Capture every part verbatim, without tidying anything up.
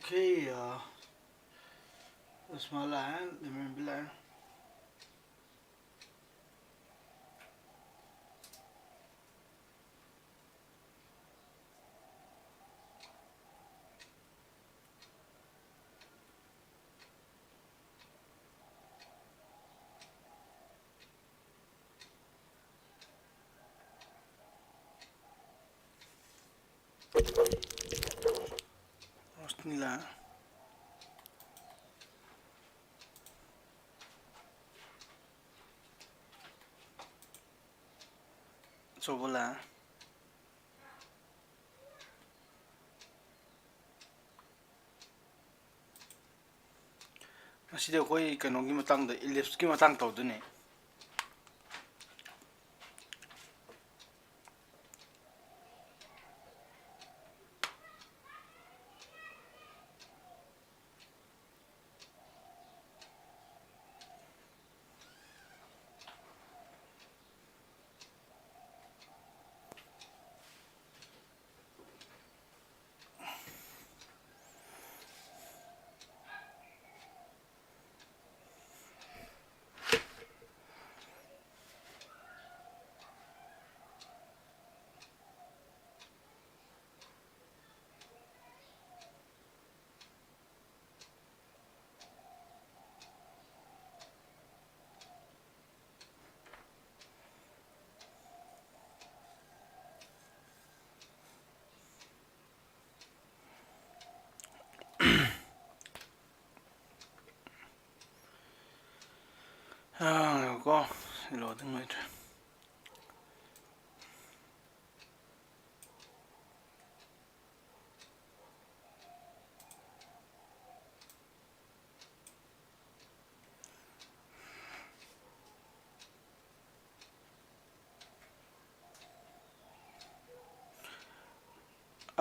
Okay, uh, ꯎꯁꯃꯥ ꯂꯥꯛꯑꯦ, ꯂꯦꯃꯟꯕꯤ ꯂꯥꯛꯑꯦ꯫ ꯔꯣꯁꯅꯤꯂꯥ꯫ ꯆꯣꯕꯣꯂꯥ꯫ ꯉꯁꯤꯗꯤ ꯑꯩꯈꯣꯏ ꯀꯩꯅꯣꯒꯤ ꯃꯇꯥꯡꯗ, ꯏꯂꯤꯞꯁꯀꯤ ꯃꯇꯥꯡ ꯇꯧꯗꯣꯏꯅꯦ꯫ ꯑꯥ, ꯉꯥꯏꯈꯣꯀꯣ, ꯁꯤ ꯂꯣꯗꯤꯡ ꯑꯣꯏꯗ꯭ꯔꯦ꯫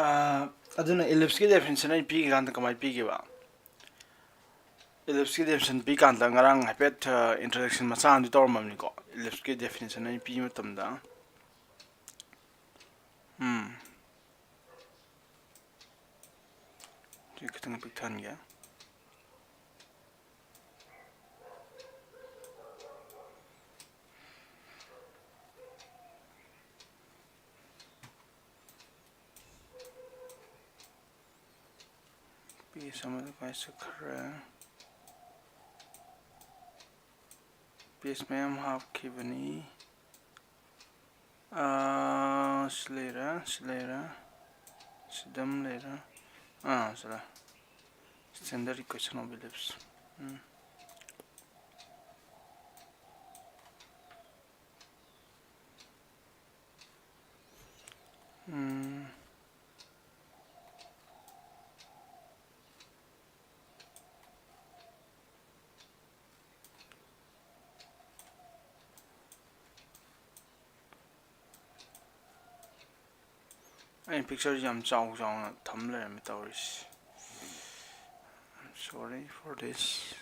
ꯑꯥ, ꯑꯗꯨꯅ ꯏꯂꯤꯞꯁꯀꯤ ꯗꯦꯐꯤꯅꯤꯁꯟ ꯑꯩ ꯄꯤꯈꯤꯀꯥꯟꯗ ꯀꯃꯥꯏꯅ ꯄꯤꯈꯤꯕ? ꯏꯂꯤꯞꯁꯀꯤ ꯗꯦꯐꯤꯅꯤꯁꯟ ꯄꯤꯀꯥꯟꯗ ꯉꯔꯥꯡ ꯍꯥꯏꯐꯦꯠ, ꯑ, ꯏꯟꯇ꯭ꯔꯣꯗꯛꯁꯟ ꯃꯆꯥ ꯑꯃꯗꯤ ꯇꯧꯔꯝꯃꯕꯅꯤꯀꯣ, ꯏꯂꯤꯞꯁꯀꯤ ꯗꯦꯐꯤꯅꯤꯁꯟ ꯑꯩ ꯄꯤꯕ ꯃꯇꯝꯗ꯫ ꯎꯝ꯫ ꯁꯤ ꯈꯤꯇꯪ ꯄꯤꯛꯊꯍꯟꯒꯦ꯫ ꯄꯦꯖ ꯑꯃꯗ ꯀꯥꯏ ꯆꯠꯈ꯭ꯔꯦ? ꯄꯦꯖ ꯃꯌꯥꯝ ꯍꯥꯞꯈꯤꯕꯅꯤ꯫ ꯑꯥ, ꯁꯤ ꯂꯩꯔꯦ, ꯁꯤ ꯂꯩꯔꯦ, ꯁꯤꯗ ꯑꯃ ꯂꯩꯔꯦ꯫ ꯑꯥ, ꯁꯤꯗ Standard Equation of Ellipse꯫ ꯎꯝ꯫ ꯎꯝ꯫ ꯑꯩꯅ ꯄꯤꯛꯆꯔꯁꯤ ꯌꯥꯝ ꯆꯥꯎ ꯆꯥꯎꯅ ꯊꯝ ꯂꯩꯔꯝꯃꯦ ꯇꯧꯔꯤꯁꯤ꯫ I'm sorry for this.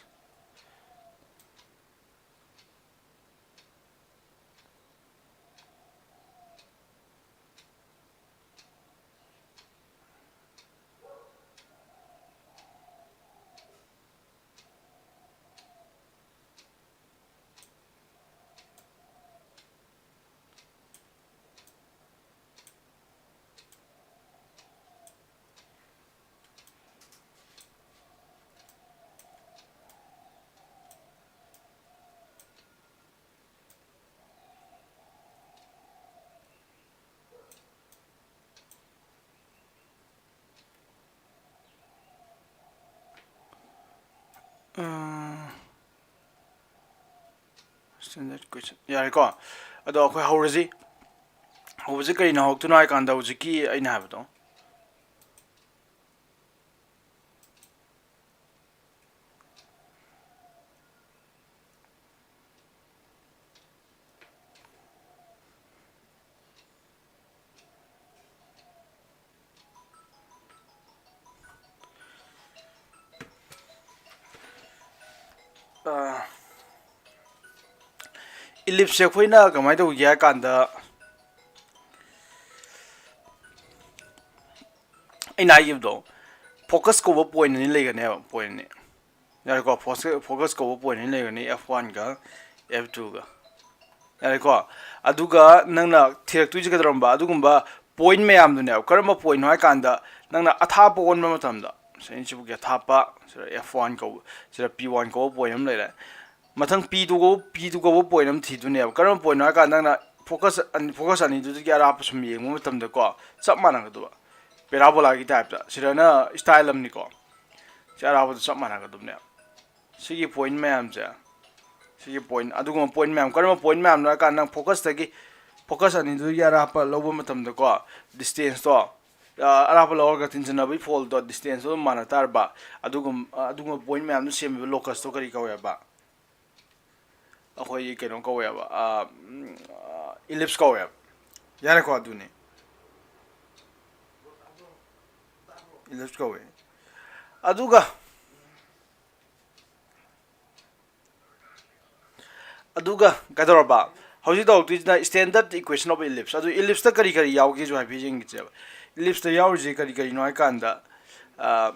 ꯑ, Standard Question꯫ ꯌꯥꯔꯦꯀꯣ? ꯑꯗꯣ ꯑꯩꯈꯣꯏ ꯍꯧꯔꯁꯤ꯫ ꯍꯧꯕꯁꯤ ꯀꯔꯤꯅ ꯍꯧꯔꯛꯇꯣꯏꯅꯣ ꯍꯥꯏ ꯀꯥꯟꯗ, ꯍꯧꯖꯤꯛꯀꯤ ꯑꯩꯅ ꯍꯥꯏꯕꯗꯣ, ꯑ, ellipse ꯁꯦ ꯑꯩꯈꯣꯏꯅ ꯀꯃꯥꯏꯅ ꯇꯧꯒꯦ ꯍꯥꯏ ꯀꯥꯟꯗ, ꯑꯩꯅ ꯍꯥꯏꯈꯤꯕꯗꯣ, ꯐꯣꯀꯁ ꯀꯧꯕ ꯄꯣꯏꯟ ꯑꯅꯤ ꯂꯩꯒꯅꯦꯕ, ꯄꯣꯏꯟ ꯑꯅꯤ꯫ ꯌꯥꯔꯦꯀꯣ? ꯐꯣꯀꯁ ꯀꯧꯕ ꯄꯣꯏꯟ ꯑꯅꯤ ꯂꯩꯒꯅꯤ, ꯑꯦꯐ ꯋꯥꯟꯒ ꯑꯦꯐ ꯇꯨꯒ꯫ ꯌꯥꯔꯦꯀꯣ? ꯑꯗꯨꯒ ꯅꯪꯅ ꯊꯤꯔꯛꯇꯣꯏꯁꯦ ꯀꯩꯗꯧꯔꯝꯕ? ꯑꯗꯨꯒꯨꯝꯕ ꯄꯣꯏꯟ ꯃꯌꯥꯝꯗꯨꯅꯦꯕ꯫ ꯀꯔꯝꯕ ꯄꯣꯏꯟꯅꯣ ꯍꯥꯏ ꯀꯥꯟꯗ, ꯅꯪꯅ ꯑꯊꯥꯞꯄ ꯑꯣꯟꯕ ꯃꯇꯝꯗ, ꯁꯤꯕꯨꯒꯤ ꯑꯊꯥꯞꯄ, ꯁꯤꯗ ꯑꯦꯐ ꯋꯥꯟ ꯀꯧꯕ, ꯁꯤꯗ ꯄꯤ ꯋꯥꯟ ꯀꯧꯕ ꯄꯣꯏꯟ ꯑꯃ ꯂꯩꯔꯦ꯫ ꯃꯊꯪ ꯄꯤ ꯇꯨ ꯀꯧꯕ, ꯄꯤ ꯇꯨ ꯀꯧꯕ ꯄꯣꯏꯟ ꯑꯃ ꯊꯤꯗꯣꯏꯅꯦꯕ꯫ ꯀꯔꯝꯕ ꯄꯣꯏꯟꯅꯣ ꯍꯥꯏ ꯀꯥꯟꯗ, ꯅꯪꯅ ꯐꯣꯀꯁ ꯑꯅꯤ, ꯐꯣꯀꯁ ꯑꯅꯤꯗꯨꯗꯒꯤ ꯑꯔꯥꯞꯄ ꯁꯨꯝ ꯌꯦꯡꯕ ꯃꯇꯝꯗꯀꯣ, ꯆꯞ ꯃꯥꯟꯅꯒꯗꯕ, ꯄꯦꯔꯥꯕꯣꯂꯥꯒꯤ ꯇꯥꯏꯞꯇ꯫ ꯁꯤꯗꯅ ꯏꯁꯇꯥꯏꯜ ꯑꯃꯅꯤꯀꯣ, ꯁꯤ ꯑꯔꯥꯞꯄꯗ ꯆꯞ ꯃꯥꯟꯅꯒꯗꯕꯅꯦꯕ꯫ ꯁꯤꯒꯤ ꯄꯣꯏꯟ ꯃꯌꯥꯝꯁꯦ, ꯁꯤꯒꯤ ꯄꯣꯏꯟ, ꯑꯗꯨꯒꯨꯝꯕ ꯄꯣꯏꯟ ꯃꯌꯥꯝ, ꯀꯔꯝꯕ ꯄꯣꯏꯟ ꯃꯌꯥꯝꯅꯣ ꯍꯥꯏ ꯀꯥꯟꯗ, ꯅꯪ ꯐꯣꯀꯁꯇꯒꯤ, ꯐꯣꯀꯁ ꯑꯅꯤꯗꯨꯗꯒꯤ ꯑꯔꯥꯞꯄ ꯂꯧꯕ ꯃꯇꯝꯗꯀꯣ, ꯗꯤꯁꯇꯦꯟꯁꯇꯣ, ꯑ, ꯑꯔꯥꯞꯄ ꯂꯧꯔꯒ ꯇꯤꯟꯁꯤꯟꯅꯕꯒꯤ ꯐꯣꯜꯗꯣ, ꯗꯤꯁꯇꯦꯟꯁꯇꯣ ꯑꯗꯨꯝ ꯃꯥꯟꯅ ꯇꯥꯔꯕ꯫ ꯑꯗꯨꯒꯨꯝ-, ꯑ, ꯑꯗꯨꯒꯨꯝꯕ ꯄꯣꯏꯟ ꯃꯌꯥꯝꯗꯨ ꯁꯦꯝꯃꯤꯕ ꯂꯣꯀꯁꯇꯣ ꯀꯔꯤ ꯀꯧꯋꯦꯕ? ꯑꯩꯈꯣꯏꯒꯤ ꯀꯩꯅꯣ ꯀꯧꯋꯦꯕ, ꯑ, ꯎꯝ, ꯑ, ꯏꯂꯤꯞꯁ ꯀꯧꯋꯦꯕ꯫ ꯌꯥꯔꯦꯀꯣ? ꯑꯗꯨꯅꯤ꯫ ꯏꯂꯤꯞꯁ ꯀꯧꯋꯦ꯫ ꯑꯗꯨꯒ, ꯑꯗꯨꯒ ꯀꯩꯗꯧꯔꯕ? ꯍꯧꯖꯤꯛ ꯇꯧꯔꯛꯇꯣꯏꯁꯤꯅ standard equation of ellipse꯫ ꯑꯗꯨ ꯏꯂꯤꯞꯁꯇ ꯀꯔꯤ ꯀꯔꯤ ꯌꯥꯎꯒꯦꯁꯨ ꯍꯥꯏꯐꯦꯠ ꯌꯦꯡꯈꯤꯁꯦꯕ꯫ ꯏꯂꯤꯞꯁꯇ ꯌꯥꯎꯔꯤꯁꯦ ꯀꯔꯤ ꯀꯔꯤꯅꯣ ꯍꯥꯏ ꯀꯥꯟꯗ, ꯑ,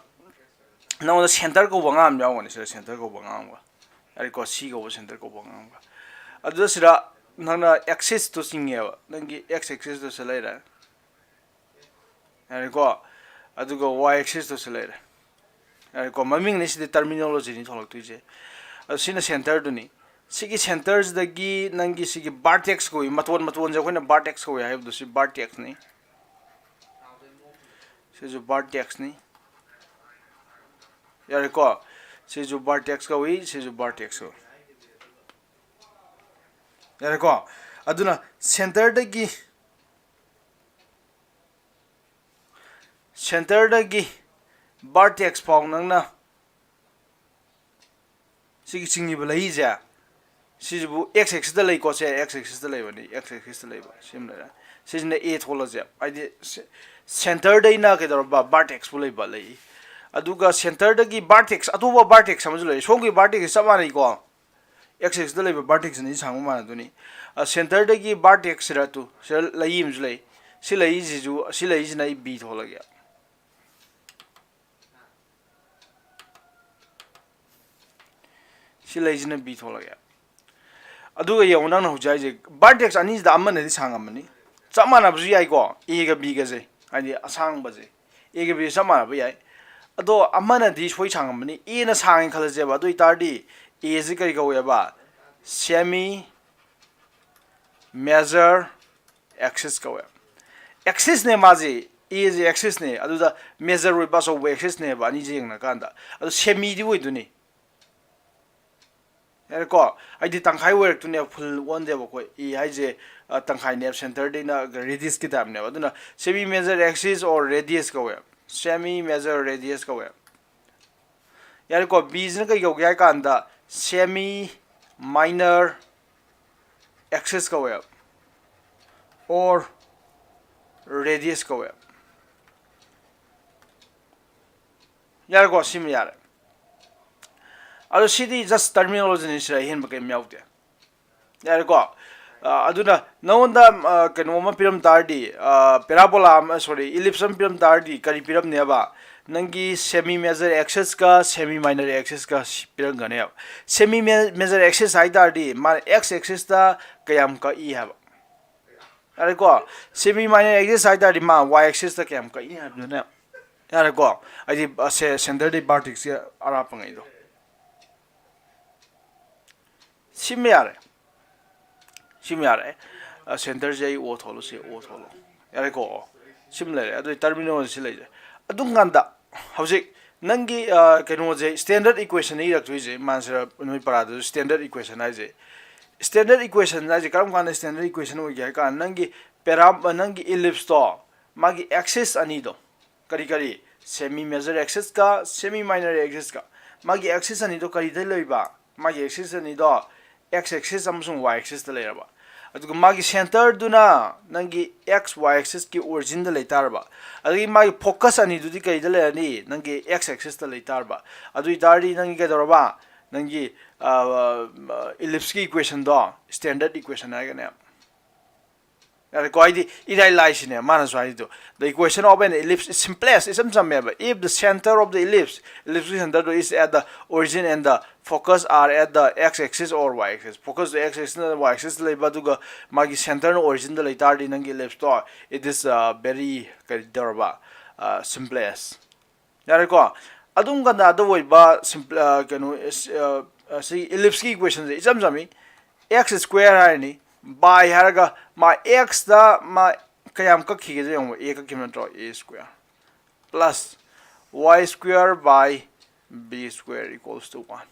ꯅꯉꯣꯟꯗ ꯁꯦꯟꯇꯔ ꯀꯧꯕ ꯑꯉꯥꯡ ꯑꯃ ꯌꯥꯎꯒꯅꯤ꯫ ꯁꯤꯗ ꯁꯦꯟꯇꯔ ꯀꯧꯕ ꯑꯉꯥꯡ ꯑꯃꯒ꯫ ꯌꯥꯔꯦꯀꯣ? ꯁꯤ ꯀꯧꯕ ꯁꯦꯟꯇꯔ ꯀꯧꯕ ꯑꯉꯥꯡ ꯑꯃꯒ꯫ ꯑꯗꯨꯗ ꯁꯤꯗ ꯅꯪꯅ ꯑꯦꯛꯁꯤꯁꯇꯨ ꯆꯤꯡꯉꯦꯕ꯫ ꯅꯪꯒꯤ ꯑꯦꯛꯁ ꯑꯦꯛꯁꯤꯁꯇꯨ ꯁꯤ ꯂꯩꯔꯦ꯫ ꯌꯥꯔꯦꯀꯣ? ꯑꯗꯨꯒ ꯋꯥꯏ ꯑꯦꯛꯁꯤꯁꯇꯨꯁꯨ ꯂꯩꯔꯦ꯫ ꯌꯥꯔꯦꯀꯣ? ꯃꯃꯤꯡꯅꯤ ꯁꯤꯗꯤ, ꯇꯔꯃꯤꯅꯣꯂꯣꯖꯤꯅꯤ ꯊꯣꯛꯂꯛꯇꯣꯏꯁꯦ꯫ ꯑꯗꯣ ꯁꯤꯅ ꯁꯦꯟꯇꯔꯗꯨꯅꯤ꯫ ꯁꯤꯒꯤ ꯁꯦꯟꯇꯔꯁꯤꯗꯒꯤ ꯅꯪꯒꯤ ꯁꯤꯒꯤ ꯚꯥꯔꯇꯦꯛꯁ ꯀꯧꯏ, ꯃꯇꯣꯟ, ꯃꯇꯣꯟꯁꯦ ꯑꯩꯈꯣꯏꯅ ꯚꯥꯔꯇꯦꯛꯁ ꯀꯧꯏ ꯍꯥꯏꯕꯗꯣ, ꯁꯤ ꯚꯥꯔꯇꯦꯛꯁꯅꯤ꯫ ꯁꯤꯁꯨ ꯚꯥꯔꯇꯦꯛꯁꯅꯤ꯫ ꯌꯥꯔꯦꯀꯣ? ꯁꯤꯁꯨ ꯚꯥꯔꯇꯦꯛꯁ ꯀꯧꯏ, ꯁꯤꯁꯨ ꯚꯥꯔꯇꯦꯛꯁ ꯀꯧꯏ꯫ ꯌꯥꯔꯦꯀꯣ? ꯑꯗꯨꯅ ꯁꯦꯟꯇꯔꯗꯒꯤ, ꯁꯦꯟꯇꯔꯗꯒꯤ ꯚꯥꯔꯇꯦꯛꯁ ꯐꯥꯎ ꯅꯪꯅ ꯁꯤꯒꯤ ꯆꯤꯡꯉꯤꯕ ꯂꯩꯁꯦ, ꯁꯤꯁꯤꯕꯨ ꯑꯦꯛꯁ ꯑꯦꯛꯁꯤꯁꯇ ꯂꯩꯀꯣ꯫ ꯁꯦ ꯑꯦꯛꯁ ꯑꯦꯛꯁꯤꯁꯇ ꯂꯩꯕꯅꯤ, ꯑꯦꯛꯁ ꯑꯦꯛꯁꯤꯁꯇ ꯂꯩꯕ ꯁꯤ ꯑꯃ ꯂꯩꯔꯦ꯫ ꯁꯤꯁꯤꯅ ꯑꯦ ꯊꯣꯛꯂꯁꯦ, ꯍꯥꯏꯗꯤ ꯁꯦ-, ꯁꯦꯟꯇꯔꯗꯩꯅ ꯀꯩꯗꯧꯔꯕ, ꯚꯥꯔꯇꯦꯛꯁꯄꯨ ꯂꯩꯕ ꯂꯩ꯫ ꯑꯗꯨꯒ ꯁꯦꯟꯇꯔꯗꯒꯤ ꯚꯥꯔꯇꯦꯛꯁ, ꯑꯇꯣꯞꯄ ꯚꯥꯔꯇꯦꯛꯁ ꯑꯃꯁꯨ ꯂꯩ꯫ ꯁꯣꯝꯒꯤ ꯚꯥꯔꯇꯦꯛꯁꯁꯤ ꯆꯞ ꯃꯥꯟꯅꯩꯀꯣ, ꯑꯦꯛꯁ ꯑꯦꯛꯁꯇ ꯂꯩꯕ ꯚꯥꯔꯇꯦꯛꯁ ꯑꯅꯤ ꯁꯥꯡꯕ ꯃꯥꯟꯅꯗꯣꯏꯅꯤ꯫ ꯑ, ꯁꯦꯟꯇꯔꯗꯒꯤ ꯚꯥꯔꯇꯦꯛꯁ ꯁꯤꯗ ꯇꯨ, ꯁꯤꯗ ꯂꯩ ꯑꯃꯁꯨ ꯂꯩ꯫ ꯁꯤ ꯂꯩꯁꯤꯁꯨ, ꯁꯤ ꯂꯩꯁꯤꯅ ꯑꯩ ꯕꯤ ꯊꯣꯛꯍꯜꯂꯒꯦ꯫ ꯁꯤ ꯂꯩꯁꯤꯅ ꯕꯤ ꯊꯣꯛꯂꯛꯑꯦ꯫ ꯑꯗꯨꯒ ꯌꯦꯡꯉꯣ, ꯅꯪꯅ ꯍꯧꯖꯤꯛ ꯍꯥꯏꯁꯦ vertex ꯑꯅꯤꯁꯤꯗ ꯑꯃꯅꯗꯤ ꯁꯥꯡꯉꯝꯃꯅꯤ꯫ ꯆꯞ ꯃꯥꯟꯅꯕꯁꯨ ꯌꯥꯏꯀꯣ, ꯑꯦꯒ ꯕꯤꯒꯁꯦ, ꯍꯥꯏꯗꯤ ꯑꯁꯥꯡꯕꯁꯦ ꯑꯦꯒ ꯕꯤꯒ ꯆꯞ ꯃꯥꯟꯅꯕ ꯌꯥꯏ꯫ ꯑꯗꯣ ꯑꯃꯅꯗꯤ ꯁꯣꯏ ꯁꯥꯡꯉꯝꯃꯅꯤ꯫ ꯑꯦꯅ ꯁꯥꯡꯉꯦ ꯈꯜꯂꯁꯦꯕ, ꯑꯗꯨ ꯑꯣꯏꯇꯥꯔꯗꯤ ꯑꯦꯁꯦ ꯀꯔꯤ ꯀꯧꯋꯦꯕ? Semi major axis ꯀꯧꯋꯦ꯫ Axisꯅꯦ ꯃꯥꯁꯦ, ꯑꯦꯁꯦ axisꯅꯦ, ꯑꯗꯨꯗ major ꯑꯣꯏꯕ ꯑꯆꯧꯕ axisꯅꯦꯕ ꯑꯅꯤꯁꯦ ꯌꯦꯡꯅꯀꯥꯟꯗ꯫ ꯑꯗꯣ semiꯗꯤ ꯑꯣꯏꯗꯣꯏꯅꯤ꯫ ꯌꯥꯔꯦꯀꯣ? ꯍꯥꯏꯗꯤ ꯇꯪꯈꯥꯏ ꯑꯣꯏꯔꯛꯇꯣꯏꯅꯦꯕ, full ꯑꯣꯟꯗꯦꯕ ꯑꯩꯈꯣꯏ꯫ ꯑꯦ ꯍꯥꯏꯁꯦ, ꯑ, ꯇꯪꯈꯥꯏꯅꯦꯕ, centerꯗꯩꯅ radiusꯀꯤ typeꯅꯦꯕ꯫ ꯑꯗꯨꯅ semi major axis or radius ꯀꯧꯋꯦ, semi major radius ꯀꯧꯋꯦ꯫ ꯌꯥꯔꯦꯀꯣ? ꯕꯤꯁꯤꯅ ꯀꯩ ꯀꯧꯒꯦ ꯍꯥꯏ ꯀꯥꯟꯗ semi minor axis ꯀꯧꯋꯦꯕ, or radius ꯀꯧꯋꯦꯕ꯫ ꯌꯥꯔꯦꯀꯣ? ꯁꯤꯃ ꯌꯥꯔꯦ꯫ ꯑꯗꯣ ꯁꯤꯗꯤ just terminologyꯅꯤ, ꯁꯤꯗ ꯑꯍꯦꯟꯕ ꯀꯩꯝ ꯌꯥꯎꯗꯦ꯫ ꯌꯥꯔꯦꯀꯣ? ꯑ, ꯑꯗꯨꯅ ꯅꯉꯣꯟꯗ, ꯑ, ꯀꯩꯅꯣ ꯑꯃ ꯄꯤꯔꯝ ꯇꯥꯔꯗꯤ, ꯑ, parabola ꯑꯃ, sorry, ellipse ꯑꯃ ꯄꯤꯔꯝ ꯇꯥꯔꯗꯤ ꯀꯔꯤ ꯄꯤꯔꯝꯅꯦꯕ? ꯅꯪꯒꯤ semi major axisꯀ semi minor axisꯀ ꯁꯤ ꯄꯤꯔꯝꯒꯅꯦꯕ꯫ Semi ma-, major axis ꯍꯥꯏ ꯇꯥꯔꯗꯤ ꯃꯥ x axisꯇ ꯀꯌꯥꯝ ꯀꯛꯏ ꯍꯥꯏꯕ꯫ ꯌꯥꯔꯦꯀꯣ? Semi minor axis ꯍꯥꯏ ꯇꯥꯔꯗꯤ ꯃꯥ y axisꯇ ꯀꯌꯥꯝ ꯀꯛꯏ ꯍꯥꯏꯕꯗꯨꯅꯦ꯫ ꯌꯥꯔꯦꯀꯣ? ꯍꯥꯏꯗꯤ, ꯑ, ꯁꯦ-, centerꯗꯩ vertexꯀꯤ ꯑꯔꯥꯞꯄꯉꯩꯗꯣ꯫ ꯁꯤꯃ ꯌꯥꯔꯦ꯫ ꯁꯤꯃ ꯌꯥꯔꯦ꯫ ꯑ, centerꯁꯦ ꯑꯩ O ꯊꯣꯛꯍꯜꯂꯨ, ꯁꯤ O ꯊꯣꯛꯍꯜꯂꯣ꯫ ꯌꯥꯔꯦꯀꯣ? ꯁꯤꯃ ꯂꯩꯔꯦ꯫ ꯑꯗꯨ terminology ꯁꯤ ꯂꯩꯔꯦ꯫ ꯑꯗꯨꯝ ꯀꯥꯟꯗ ꯍꯧꯖꯤꯛ ꯅꯪꯒꯤ, ꯑ, ꯀꯩꯅꯣꯁꯦ, standard equation ꯏꯔꯛꯇꯣꯏꯁꯦ, ꯃꯥꯟꯁꯤꯔ ꯅꯣꯏ ꯄꯔꯥꯗꯁꯨ standard equation ꯍꯥꯏꯁꯦ꯫ Standard equation ꯍꯥꯏꯁꯦ ꯀꯔꯝ ꯀꯥꯟꯗ standard equation ꯑꯣꯏꯒꯦ ꯍꯥꯏ ꯀꯥꯟꯗ ꯅꯪꯒꯤ para-, ꯅꯪꯒꯤ ellipseꯇꯣ, ꯃꯥꯒꯤ axis ꯑꯅꯤꯗꯣ, ꯀꯔꯤ ꯀꯔꯤ? Semi major axisꯀ semi minor axisꯀ꯫ ꯃꯥꯒꯤ axis ꯑꯅꯤꯗꯣ ꯀꯔꯤꯗ ꯂꯩꯕ? ꯃꯥꯒꯤ axis ꯑꯅꯤꯗꯣ x axis ꯑꯃꯁꯨꯡ y axisꯇ ꯂꯩꯔꯕ꯫ ꯑꯗꯨꯒ ꯃꯥꯒꯤ centerꯗꯨꯅ ꯅꯪꯒꯤ x y axisꯀꯤ originꯗ ꯂꯩꯇꯥꯔꯕ꯫ ꯑꯗꯒꯤ ꯃꯥꯒꯤ focus ꯑꯅꯤꯗꯨꯗꯤ ꯀꯔꯤꯗ ꯂꯩꯔꯅꯤ? ꯅꯪꯒꯤ x axisꯇ ꯂꯩꯇꯥꯔꯕ꯫ ꯑꯗꯨ ꯑꯣꯏꯇꯥꯔꯗꯤ ꯅꯪꯒꯤ ꯀꯩꯗꯧꯔꯕ? ꯅꯪꯒꯤ, ꯑ, ellipseꯀꯤ equationꯗꯣ standard equation ꯍꯥꯏꯒꯅꯦ꯫ ꯌꯥꯔꯦꯀꯣ? ꯍꯥꯏꯗꯤ ꯏꯔꯥꯏ ꯂꯥꯏꯁꯤꯅꯦ ꯃꯥꯅꯁꯨ ꯍꯥꯏꯗꯣ. The equation of an ellipse is simplest, ꯏꯆꯝ ꯆꯝꯃꯦꯕ. If the center of the ellipse, ellipse ꯀꯤ center ꯗꯣ is at the origin and the focus are at the x axis or y axis, focus to x axis ꯅ y axis ꯂꯩꯕ, ꯑꯗꯨꯒ ꯃꯥꯒꯤ center ꯅ origin ꯗ ꯂꯩ ꯇꯥꯔꯗꯤ ꯅꯪꯒꯤ ellipse to, it is, uh, very, ꯀꯔꯤ ꯇꯧꯔꯕ, uh, simplest. ꯌꯥꯔꯦꯀꯣ? ꯑꯗꯨꯝ ꯀꯥꯟꯗ ꯑꯗꯨ ꯑꯣꯏꯕ simple, ꯑ, ꯀꯩꯅꯣ, ꯑ, ꯑ, ꯁꯤ ellipse ꯀꯤ equation ꯁꯦ ꯏꯆꯝ ꯆꯝꯃꯤ. X square ꯍꯥꯏꯔꯅꯤ, pi ꯍꯥꯏꯔꯒ ꯃꯥ x ꯇ ꯃꯥ ꯀꯌꯥꯝ ꯀꯛꯈꯤꯒꯦꯁꯦ ꯌꯦꯡꯉꯣ. A ꯀꯛꯈꯤꯕ ꯅꯠꯇ꯭ꯔꯣ? A square plus y square by b square equals to one.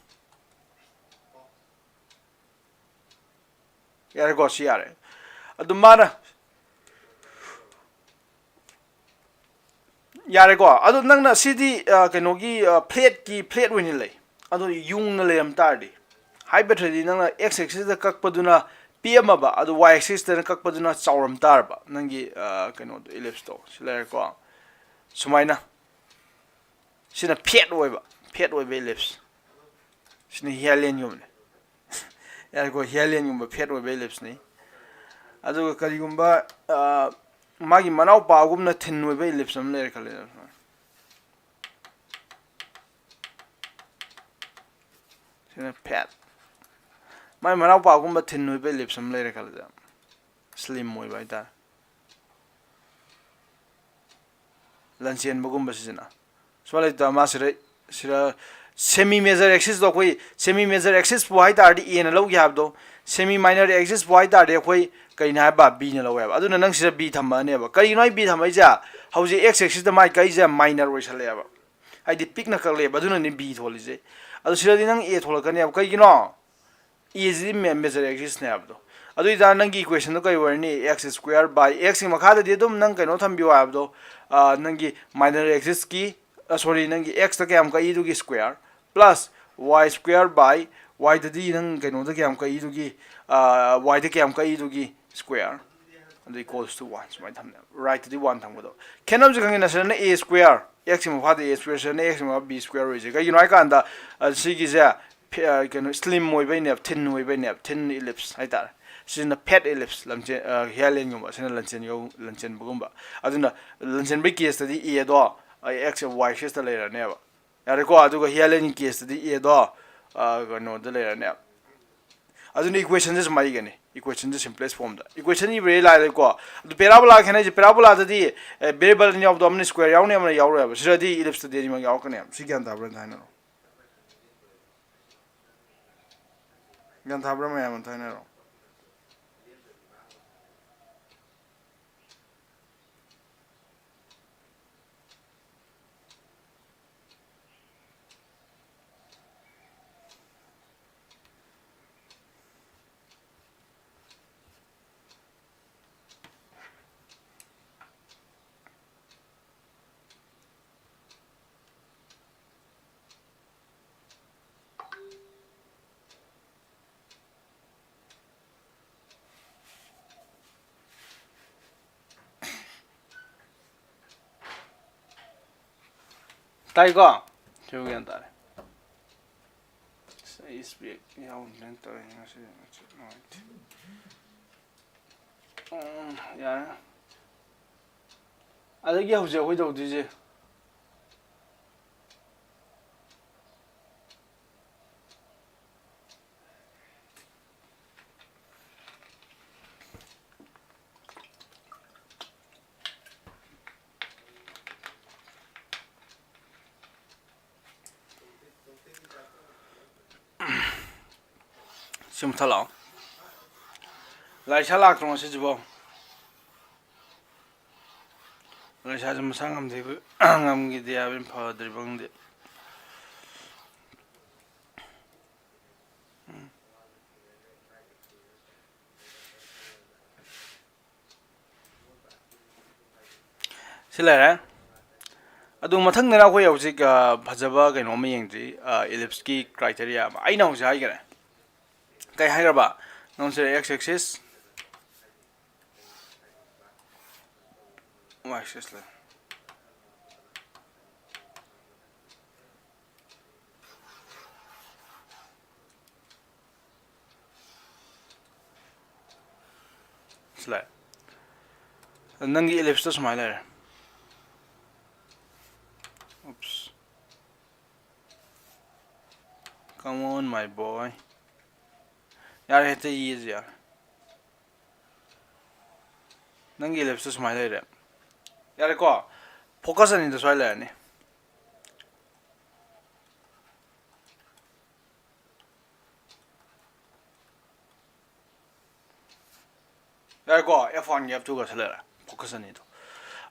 ꯌꯥꯔꯦꯀꯣ? ꯁꯤ ꯌꯥꯔꯦ. ꯑꯗꯨ ꯃꯥꯅ, ꯌꯥꯔꯦꯀꯣ? ꯑꯗꯣ ꯅꯪꯅ ꯁꯤꯗꯤ, ꯑ, ꯀꯩꯅꯣꯒꯤ, ꯑ, flat ꯀꯤ flat ꯑꯣꯏꯅ ꯂꯩ. ꯑꯗꯣ ꯌꯨꯡꯅ ꯂꯩꯔꯝ ꯇꯥꯔꯗꯤ, ꯍꯥꯏꯕꯗꯤ ꯅꯪꯅ x axis ꯇ ꯀꯛꯄꯗꯨꯅ ꯄꯤꯛꯑꯝꯃꯕ, ꯑꯗꯨ y axis ꯇꯅ ꯀꯛꯄꯗꯨꯅ ꯆꯥꯎꯔꯝ ꯇꯥꯔꯕ, ꯅꯪꯒꯤ, ꯑ, ꯀꯩꯅꯣꯗꯣ, ellipse ꯇꯣ ꯁꯤ ꯂꯩꯔꯦꯀꯣ. ꯁꯨꯃꯥꯏꯅ ꯁꯤꯅ flat ꯑꯣꯏꯕ, flat ꯑꯣꯏꯕ ellipse. ꯁꯤꯅ Hillian ꯒꯨꯝꯕꯅꯤ. ꯌꯥꯔꯦꯀꯣ? Hillian ꯒꯨꯝꯕ flat ꯑꯣꯏꯕ ellipse ꯅꯤ. ꯑꯗꯨꯒ ꯀꯔꯤꯒꯨꯝꯕ, ꯑ, ꯃꯥꯒꯤ ꯃꯅꯥꯎꯄꯥꯒꯨꯝꯅ thin ꯑꯣꯏꯕ ellipse ꯑꯃ ꯂꯩꯔꯦ ꯈꯜꯂꯦ. ꯁꯤꯅ fat. ꯃꯥꯏ ꯃꯅꯥꯎꯄꯥꯒꯨꯝꯕ thin ꯑꯣꯏꯕ ellipse ꯑꯃ ꯂꯩꯔꯦ ꯈꯜꯂꯁꯦ. Slim ꯑꯣꯏꯕ ꯍꯥꯏꯇꯥꯔꯦ. ꯂꯟꯆꯦꯟꯕꯒꯨꯝꯕ ꯁꯤꯁꯤꯅ. ꯁꯨꯃꯥꯏꯅ ꯂꯩꯇ ꯃꯥ ꯁꯤꯗ, ꯁꯤꯗ semi major axis ꯇꯣ, ꯑꯩꯈꯣꯏ semi major axis ꯄꯨ ꯍꯥꯏ ꯇꯥꯔꯗꯤ A ꯅ ꯂꯧꯒꯦ ꯍꯥꯏꯕꯗꯣ, semi minor axis ꯄꯨ ꯍꯥꯏ ꯇꯥꯔꯗꯤ ꯑꯩꯈꯣꯏ ꯀꯩꯅꯣ ꯍꯥꯏꯕ, B ꯅ ꯂꯧꯋꯦꯕ. ꯑꯗꯨꯅ ꯅꯪ ꯁꯤꯗ B ꯊꯝꯃꯛꯑꯅꯦꯕ. ꯀꯔꯤꯒꯤꯅꯣ ꯑꯩ B ꯊꯝꯃꯛꯏꯁꯦ? ꯍꯧꯖꯤꯛ x axis ꯇ ꯃꯥꯏ ꯀꯛꯏꯁꯦ minor ꯑꯣꯏꯁꯜꯂꯛꯑꯦꯕ. ꯍꯥꯏꯗꯤ ꯄꯤꯛꯅ ꯀꯛꯂꯛꯑꯦꯕ, ꯑꯗꯨꯅꯅꯦ B ꯊꯣꯛꯂꯤꯁꯦ. ꯑꯗꯨ ꯁꯤꯗꯗꯤ ꯅꯪ A ꯊꯣꯛꯂꯛꯀꯅꯦꯕ. ꯀꯩꯒꯤꯅꯣ? A CD ma-, major axis ꯅꯦ ꯍꯥꯏꯕꯗꯣ. ꯑꯗꯨ ꯑꯣꯏꯇꯥꯔꯗꯤ ꯅꯪꯒꯤ equation ꯗꯣ ꯀꯔꯤ ꯑꯣꯏꯔꯅꯤ? X square by x ꯀꯤ ꯃꯈꯥꯗꯗꯤ ꯑꯗꯨꯝ ꯅꯪ ꯀꯩꯅꯣ ꯊꯝꯕꯤꯌꯨ ꯍꯥꯏꯕꯗꯣ, ꯑ, ꯅꯪꯒꯤ minor axis ꯀꯤ, ꯑ, sorry, ꯅꯪꯒꯤ x ꯇ ꯀꯌꯥꯝ ꯀꯛꯏꯗꯨꯒꯤ square plus y square by y ꯗꯗꯤ ꯅꯪ ꯀꯩꯅꯣꯗ ꯀꯌꯥꯝ ꯀꯛꯏꯗꯨꯒꯤ, ꯑ, y ꯗ ꯀꯌꯥꯝ ꯀꯛꯏꯗꯨꯒꯤ square, ꯑꯗꯨ equals to one ꯁꯨꯃꯥꯏꯅ ꯊꯝꯅꯦꯕ. Right ꯇꯗꯤ one ꯊꯝꯒꯗꯧꯕ. ꯈꯦꯠꯅꯕꯁꯦ ꯈꯪꯉꯦꯅ, ꯁꯤꯗꯅ A square, x ꯀꯤ ꯃꯈꯥꯗ A square, ꯁꯤꯗꯅ x ꯀꯤ ꯃꯈꯥ B square ꯑꯣꯏꯁꯦ. ꯀꯩꯒꯤꯅꯣ ꯍꯥꯏ ꯀꯥꯟꯗ, ꯑ, ꯁꯤꯒꯤꯁꯦ ꯐꯤ-, ꯑ, ꯀꯩꯅꯣ, slim ꯑꯣꯏꯕꯩꯅꯦꯕ, thin ꯑꯣꯏꯕꯩꯅꯦꯕ, thin ellipse ꯍꯥꯏꯇꯥꯔꯦ. ꯁꯤꯅ fat ellipse, ꯂꯝꯖꯦꯟ, ꯍꯤꯌꯥꯂꯦꯟꯒꯨꯝꯕ, ꯁꯤꯅ ꯂꯟꯆꯦꯟꯒꯨꯝ-, ꯂꯟꯆꯦꯟꯕꯒꯨꯝꯕ꯫ ꯑꯗꯨꯅ ꯂꯟꯆꯦꯟꯕꯒꯤ caseꯇꯗꯤ Aꯗꯣ x y axisꯇ ꯂꯩꯔꯅꯦꯕ꯫ ꯌꯥꯔꯦꯀꯣ? ꯑꯗꯨꯒ ꯍꯤꯌꯥꯂꯦꯟꯒꯤ caseꯇꯗꯤ Aꯗꯣ, ꯑ, ꯀꯩꯅꯣꯗ ꯂꯩꯔꯅꯦꯕ꯫ ꯑꯗꯨꯅ equationꯁꯦ ꯁꯨꯃꯥꯏꯅ ꯏꯒꯅꯤ, equationꯁꯦ simplest formꯗ꯫ Equation ꯏꯕ ꯂꯥꯏꯔꯦꯀꯣ꯫ ꯑꯗꯨ parabola ꯈꯦꯠꯅꯩꯁꯦ, parabolꯥꯗꯗꯤ variable ꯑꯅꯤ ꯌꯥꯎꯕꯗꯣ ꯑꯃꯅ square ꯌꯥꯎꯅꯤ, ꯑꯃꯅ ꯌꯥꯎꯔꯣꯏꯕ꯫ ꯁꯤꯗꯗꯤ ellipseꯇꯗꯤ ꯑꯅꯤꯃꯛ ꯌꯥꯎꯔꯛꯀꯅꯦꯕ꯫ ꯁꯤ ꯒ꯭ꯌꯥꯟ ꯇꯥꯕ꯭ꯔꯥ ꯑꯝꯇ ꯍꯥꯏꯅꯔꯣ꯫ ꯒ꯭ꯌꯥꯟ ꯇꯥꯕ꯭ꯔꯥ ꯃꯌꯥꯝ ꯑꯝꯇ ꯍꯥꯏꯅꯔꯣ꯫ ꯇꯥꯏꯀꯣ? ꯁꯤꯕꯨ ꯒ꯭ꯌꯥꯟ ꯇꯥꯔꯦ꯫ ꯑꯁ, ꯑꯩ spec ꯌꯥꯎꯗ꯭ꯔꯦꯅ ꯇꯧꯔꯤꯅꯦ ꯉꯁꯤꯗꯤ, ꯅꯨꯡꯉꯥꯏꯇꯦ꯫ ꯎꯝ, ꯌꯥꯔꯦ꯫ ꯑꯗꯒꯤ ꯍꯧꯖꯤꯛ ꯑꯩꯈꯣꯏ ꯇꯧꯗꯣꯏꯁꯦ, ꯁꯤ ꯃꯨꯊꯠꯂꯛꯑꯣ꯫ ꯂꯥꯏꯁꯥ ꯂꯥꯛꯇ꯭ꯔꯣ ꯉꯁꯤꯁꯤꯕꯣ? ꯂꯥꯏꯁꯥꯁꯦ ꯃꯁꯥ ꯉꯝꯗꯦ, ꯉꯝꯈꯤꯗꯦ ꯍꯥꯏꯕꯅꯤ, ꯐꯗ꯭ꯔꯤꯕ ꯈꯪꯗꯦ꯫ ꯁꯤ ꯂꯩꯔꯦ꯫ ꯑꯗꯨ ꯃꯊꯪꯗꯅ ꯑꯩꯈꯣꯏ ꯍꯧꯖꯤꯛ, ꯑ, ꯐꯖꯕ ꯀꯩꯅꯣ ꯑꯃ ꯌꯦꯡꯁꯤ, ꯑ, ellipseꯀꯤ criteria ꯑꯃ꯫ ꯑꯩꯅ ꯍꯧꯖꯤꯛ ꯍꯥꯏꯈꯔꯦ꯫ ꯀꯩ ꯍꯥꯏꯈ꯭ꯔꯕ? ꯅꯪꯁꯦ x axis, y axis ꯂꯩ꯫ ꯂꯩꯔꯦ꯫ ꯅꯪꯒꯤ ellipse ꯇꯣ ꯁꯨꯃꯥꯏꯅ ꯂꯩꯔꯦ꯫ Oops. Come on, my boy. ꯌꯥꯔꯦ, ꯍꯦꯛꯇ ꯌꯦꯁꯤ ꯌꯥꯔꯦ꯫ ꯅꯪꯒꯤ ellipse ꯇꯣ ꯁꯨꯃꯥꯏꯅ ꯂꯩꯔꯦ꯫ ꯌꯥꯔꯦꯀꯣ? Focus ꯑꯅꯤꯗꯣ ꯁ꯭ꯋꯥꯏ ꯂꯩꯔꯅꯤ꯫ ꯌꯥꯔꯦꯀꯣ? F one ꯒ F two ꯒ ꯁꯤ ꯂꯩꯔꯦ, focus ꯑꯅꯤꯗꯣ꯫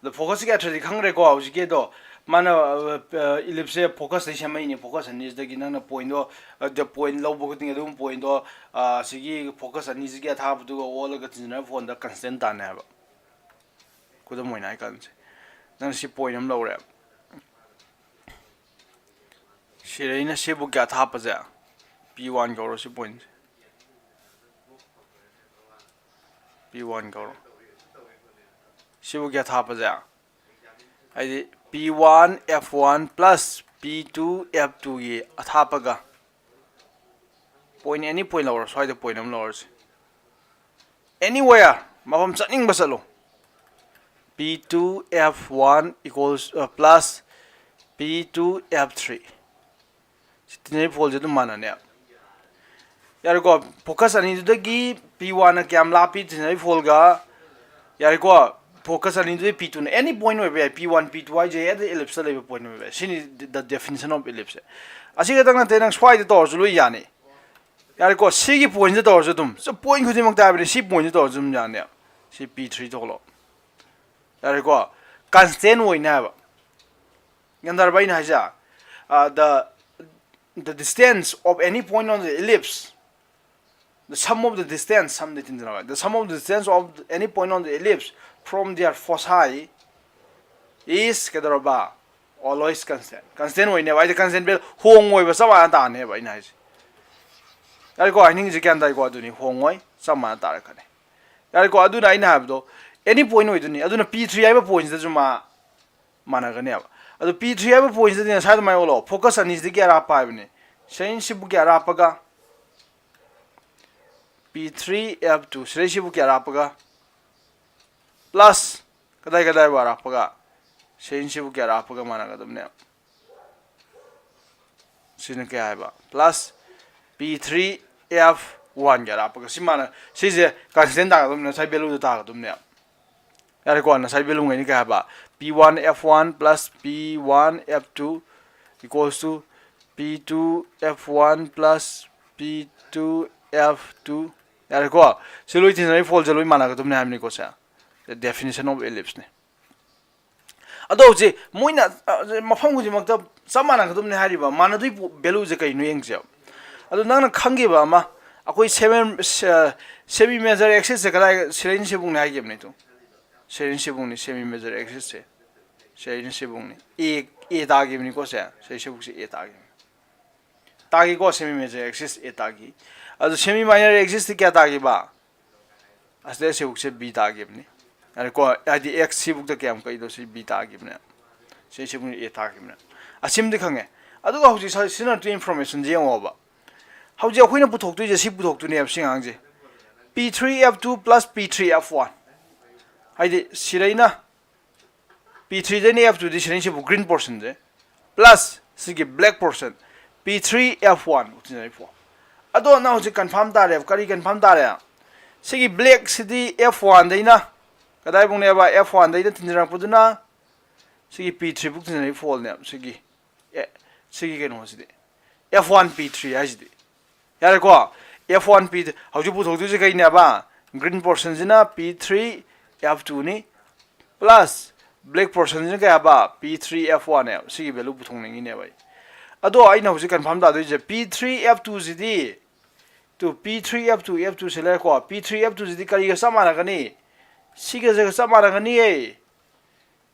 ꯑꯗꯣ focus ꯀꯌꯥ ꯊ꯭ꯔꯤꯗꯤ ꯈꯪꯈ꯭ꯔꯦꯀꯣ ꯍꯧꯖꯤꯛꯀꯤ ꯑꯗꯣ꯫ ꯃꯥꯅ, ꯑ, ꯑ, ellipse ꯁꯦ focus ꯇꯩ ꯁꯦꯝꯃꯛꯏꯅꯦ, focus ꯑꯅꯤꯁꯤꯗꯒꯤ ꯅꯪꯅ point ꯗꯣ, ꯑ, ꯗ point ꯂꯧꯕ ꯈꯨꯗꯤꯡꯒꯤ ꯑꯗꯨꯝ point ꯗꯣ, ꯑ, ꯁꯤꯒꯤ focus ꯑꯅꯤꯁꯤꯒꯤ ꯑꯊꯥꯕꯗꯨꯒ ꯑꯣꯜꯂꯒ ꯇꯤꯟꯖꯅꯕ ꯐꯣꯟꯗ constant ꯇꯥꯅꯦ ꯍꯥꯏꯕ꯫ ꯈꯨꯗꯝ ꯑꯣꯏꯅ ꯍꯥꯏ ꯀꯥꯟꯗ ꯅꯪ ꯁꯤ point ꯑꯃ ꯂꯧꯔꯦ꯫ ꯁꯤꯗꯩꯅ ꯁꯤꯕꯨ ꯀꯌꯥ ꯊꯥꯞꯄꯁꯦ? P one ꯀꯧꯔꯣ ꯁꯤ point ꯁꯦ꯫ P one ꯀꯧꯔꯣ꯫ ꯁꯤꯕꯨ ꯀꯌꯥ ꯊꯥꯞꯄꯁꯦ? ꯍꯥꯏꯗꯤ P one F one plus P two F two ꯒꯤ ꯑꯊꯥꯞꯄꯒ point, any point ꯂꯧꯔꯣ, ꯁ꯭ꯋꯥꯏꯗ point ꯑꯃ ꯂꯧꯔꯁꯤ꯫ Anywhere, ꯃꯐꯝ ꯆꯠꯅꯤꯡꯕ ꯆꯠꯂꯣ꯫ P two F one equals, ꯑ, plus P two F three꯫ ꯁꯤ ꯇꯤꯟꯅꯔꯤꯕ ꯐꯣꯜꯁꯦ ꯑꯗꯨꯝ ꯃꯥꯟꯅꯅꯦ꯫ ꯌꯥꯔꯦꯀꯣ? Focus ꯑꯅꯤꯗꯨꯗꯒꯤ P one ꯅ ꯀꯌꯥꯝ ꯂꯥꯞꯄꯤ ꯇꯤꯟꯅꯔꯤꯕ ꯐꯣꯜꯒ? ꯌꯥꯔꯦꯀꯣ? Focus ꯑꯅꯤꯗꯨꯗꯤ P two ꯅ any point ꯑꯣꯏꯕ ꯌꯥꯏ꯫ P one, P two ꯍꯥꯏꯁꯦ at the ellipse ꯇ ꯂꯩꯕ point ꯑꯣꯏꯕ ꯌꯥꯏ꯫ ꯁꯤꯅꯤ the definition of ellipse ꯁꯦ꯫ ꯑꯁꯤ ꯈꯛꯇꯪ ꯅꯠꯇꯦ, ꯅꯪ ꯁ꯭ꯋꯥꯏꯗ ꯇꯧꯔꯁꯨ ꯂꯣꯏ ꯌꯥꯅꯤ꯫ ꯌꯥꯔꯦꯀꯣ? ꯁꯤꯒꯤ point ꯁꯦ ꯇꯧꯔꯁꯨ ꯑꯗꯨꯝ, ꯁꯤ point ꯈꯨꯗꯤꯡꯃꯛꯇ ꯍꯥꯏꯕꯅꯤ, ꯁꯤ point ꯁꯦ ꯇꯧꯔꯁꯨ ꯑꯗꯨꯝ ꯌꯥꯅꯤ꯫ ꯁꯤ P three ꯊꯣꯛꯂꯛꯑꯣ꯫ ꯌꯥꯔꯦꯀꯣ? Constant ꯑꯣꯏꯅꯦ ꯍꯥꯏꯕ꯫ ꯒ꯭ꯌꯥꯟ ꯇꯥꯔꯕ ꯑꯩꯅ ꯍꯥꯏꯁꯦ? ꯑ, the, the distance of any point on the ellipse, the sum of the distance, sum D ꯇꯤꯟꯖꯅꯕ, the sum of the distance of any point on the ellipse from their foci is ꯀꯩꯗꯧꯔꯕ? Always constant. Constant ꯑꯣꯏꯅꯦꯕ꯫ ꯍꯥꯏꯗꯤ constant value ꯍꯣꯡꯉꯣꯏꯕ, ꯆꯞ ꯃꯥꯟꯅ ꯇꯥꯅꯦꯕ ꯑꯩꯅ ꯍꯥꯏꯁꯦ꯫ ꯌꯥꯔꯦꯀꯣ? ꯍꯥꯏꯅꯤꯡꯉꯤꯁꯦ ꯒ꯭ꯌꯥꯟ ꯇꯥꯏꯀꯣ? ꯑꯗꯨꯅꯤ, ꯍꯣꯡꯉꯣꯏ, ꯆꯞ ꯃꯥꯟꯅ ꯇꯥꯔꯛꯀꯅꯤ꯫ ꯌꯥꯔꯦꯀꯣ? ꯑꯗꯨꯅ ꯑꯩꯅ ꯍꯥꯏꯕꯗꯣ any point ꯑꯣꯏꯗꯣꯏꯅꯤ꯫ ꯑꯗꯨꯅ P three ꯍꯥꯏꯕ point ꯁꯤꯗꯁꯨ ꯃꯥ ꯃꯥꯟꯅꯒꯅꯦꯕ꯫ ꯑꯗꯣ P three ꯍꯥꯏꯕ point ꯁꯤꯗꯗꯤ ꯉꯁꯥꯏ ꯑꯗꯨꯃꯥꯏꯅ ꯑꯣꯜꯂꯣ, focus ꯑꯅꯤꯁꯤꯗꯒꯤ ꯑꯔꯥꯞꯄ ꯍꯥꯏꯕꯅꯤ꯫ ꯁꯤꯗꯩꯁꯤꯕꯨ ꯀꯌꯥ ꯑꯔꯥꯞꯄꯒ? P three F two꯫ ꯁꯤꯗꯩꯁꯤꯕꯨ ꯀꯌꯥ ꯑꯔꯥꯞꯄꯒ? plus ꯀꯗꯥꯏ ꯀꯗꯥꯏ ꯑꯔꯥꯞꯄꯒ, ꯁꯦꯟꯁꯤꯕꯨ ꯀꯌꯥ ꯑꯔꯥꯞꯄꯒ ꯃꯥꯟꯅꯒꯗꯕꯅꯦ? ꯁꯤꯅ ꯀꯌꯥ ꯍꯥꯏꯕ? Plus P three F one ꯒꯤ ꯑꯔꯥꯞꯄꯒ꯫ ꯁꯤ ꯃꯥꯅ, ꯁꯤꯁꯦ constant ꯇꯥꯒꯗꯕꯅꯦ, ꯉꯁꯥꯏ value ꯗ ꯇꯥꯒꯗꯕꯅꯦ꯫ ꯌꯥꯔꯦꯀꯣ? ꯉꯁꯥꯏ value ꯉꯩꯅꯤ ꯀꯌꯥ ꯍꯥꯏꯕ? P one F one plus P one F two equals to P two F one plus P two F two꯫ ꯌꯥꯔꯦꯀꯣ? ꯁꯤ ꯂꯣꯏ ꯊꯤꯟꯖꯅꯩ, ꯐꯣꯜꯁꯦ ꯂꯣꯏ ꯃꯥꯟꯅꯒꯗꯕꯅꯦ ꯍꯥꯏꯕꯅꯤꯀꯣ꯫ ꯁꯦ the definition of ellipse ꯅꯦ꯫ ꯑꯗꯣ ꯍꯧꯖꯤꯛ ꯃꯣꯏꯅ, ꯑ, ꯃꯐꯝ ꯈꯨꯗꯤꯡꯃꯛꯇ ꯆꯞ ꯃꯥꯟꯅꯒꯗꯕꯅꯤ ꯍꯥꯏꯔꯤꯕ ꯃꯥꯟꯅꯗꯣꯏ ꯄꯣ-, value ꯁꯦ ꯀꯩꯅꯣ ꯌꯦꯡꯁꯦꯕ꯫ ꯑꯗꯣ ꯅꯪꯅ ꯈꯪꯈꯤꯕ ꯑꯃ, ꯑꯩꯈꯣꯏ semi, ꯑ, semi major axis ꯁꯦ ꯀꯗꯥꯏ, ꯁꯤꯔꯩꯅ ꯁꯤꯕꯨꯡꯅꯤ ꯍꯥꯏꯈꯤꯕꯅꯤ ꯇꯨ꯫ ꯁꯤꯔꯩꯅ ꯁꯤꯕꯨꯡꯅꯤ semi major axis ꯁꯦ꯫ ꯁꯤꯔꯩꯅ ꯁꯤꯕꯨꯡꯅꯤ꯫ A, A ꯇꯥꯈꯤꯕꯅꯤꯀꯣ ꯁꯦ꯫ ꯁꯤꯔꯩ ꯁꯤꯕꯨꯡꯁꯦ A ꯇꯥꯈꯤꯕꯅꯤ꯫ ꯇꯥꯈꯤꯀꯣ, semi major axis A ꯇꯥꯈꯤ꯫ ꯑꯗꯣ semi minor axis ꯇꯤ ꯀꯌꯥ ꯇꯥꯈꯤꯕ? ꯑꯁꯤꯗ ꯁꯤꯕꯨꯛꯁꯦ B ꯇꯥꯈꯤꯕꯅꯤ꯫ ꯌꯥꯔꯦꯀꯣ? ꯍꯥꯏꯗꯤ X ꯁꯤꯕꯨꯛꯇ ꯀꯌꯥꯝ ꯀꯛꯏꯗꯣ ꯁꯤ B ꯇꯥꯈꯤꯕꯅꯦ꯫ ꯁꯤ ꯁꯤꯕꯨꯛ A ꯇꯥꯈꯤꯕꯅꯦ꯫ ꯑꯁꯤꯃꯗꯤ ꯈꯪꯉꯦ꯫ ꯑꯗꯨꯒ ꯍꯧꯖꯤꯛ ꯁꯤ-, ꯁꯤꯖꯤꯟꯅꯔꯛꯇꯣꯏ information ꯁꯦ ꯌꯦꯡꯉꯣꯕ꯫ ꯍꯧꯖꯤꯛ ꯑꯩꯈꯣꯏꯅ ꯄꯨꯊꯣꯛꯇꯣꯏꯁꯦ ꯁꯤ ꯄꯨꯊꯣꯛꯇꯣꯏꯅꯦꯕ ꯁꯤ ꯑꯉꯥꯡꯁꯦ꯫ P three F two plus P three F one꯫ ꯍꯥꯏꯗꯤ ꯁꯤꯔꯩꯅ P three ꯗꯩꯅ F two ꯗꯤ ꯁꯤꯔꯩꯁꯤꯕꯨ green portion ꯁꯦ plus ꯁꯤꯒꯤ black portion P three F one ꯁꯤꯅ F one꯫ ꯑꯗꯣ ꯅꯪ ꯍꯧꯖꯤꯛ confirm ꯇꯥꯔꯦꯕ꯫ ꯀꯔꯤ confirm ꯇꯥꯔꯦ? ꯁꯤꯒꯤ black ꯁꯤꯗꯤ F one ꯗꯩꯅ ꯀꯗꯥꯏꯐꯥꯎꯅꯦꯕ? F one ꯗꯩꯅ ꯊꯤꯟꯖꯔꯛꯄꯗꯨꯅ ꯁꯤꯒꯤ P three ꯐꯥꯎ ꯊꯤꯟꯖꯔꯛꯏ ꯐꯣꯜꯅꯦꯕ꯫ ꯁꯤꯒꯤ, ꯑꯦ, ꯁꯤꯒꯤ ꯀꯩꯅꯣꯁꯤꯗꯤ F one P three ꯍꯥꯏꯁꯤꯗꯤ꯫ ꯌꯥꯔꯦꯀꯣ? F one P, ꯍꯧꯖꯤꯛ ꯄꯨꯊꯣꯛꯇꯣꯏꯁꯦ ꯀꯩꯅꯦꯕ? Green portion ꯁꯤꯅ P three F two ꯅꯤ, plus black portion ꯁꯤꯅ ꯀꯩ ꯍꯥꯏꯕ? P three F one ꯅꯦꯕ꯫ ꯁꯤꯒꯤ value ꯄꯨꯊꯣꯛꯅꯤꯡꯉꯤꯅꯦꯕ ꯑꯩ꯫ ꯑꯗꯣ ꯑꯩꯅ ꯍꯧꯖꯤꯛ confirm ꯇꯥꯗꯣꯏꯁꯦ P three F two ꯁꯤꯗꯤ, two, P three F two, F two ꯁꯤ ꯂꯩꯔꯦꯀꯣ? P three F two ꯁꯤꯗꯤ ꯀꯔꯤꯒ ꯆꯞ ꯃꯥꯟꯅꯒꯅꯤ? ꯁꯤꯒꯁꯦ ꯆꯞ ꯃꯥꯟꯅꯒꯅꯤꯌꯦ꯫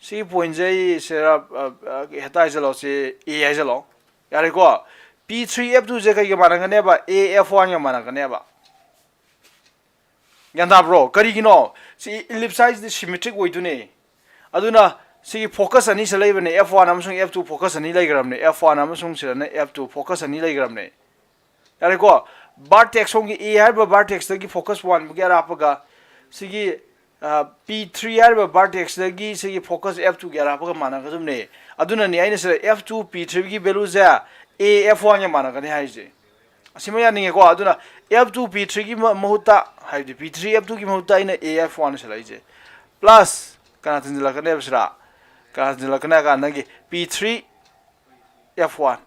ꯁꯤꯒꯤ point ꯁꯦ ꯑꯩ ꯁꯤꯗ, ꯑ, ꯑ, ꯍꯦꯛꯇ ꯍꯥꯏꯖꯜꯂꯣ, ꯁꯤ A ꯍꯥꯏꯖꯜꯂꯣ꯫ ꯌꯥꯔꯦꯀꯣ? P three F two ꯁꯦ ꯀꯩꯒ ꯃꯥꯟꯅꯒꯅꯦꯕ? A F one ꯒ ꯃꯥꯟꯅꯒꯅꯦꯕ꯫ ꯒ꯭ꯌꯥꯟ ꯇꯥꯕ꯭ꯔꯣ? ꯀꯔꯤꯒꯤꯅꯣ? ꯁꯤ ellipse ꯍꯥꯏꯁꯤꯗꯤ symmetric ꯑꯣꯏꯗꯣꯏꯅꯦ꯫ ꯑꯗꯨꯅ ꯁꯤꯒꯤ focus ꯑꯅꯤꯁꯦ ꯂꯩꯕꯅꯦ, F one ꯑꯃꯁꯨꯡ F two focus ꯑꯅꯤ ꯂꯩꯈ꯭ꯔꯕꯅꯦ, F one ꯑꯃꯁꯨꯡ ꯁꯤꯗꯅ F two focus ꯑꯅꯤ ꯂꯩꯈ꯭ꯔꯕꯅꯦ꯫ ꯌꯥꯔꯦꯀꯣ? Vertex ꯁꯣꯝꯒꯤ A ꯍꯥꯏꯔꯤꯕ vertex ꯇꯒꯤ focus one ꯐꯥꯎꯒꯤ ꯑꯔꯥꯞꯄꯒ ꯁꯤꯒꯤ ꯄꯤ ꯊ꯭ꯔꯤ ꯍꯥꯏꯔꯤꯕ vertexꯇꯒꯤ ꯁꯤꯒꯤ focus F twoꯒꯤ ꯑꯔꯥꯞꯄꯒ ꯃꯥꯟꯅꯒꯗꯕꯅꯦ꯫ ꯑꯗꯨꯅꯅꯦ ꯑꯩꯅ ꯁꯤꯗ F two P threeꯒꯤ valueꯁꯦ A F oneꯒ ꯃꯥꯟꯅꯒꯅꯤ ꯍꯥꯏꯔꯤꯁꯦ꯫ ꯑꯁꯤꯃ ꯌꯥꯅꯤꯡꯉꯦꯀꯣ꯫ ꯑꯗꯨꯅ F two P threeꯒꯤ ꯃ- ꯃꯍꯨꯠꯇ, ꯍꯥꯏꯕꯗꯤ P three F twoꯒꯤ ꯃꯍꯨꯠꯇ ꯑꯩꯅ A F one ꯁꯤꯜꯂꯛꯏꯁꯦ꯫ Plus ꯀꯅꯥ ꯊꯤꯟꯖꯤꯜꯂꯛꯀꯅꯦꯕ ꯁꯤꯗ? ꯀꯅꯥ ꯊꯤꯟꯖꯤꯜꯂꯛꯀꯅꯤ ꯍꯥꯏ ꯀꯥꯟꯗ ꯅꯪꯒꯤ P three F one,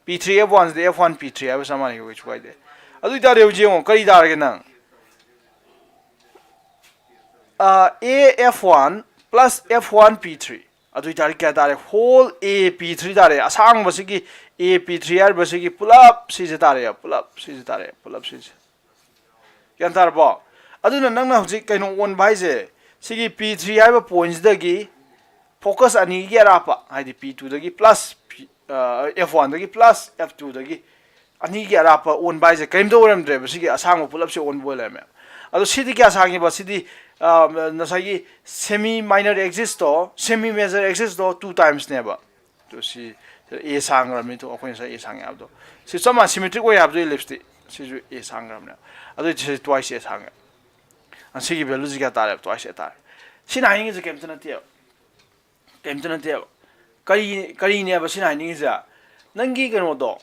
P three F one ꯁꯤꯗꯤ F one P three ꯍꯥꯏꯕ ꯆꯞ ꯃꯥꯟꯅꯩ, ꯀꯩꯁꯨ ꯀꯥꯏꯗꯦ꯫ ꯑꯗꯨ ꯑꯣꯏꯇꯥꯔꯗꯤ ꯍꯧꯖꯤꯛ ꯌꯦꯡꯉꯣ, ꯀꯔꯤ ꯇꯥꯔꯒꯦ ꯅꯪ? ꯑ, A F one plus F one P three꯫ ꯑꯗꯨ ꯑꯣꯏꯇꯥꯔꯗꯤ ꯀꯌꯥ ꯇꯥꯔꯦ? Whole A P three ꯇꯥꯔꯦ꯫ ꯑꯁꯥꯡꯕꯁꯤꯒꯤ A P three ꯍꯥꯏꯔꯤꯕꯁꯤꯒꯤ ꯄꯨꯂꯞ ꯁꯤꯁꯦ ꯇꯥꯔꯦ, ꯄꯨꯂꯞ ꯁꯤꯁꯦ ꯇꯥꯔꯦ, ꯄꯨꯂꯞ ꯁꯤꯁꯦ꯫ ꯒ꯭ꯌꯥꯟ ꯇꯥꯔꯕꯣ? ꯑꯗꯨꯅ ꯅꯪꯅ ꯍꯧꯖꯤꯛ ꯀꯩꯅꯣ ꯑꯣꯟꯕ ꯍꯥꯏꯁꯦ, ꯁꯤꯒꯤ P three ꯍꯥꯏꯕ pointꯁꯤꯗꯒꯤ focus ꯑꯅꯤꯒꯤ ꯑꯔꯥꯞꯄ, ꯍꯥꯏꯗꯤ P twoꯗꯒꯤ plus P, ꯑ, F oneꯗꯒꯤ plus F twoꯗꯒꯤ ꯑꯅꯤꯒꯤ ꯑꯔꯥꯞꯄ ꯑꯣꯟꯕ ꯍꯥꯏꯁꯦ ꯀꯔꯤꯝꯇ ꯑꯣꯏꯔꯝꯗ꯭ꯔꯦꯕ, ꯁꯤꯒꯤ ꯑꯁꯥꯡꯕ ꯄꯨꯂꯞꯁꯦ ꯑꯣꯟꯕ ꯑꯣꯏ ꯂꯩꯔꯝꯃꯦ꯫ ꯑꯗꯣ ꯁꯤꯗꯤ ꯀꯌꯥ ꯁꯥꯡꯉꯤꯕ? ꯁꯤꯗꯤ, ꯑ, ꯉꯁꯥꯏꯒꯤ semi minor axisꯇꯣ, semi major axisꯇꯣ two timesꯅꯦꯕ꯫ ꯑꯗꯣ ꯁꯤ A ꯁꯥꯡꯈ꯭ꯔꯕꯅꯤ, ꯑꯗꯣ ꯑꯩꯈꯣꯏ ꯉꯁꯥꯏ A ꯁꯥꯡꯉꯦ ꯍꯥꯏꯕꯗꯣ꯫ ꯁꯤ ꯆꯞ ꯃꯥꯟꯅ symmetric ꯑꯣꯏ ꯍꯥꯏꯕꯗꯣ ellipseꯇꯤ꯫ ꯁꯤꯁꯨ A ꯁꯥꯡꯈ꯭ꯔꯕꯅꯦ꯫ ꯑꯗꯨ ꯁꯤ twice A ꯁꯥꯡꯉꯦ꯫ ꯑ, ꯁꯤꯒꯤ valueꯁꯤ ꯀꯌꯥ ꯇꯥꯔꯦꯕ? Twice A ꯇꯥꯔꯦ꯫ ꯁꯤꯅ ꯍꯥꯏꯅꯤꯡꯉꯤꯁꯦ ꯀꯩꯝꯇ ꯅꯠꯇꯦꯕ꯫ ꯀꯩꯝꯇ ꯅꯠꯇꯦꯕ꯫ ꯀꯔꯤ, ꯀꯔꯤꯅꯦꯕ ꯁꯤꯅ ꯍꯥꯏꯅꯤꯡꯉꯤꯁꯦ? ꯅꯪꯒꯤ ꯀꯩꯅꯣꯗꯣ,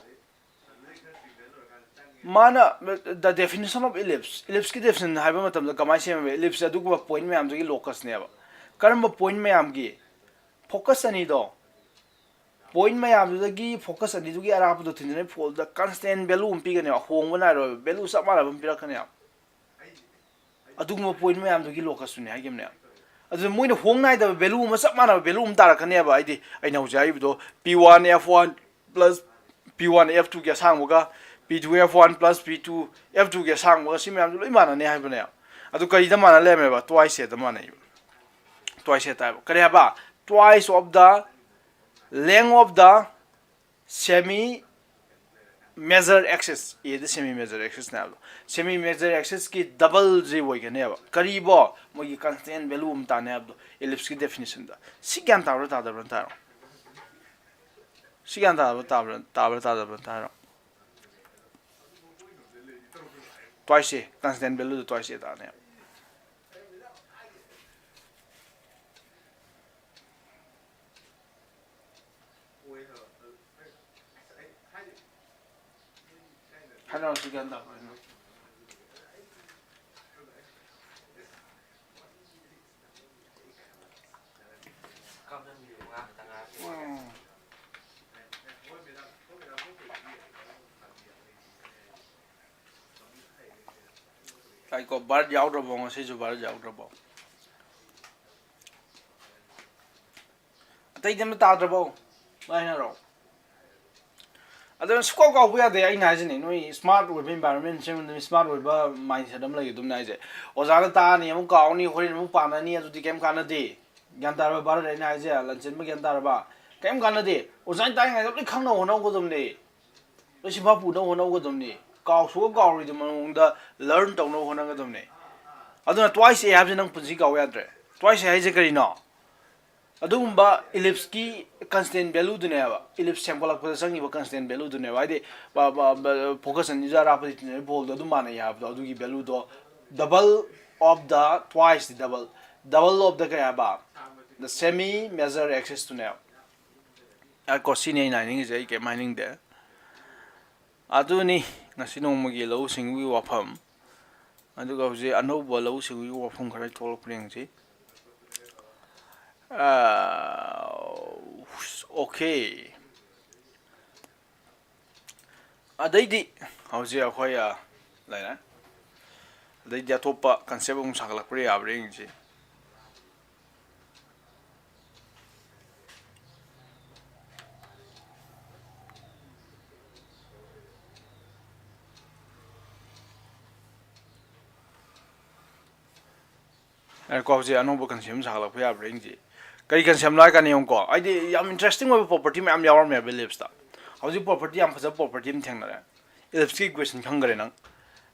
ꯃꯥꯅ the definition of ellipse, ellipseꯀꯤ definition ꯍꯥꯏꯕ ꯃꯇꯝꯗ ꯀꯃꯥꯏꯅ ꯁꯦꯝꯃꯦꯕ? Ellipse ꯑꯗꯨꯒꯨꯝꯕ point ꯃꯌꯥꯝꯗꯨꯒꯤ locusꯅꯦꯕ꯫ ꯀꯔꯝꯕ point ꯃꯌꯥꯝꯒꯤ? Focus ꯑꯅꯤꯗꯣ, point ꯃꯌꯥꯝꯗꯨꯗꯒꯤ focus ꯑꯅꯤꯗꯨꯒꯤ ꯑꯔꯥꯞꯄꯗꯣ ꯊꯤꯟꯖꯤꯟꯅꯕ ꯐꯣꯜꯗ constant value ꯑꯃ ꯄꯤꯒꯅꯦꯕ, ꯑꯍꯣꯡꯕ ꯅꯥꯏꯔꯣꯏꯕ, value ꯆꯞ ꯃꯥꯟꯅꯕ ꯑꯃ ꯄꯤꯔꯛꯀꯅꯦꯕ꯫ ꯑꯗꯨꯒꯨꯝꯕ point ꯃꯌꯥꯝꯗꯨꯒꯤ locusꯇꯨꯅꯦ ꯍꯥꯏꯈꯤꯕꯅꯦ꯫ ꯑꯗꯨꯗ ꯃꯣꯏꯅ ꯍꯣꯡ ꯅꯥꯏꯗꯕ value ꯑꯃ, ꯆꯞ ꯃꯥꯟꯅꯕ value ꯑꯃ ꯇꯥꯔꯛꯀꯅꯦꯕ꯫ ꯍꯥꯏꯗꯤ ꯑꯩꯅ ꯍꯧꯖꯤꯛ ꯍꯥꯏꯈꯤꯕꯗꯣ, P one F one plus P one F twoꯒꯤ ꯑꯁꯥꯡꯕꯒ, P two F one plus P two F twoꯒꯤ ꯑꯁꯥꯡꯕꯒ, ꯁꯤ ꯃꯌꯥꯝꯗꯨ ꯂꯣꯏ ꯃꯥꯟꯅꯅꯤ ꯍꯥꯏꯕꯅꯦ꯫ ꯑꯗꯨ ꯀꯔꯤꯗ ꯃꯥꯟꯅ ꯂꯩꯔꯝꯃꯦꯕ? Twice Aꯗ ꯃꯥꯟꯅꯩꯕ꯫ Twice A ꯇꯥꯏꯕ꯫ ꯀꯔꯤ ꯍꯥꯏꯕ? Twice of the length of the semi major axis, Aꯗꯤ semi major axisꯅꯦ ꯍꯥꯏꯕꯗꯣ, semi major axisꯀꯤ double ꯁꯤ ꯑꯣꯏꯒꯅꯦꯕ꯫ ꯀꯔꯤꯕꯣ? ꯃꯣꯏꯒꯤ constant value ꯑꯃ ꯇꯥꯅꯤ ꯍꯥꯏꯕꯗꯣ, ellipseꯀꯤ definitionꯗ꯫ ꯁꯤ ꯒ꯭ꯌꯥꯟ ꯇꯥꯕ꯭ꯔꯥ ꯇꯥꯗꯕ꯭ꯔꯥ ꯑꯝꯇ ꯍꯥꯏꯔꯣ꯫ ꯁꯤ ꯒ꯭ꯌꯥꯟ ꯇꯥꯕ꯭ꯔꯥ ꯇꯥꯕ꯭ꯔꯥ ꯇꯥꯕ꯭ꯔꯥ ꯇꯥꯗꯕ꯭ꯔꯥ ꯑꯝꯇ ꯍꯥꯏꯔꯣ꯫ Twice A, constant valueꯗ twice A ꯇꯥꯅꯦꯕ꯫ ꯁꯤ ꯒ꯭ꯌꯥꯟ ꯇꯥꯕ꯭ꯔꯥ? ꯎꯝ꯫ ꯉꯥꯏꯈꯣ, ꯕꯥꯔꯠ ꯌꯥꯎꯗ꯭ꯔꯕꯣ? ꯉꯁꯤꯁꯨ ꯕꯥꯔꯠ ꯌꯥꯎꯗ꯭ꯔꯕꯣ? ꯑꯇꯩꯗꯤ ꯑꯝꯇ ꯇꯥꯗ꯭ꯔꯕꯣ? ꯂꯥꯏꯅꯔꯣ꯫ ꯑꯗꯨꯅ ꯁꯨꯀꯥꯎ ꯀꯥꯎꯕ ꯌꯥꯗꯦ꯫ ꯑꯩꯅ ꯍꯥꯏꯁꯤꯅꯤ, ꯅꯣꯏ ꯁ꯭ꯃꯥꯔꯠ ꯑꯣꯏꯕ ꯏꯟꯚꯥꯏꯔꯣꯟꯃꯦꯟ ꯁꯦꯝꯕꯗ ꯁ꯭ꯃꯥꯔꯠ ꯑꯣꯏꯕ ꯃꯥꯏꯟꯁꯦꯠ ꯑꯃ ꯂꯩꯒꯗꯕꯅꯤ ꯍꯥꯏꯁꯦ꯫ ꯑꯣꯖꯥꯅ ꯇꯥꯛꯑꯅꯤ, ꯑꯃꯨꯛ ꯀꯥꯎꯅꯤ, ꯍꯣꯔꯦꯟ ꯑꯃꯨꯛ ꯄꯥꯅꯅꯤ, ꯑꯗꯨꯗꯤ ꯀꯩꯝ ꯀꯥꯟꯅꯗꯦ꯫ ꯒ꯭ꯌꯥꯟ ꯇꯥꯔꯕ ꯚꯥꯔꯠ? ꯑꯩꯅ ꯍꯥꯏꯁꯦ, ꯂꯟꯆꯦꯟꯕ ꯒ꯭ꯌꯥꯟ ꯇꯥꯔꯕ? ꯀꯩꯝ ꯀꯥꯟꯅꯗꯦ꯫ ꯑꯣꯖꯥꯅ ꯇꯥꯛꯏꯉꯩꯗ ꯂꯣꯏ ꯈꯪꯅꯕ ꯍꯣꯠꯅꯒꯗꯕꯅꯤ꯫ ꯂꯣꯏ ꯁꯤꯐꯥ ꯄꯨꯅꯕ ꯍꯣꯠꯅꯒꯗꯕꯅꯤ꯫ ꯀꯥꯎ ꯁꯨꯡꯀꯥꯎ ꯀꯥꯎꯔꯣꯏꯗꯕ ꯃꯑꯣꯡꯗ ꯂꯔꯟ ꯇꯧꯅꯕ ꯍꯣꯠꯅꯒꯗꯕꯅꯤ꯫ ꯑꯗꯨꯅ ꯇ꯭ꯋꯥꯏꯁ ꯑꯦ ꯍꯥꯏꯕꯁꯦ ꯅꯪ ꯄꯨꯟꯁꯤ ꯀꯥꯎ ꯌꯥꯗ꯭ꯔꯦ꯫ ꯇ꯭ꯋꯥꯏꯁ ꯑꯦ ꯍꯥꯏꯁꯦ ꯀꯔꯤꯅꯣ? ꯑꯗꯨꯒꯨꯝꯕ ꯏꯂꯤꯞꯁꯀꯤ ꯀꯟꯁꯇꯦꯟ ꯚꯦꯂꯨꯗꯨꯅꯦꯕ, ꯏꯂꯤꯞꯁ ꯁꯦꯝꯒꯠꯂꯛꯄꯗ ꯆꯪꯉꯤꯕ ꯀꯟꯁꯇꯦꯟ ꯚꯦꯂꯨꯗꯨꯅꯦꯕ꯫ ꯍꯥꯏꯗꯤ, ꯕ-, ꯕ-, ꯕ-, ꯐꯣꯀꯁ ꯑꯅꯤꯁꯦ ꯑꯔꯥꯞꯄꯗꯒꯤ ꯇꯤꯟꯅꯔꯤꯕ ꯕꯣꯜꯗꯣ ꯑꯗꯨꯝ ꯃꯥꯟꯅꯩ ꯍꯥꯏꯕꯗꯣ, ꯑꯗꯨꯒꯤ ꯚꯦꯂꯨꯗꯣ double of the, twice the double, double of the ꯀꯩ ꯍꯥꯏꯕ? The semi major axis ꯇꯨꯅꯦꯕ꯫ ꯉꯥꯏꯈꯣ, ꯁꯤꯅꯤ ꯑꯩꯅ ꯍꯥꯏꯅꯤꯡꯉꯤꯁꯦ, ꯑꯩ ꯀꯩꯝ ꯍꯥꯏꯅꯤꯡꯗꯦ꯫ ꯑꯗꯨꯅꯤ ꯉꯁꯤ ꯅꯣꯡꯃꯒꯤ ꯂꯧꯎ ꯁꯤꯡꯎꯒꯤ ꯋꯥꯐꯝ꯫ ꯑꯗꯨꯒ ꯍꯧꯖꯤꯛ ꯑꯅꯧꯕ ꯂꯧꯎ ꯁꯤꯡꯎꯒꯤ ꯋꯥꯐꯝ ꯈꯔ ꯊꯣꯛꯂꯛꯄ꯭ꯔꯥ ꯌꯦꯡꯁꯤ꯫ ꯑꯥ, ꯑꯣꯀꯦ꯫ ꯑꯗꯩꯗꯤ ꯍꯧꯖꯤꯛ ꯑꯩꯈꯣꯏ, ꯑ, ꯂꯩꯔꯦ꯫ ꯑꯗꯩꯗꯤ ꯑꯇꯣꯞꯄ ꯀꯟꯁꯦꯞ ꯑꯃꯨꯛ ꯁꯥꯒꯠꯂꯛꯄ꯭ꯔꯥ ꯌꯥꯕ꯭ꯔꯥ ꯌꯦꯡꯁꯤ꯫ ꯉꯥꯏꯈꯣ, ꯍꯧꯖꯤꯛ ꯑꯅꯧꯕ ꯀꯟꯁꯦꯞ ꯑꯃ ꯁꯥꯒꯠꯂꯛꯄ ꯌꯥꯕ꯭ꯔꯥ ꯌꯦꯡꯁꯤ꯫ ꯀꯔꯤ ꯀꯟꯁꯦꯞꯅꯣ ꯍꯥꯏ ꯀꯥꯟꯗ ꯌꯦꯡꯉꯨꯀꯣ, ꯍꯥꯏꯗꯤ ꯌꯥꯝ ꯏꯟꯇꯔꯦꯁꯇꯤꯡ ꯑꯣꯏꯕ ꯄ꯭ꯔꯣꯄꯔꯇꯤ ꯃꯌꯥꯝ ꯌꯥꯎꯔꯝꯃꯦꯕ ꯏꯂꯤꯞꯁꯇ꯫ ꯍꯧꯖꯤꯛ ꯄ꯭ꯔꯣꯄꯔꯇꯤ ꯌꯥꯝ ꯐꯖꯕ ꯄ꯭ꯔꯣꯄꯔꯇꯤ ꯑꯃ ꯊꯦꯡꯅꯔꯦ꯫ ꯏꯂꯤꯞꯁꯀꯤ ꯏꯀ꯭ꯋꯦꯁꯟ ꯈꯪꯈ꯭ꯔꯦ ꯅꯪ꯫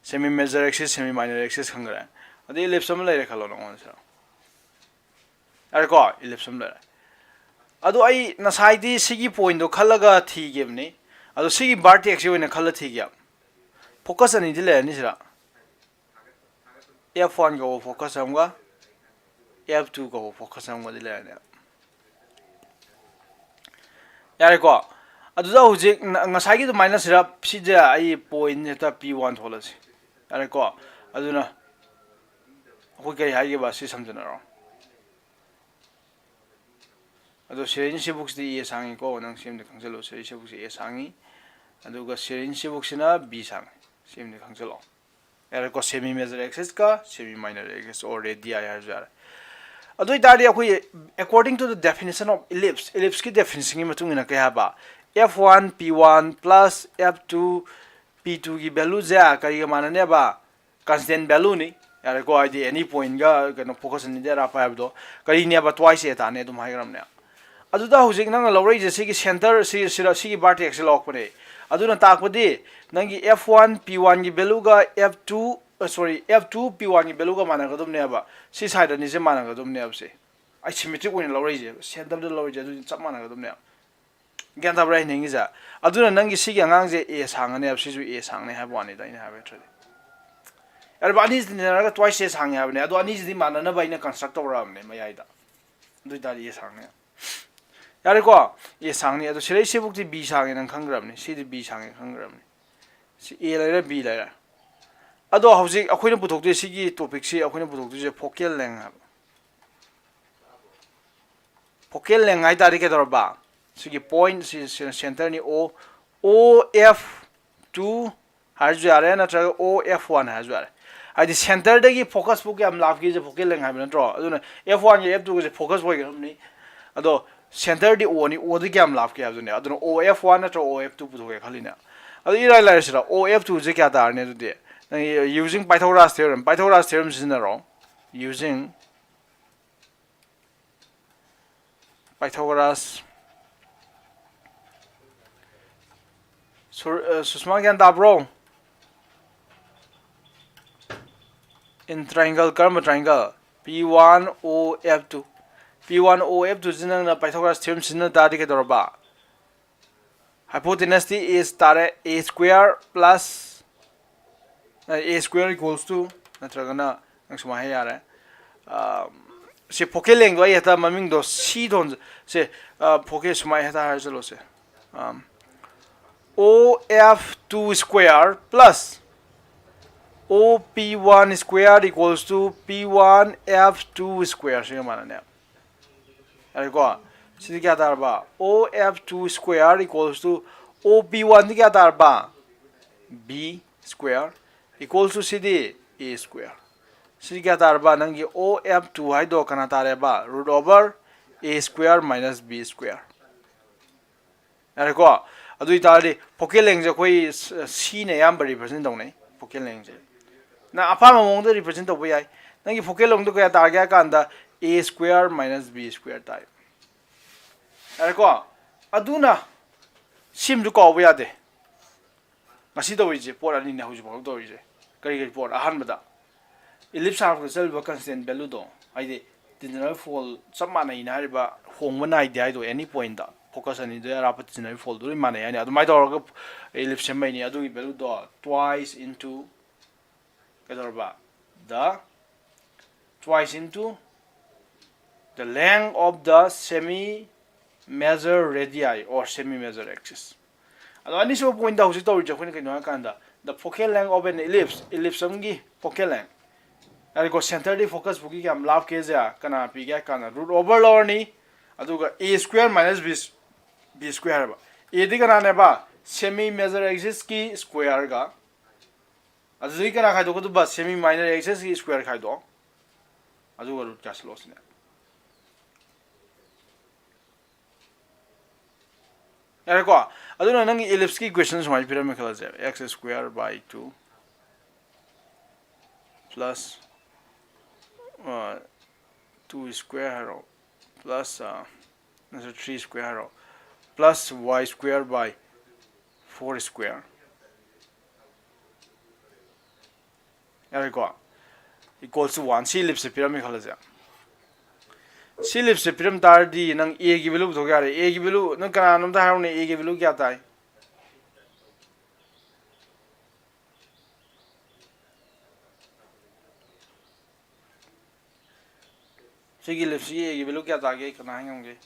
Semi major axis, semi minor axis ꯈꯪꯈ꯭ꯔꯦ꯫ ꯑꯗꯩ ꯏꯂꯤꯞꯁ ꯑꯃ ꯂꯩꯔꯦ ꯈꯜꯂꯣ ꯅꯉꯣꯟꯗꯁꯨ꯫ ꯌꯥꯔꯦꯀꯣ, ꯏꯂꯤꯞꯁ ꯑꯃ ꯂꯩꯔꯦ꯫ ꯑꯗꯣ ꯑꯩ ꯉꯁꯥꯏꯗꯤ ꯁꯤꯒꯤ ꯄꯣꯏꯟꯗꯣ ꯈꯜꯂꯒ ꯊꯤꯈꯤꯕꯅꯤ꯫ ꯑꯗꯣ ꯁꯤꯒꯤ ꯚꯥꯔꯇꯦꯛꯁꯁꯤ ꯑꯣꯏꯅ ꯈꯜꯂ ꯊꯤꯒꯦ꯫ ꯐꯣꯀꯁ ꯑꯅꯤꯗꯤ ꯂꯩꯔꯅꯤ ꯁꯤꯗ꯫ F one ꯀꯧꯕ ꯐꯣꯀꯁ ꯑꯃꯒ F two ꯀꯧꯕ ꯐꯣꯀꯁ ꯑꯃꯒꯗꯤ ꯂꯩꯔꯅꯦꯕ꯫ ꯌꯥꯔꯦꯀꯣ? ꯑꯗꯨꯗ ꯍꯧꯖꯤꯛ ꯉꯁꯥꯏꯒꯤ ꯑꯗꯨꯃꯥꯏꯅ ꯁꯤꯗ ꯁꯤꯁꯦ ꯑꯩ ꯄꯣꯏꯟ ꯍꯦꯛꯇ ꯄꯤ ꯋꯥꯟ ꯊꯣꯛꯂꯁꯤ꯫ ꯌꯥꯔꯦꯀꯣ? ꯑꯗꯨꯅ ꯑꯩꯈꯣꯏ ꯀꯔꯤ ꯍꯥꯏꯒꯦꯕ? ꯁꯤ ꯁꯝꯖꯟꯅꯔꯣ꯫ ꯑꯗꯣ ꯁꯦꯔꯤꯟ ꯁꯤꯕꯨꯛꯁꯤꯗꯤ ꯑꯦ ꯁꯥꯡꯉꯤꯀꯣ, ꯅꯪ ꯁꯤꯃꯗꯤ ꯈꯪꯖꯜꯂꯣ꯫ ꯁꯦꯔꯤꯟ ꯁꯤꯕꯨꯛꯁꯤ ꯑꯦ ꯁꯥꯡꯉꯤ, ꯑꯗꯨꯒ ꯁꯦꯔꯤꯟ ꯁꯤꯕꯨꯛꯁꯤꯅ ꯕꯤ ꯁꯥꯡꯉꯤ꯫ ꯁꯤꯃꯗꯤ ꯈꯪꯖꯜꯂꯣ꯫ ꯌꯥꯔꯦꯀꯣ? Semi major axis ꯀ semi minor axis or radii ꯍꯥꯏꯔꯁꯨ ꯌꯥꯔꯦ꯫ ꯑꯗꯨ ꯑꯣꯏꯇꯥꯔꯗꯤ ꯑꯩꯈꯣꯏ, according to the definition of ellipse, ellipse ꯀꯤ definition ꯒꯤ ꯃꯇꯨꯡ ꯏꯟꯅ ꯀꯩ ꯍꯥꯏꯕ? F one P one plus F two P two ꯒꯤ value ꯁꯦ ꯀꯔꯤꯒ ꯃꯥꯟꯅꯅꯦꯕ? Constant value ꯅꯤ꯫ ꯌꯥꯔꯦꯀꯣ? ꯍꯥꯏꯗꯤ any point ꯒ ꯀꯩꯅꯣ focus ꯑꯅꯤꯗꯤ ꯑꯔꯥꯞꯄ ꯍꯥꯏꯕꯗꯣ ꯀꯔꯤꯅꯦꯕ? Twice eta ꯅꯦ ꯑꯗꯨꯝ ꯍꯥꯏꯈ꯭ꯔꯕꯅꯦ꯫ ꯑꯗꯨꯗ ꯍꯧꯖꯤꯛ ꯅꯪꯅ ꯂꯧꯔꯛꯏꯁꯦ ꯁꯤꯒꯤ centre ꯁꯤ, ꯁꯤꯔ-, ꯁꯤꯒꯤ vertex ꯁꯦ ꯂꯧꯔꯛꯄꯅꯦ꯫ ꯑꯗꯨꯅ ꯇꯥꯛꯄꯗꯤ ꯅꯪꯒꯤ F one P one ꯒꯤ value ꯒ F two, ꯑ, sorry, F two P one ꯒꯤ value ꯒ ꯃꯥꯟꯅꯒꯗꯕꯅꯦꯕ꯫ ꯁꯤ side ꯑꯅꯤꯁꯦ ꯃꯥꯟꯅꯒꯗꯕꯅꯦꯕ꯫ ꯁꯦ ꯑꯩ symmetric ꯑꯣꯏꯅ ꯂꯧꯔꯛꯏꯁꯦ, centre ꯗ ꯂꯧꯔꯛꯏꯁꯦ, ꯑꯗꯨꯗꯤ ꯆꯞ ꯃꯥꯟꯅꯒꯗꯕꯅꯦꯕ꯫ ꯒ꯭ꯌꯥꯟ ꯇꯥꯕ꯭ꯔꯥ ꯑꯩꯅ ꯍꯥꯏꯅꯤꯡꯉꯤꯁꯦ? ꯑꯗꯨꯅ ꯅꯪꯒꯤ ꯁꯤꯒꯤ ꯑꯉꯥꯡꯁꯦ ꯑꯦ ꯁꯥꯡꯉꯅꯦꯕ, ꯁꯤꯁꯨ ꯑꯦ ꯁꯥꯡꯅꯤ ꯍꯥꯏꯕ ꯋꯥꯅꯤꯗ ꯑꯩꯅ ꯍꯥꯏꯕ ꯅꯠꯇ꯭ꯔꯗꯤ꯫ ꯌꯥꯔꯕ? ꯑꯅꯤꯁꯤ ꯇꯤꯟꯅꯔꯒ twice a ꯁꯥꯡꯉꯦ ꯍꯥꯏꯕꯅꯦ꯫ ꯑꯗꯣ ꯑꯅꯤꯁꯤꯗꯤ ꯃꯥꯟꯅꯅꯕ ꯑꯩꯅ construct ꯇꯧꯔꯛꯑꯕꯅꯦ ꯃꯌꯥꯏꯗ꯫ ꯑꯗꯨ ꯑꯣꯏꯇꯥꯔꯗꯤ ꯑꯦ ꯁꯥꯡꯅꯤ꯫ ꯌꯥꯔꯦꯀꯣ? ꯑꯦ ꯁꯥꯡꯅꯤ꯫ ꯑꯗꯣ ꯁꯤꯗꯩ ꯁꯤꯕꯨꯛꯇꯤ ꯕꯤ ꯁꯥꯡꯉꯦ ꯅꯪ ꯈꯪꯈ꯭ꯔꯕꯅꯤ꯫ ꯁꯤꯗꯤ ꯕꯤ ꯁꯥꯡꯉꯦ ꯈꯪꯈ꯭ꯔꯕꯅꯤ꯫ ꯁꯤ ꯑꯦ ꯂꯩꯔꯦ, ꯕꯤ ꯂꯩꯔꯦ꯫ ꯑꯗꯣ ꯍꯧꯖꯤꯛ ꯑꯩꯈꯣꯏꯅ ꯄꯨꯊꯣꯛꯇꯣꯏ, ꯁꯤꯒꯤ topic ꯁꯤ ꯑꯩꯈꯣꯏꯅ ꯄꯨꯊꯣꯛꯇꯣꯏꯁꯦ focal length ꯍꯥꯏꯕ꯫ Focal length ꯍꯥꯏ ꯇꯥꯔꯗꯤ ꯀꯩꯗꯧꯔꯕ? ꯁꯤꯒꯤ point ꯁꯤ, ꯁꯤ centre ꯅꯤ꯫ O, O F two ꯍꯥꯏꯔꯁꯨ ꯌꯥꯔꯦ, ꯅꯠꯇ꯭ꯔꯒ O F one ꯍꯥꯏꯔꯁꯨ ꯌꯥꯔꯦ꯫ ꯍꯥꯏꯗꯤ centre ꯗꯒꯤ focus ꯄꯨ ꯀꯌꯥꯝ ꯂꯥꯞꯀꯦꯁꯦ focal length ꯍꯥꯏꯕ ꯅꯠꯇ꯭ꯔꯣ? ꯑꯗꯨꯅ F one ꯒ F two ꯒꯁꯦ focus ꯑꯣꯏꯒꯗꯕꯅꯤ꯫ ꯑꯗꯣ centre ꯗꯤ O ꯅꯤ, O ꯗꯤ ꯀꯌꯥꯝ ꯂꯥꯞꯀꯦ ꯍꯥꯏꯕꯗꯨꯅꯦ꯫ ꯑꯗꯨꯅ O F one ꯅꯠꯇ꯭ꯔꯒ O F two ꯄꯨꯊꯣꯛꯀꯦ ꯈꯜꯂꯤꯅꯦ꯫ ꯑꯗꯨ ꯏꯔꯥꯏ ꯂꯥꯏꯔꯁꯤꯔ? O F two ꯁꯦ ꯀꯌꯥ ꯇꯥꯔꯅꯤ ꯑꯗꯨꯗꯤ? ꯅꯪ using Pythagoras theorem, Pythagoras theorem ꯁꯤꯖꯤꯟꯅꯔꯣ꯫ Using Pythagoras. ꯁꯨꯔ-, ꯑ, ꯁꯨꯁꯃꯥ ꯒ꯭ꯌꯥꯟ ꯇꯥꯕ꯭ꯔꯣ? In triangle, ꯀꯔꯝꯕ triangle? P one O F two꯫ P one O F two ꯁꯤ ꯅꯪꯅ Pythagoras theorem ꯁꯤꯖꯤꯟꯅ ꯇꯥꯔꯗꯤ ꯀꯩꯗꯧꯔꯕ? Hypotenuse ꯇꯤ A ꯇꯥꯔꯦ, A square plus, ꯑ, A square equals to, ꯅꯠꯇ꯭ꯔꯒꯅ ꯅꯪ ꯁꯨꯃꯥꯏꯅ ꯍꯥꯏ ꯌꯥꯔꯦ꯫ ꯑ, ꯁꯤ focal length ꯗꯣ ꯑꯩ ꯍꯦꯛꯇ ꯃꯃꯤꯡꯗꯣ C ꯊꯣꯟ-, ꯁꯦ, ꯑ, focal ꯁꯨꯃꯥꯏꯅ ꯍꯦꯛꯇ ꯍꯥꯏꯔ ꯆꯠꯂꯣꯁꯦ꯫ um, O F two square plus O P one square equals to P one F two square ꯁꯤꯒ ꯃꯥꯟꯅꯅꯦ꯫ ꯌꯥꯔꯦꯀꯣ? ꯁꯤꯗꯤ ꯀꯌꯥ ꯇꯥꯔꯕ? O F two square equals to O P one ꯗꯤ ꯀꯌꯥ ꯇꯥꯔꯕ? B square equals to CD A square꯫ ꯁꯤꯗꯤ ꯀꯌꯥ ꯇꯥꯔꯕ? ꯅꯪꯒꯤ O F two ꯍꯥꯏꯗꯣ ꯀꯅꯥ ꯇꯥꯔꯦꯕ? Root over A square minus B square꯫ ꯌꯥꯔꯦꯀꯣ? ꯑꯗꯨ ꯑꯣꯏꯇꯥꯔꯗꯤ focal lengthꯁꯦ ꯑꯩꯈꯣꯏ ꯁꯤꯅ ꯑꯌꯥꯝꯕ represent ꯇꯧꯅꯩ꯫ Focal lengthꯁꯦ ꯅꯪ ꯑꯄꯥꯝꯕ ꯃꯑꯣꯡꯗ represent ꯇꯧꯕ ꯌꯥꯏ꯫ ꯅꯪꯒꯤ focal lengthꯗꯣ ꯀꯌꯥ ꯇꯥꯔꯒꯦ ꯍꯥꯏ ꯀꯥꯟꯗ A square minus B square ꯇꯥꯏ꯫ ꯌꯥꯔꯦꯀꯣ? ꯑꯗꯨꯅ ꯁꯤꯝꯁꯨ ꯀꯥꯎꯕ ꯌꯥꯗꯦ꯫ ꯉꯁꯤ ꯇꯧꯔꯤꯁꯦ ꯄꯣꯠ ꯑꯅꯤꯅꯦ, ꯍꯧꯖꯤꯛꯐꯥꯎ ꯇꯧꯔꯤꯁꯦ꯫ ꯀꯔꯤ ꯀꯔꯤ ꯄꯣꯠ? ꯑꯍꯥꯟꯕꯗ, ellipse ꯁꯥꯡꯗꯣꯛꯇ ꯆꯠꯂꯤꯕ constant valueꯗꯣ, ꯍꯥꯏꯗꯤ ꯇꯦꯟꯖꯦꯟꯁꯤꯌꯦꯜ ꯐꯣꯜ ꯆꯞ ꯃꯥꯟꯅꯩꯅ ꯍꯥꯏꯔꯤꯕ, ꯍꯣꯡꯕ ꯅꯥꯏꯗꯦ ꯍꯥꯏꯗꯣ, any pointꯇ focus ꯑꯅꯤꯗꯨꯗ ꯑꯔꯥꯞꯄ ꯇꯦꯟꯖꯦꯟꯁꯤꯌꯦꯜ ꯐꯣꯜꯗꯣ ꯂꯣꯏ ꯃꯥꯟꯅꯩ ꯍꯥꯏꯅꯤ꯫ ꯑꯗꯨꯃꯥꯏꯅ ꯇꯧꯔꯒ ellipse ꯁꯦꯝꯕꯩꯅꯤ꯫ ꯑꯗꯨꯒꯤ valueꯗꯣ twice into ꯀꯩꯗꯧꯔꯕ? The twice into the length of the semi major radii or semi major axis. ꯑꯗꯣ ꯑꯅꯤꯁꯨꯕ pointꯇ ꯍꯧꯖꯤꯛ ꯇꯧꯔꯤꯁꯦ ꯑꯩꯈꯣꯏꯅ ꯀꯩꯅꯣ ꯍꯥꯏꯀꯥꯟꯗ, the focal length of an ellipse, ellipse ꯑꯃꯒꯤ focal length꯫ ꯌꯥꯔꯦꯀꯣ? Centreꯗꯤ focus ꯐꯥꯎꯒꯤ ꯀꯌꯥꯝ ꯂꯥꯞꯀꯦꯁꯦ ꯀꯅꯥ ꯄꯤꯒꯦ ꯍꯥꯏ ꯀꯥꯟꯗ root over ꯂꯧꯔꯅꯤ, ꯑꯗꯨꯒ A square minus B, B square ꯍꯥꯏꯕ꯫ Aꯗꯤ ꯀꯅꯥꯅꯦꯕ? Semi major axisꯀꯤ squareꯒ, ꯑꯗꯨꯗꯒꯤ ꯀꯅꯥ ꯈꯥꯏꯗꯣꯛꯀꯗꯧꯕ? Semi minor axisꯀꯤ square ꯈꯥꯏꯗꯣꯛꯑꯣ, ꯑꯗꯨꯒ root ꯀꯌꯥ ꯁꯤꯜꯂꯣ ꯁꯤꯅꯦ꯫ ꯌꯥꯔꯦꯀꯣ? ꯑꯗꯨꯅ ꯅꯪꯒꯤ ellipseꯀꯤ equation ꯁꯨꯃꯥꯏꯅ ꯄꯤꯔꯝꯃꯦ ꯈꯜꯂꯁꯦ, x square by two plus two square ꯍꯥꯏꯔꯣ, plus ꯅꯠꯇ꯭ꯔ three square ꯍꯥꯏꯔꯣ, plus y square by four square꯫ ꯌꯥꯔꯦꯀꯣ? Equals to one꯫ ꯁꯤ ellipseꯁꯦ ꯄꯤꯔꯝꯃꯦ ꯈꯜꯂꯁꯦ꯫ ꯁꯤ ellipseꯁꯦ ꯄꯤꯔꯝ ꯇꯥꯔꯗꯤ ꯅꯪ Aꯒꯤ value ꯄꯨꯊꯣꯛ ꯌꯥꯔꯦ꯫ Aꯒꯤ value ꯅꯪ ꯀꯅꯥꯅꯣꯝꯇ ꯍꯥꯏꯔꯣꯅꯦ, Aꯒꯤ value ꯀꯌꯥ ꯇꯥꯏ? ꯁꯤꯒꯤ ellipseꯁꯤꯒꯤ Aꯒꯤ value ꯀꯌꯥ ꯇꯥꯒꯦ? ꯀꯅꯥ ꯍꯥꯏ ꯉꯝꯒꯦ?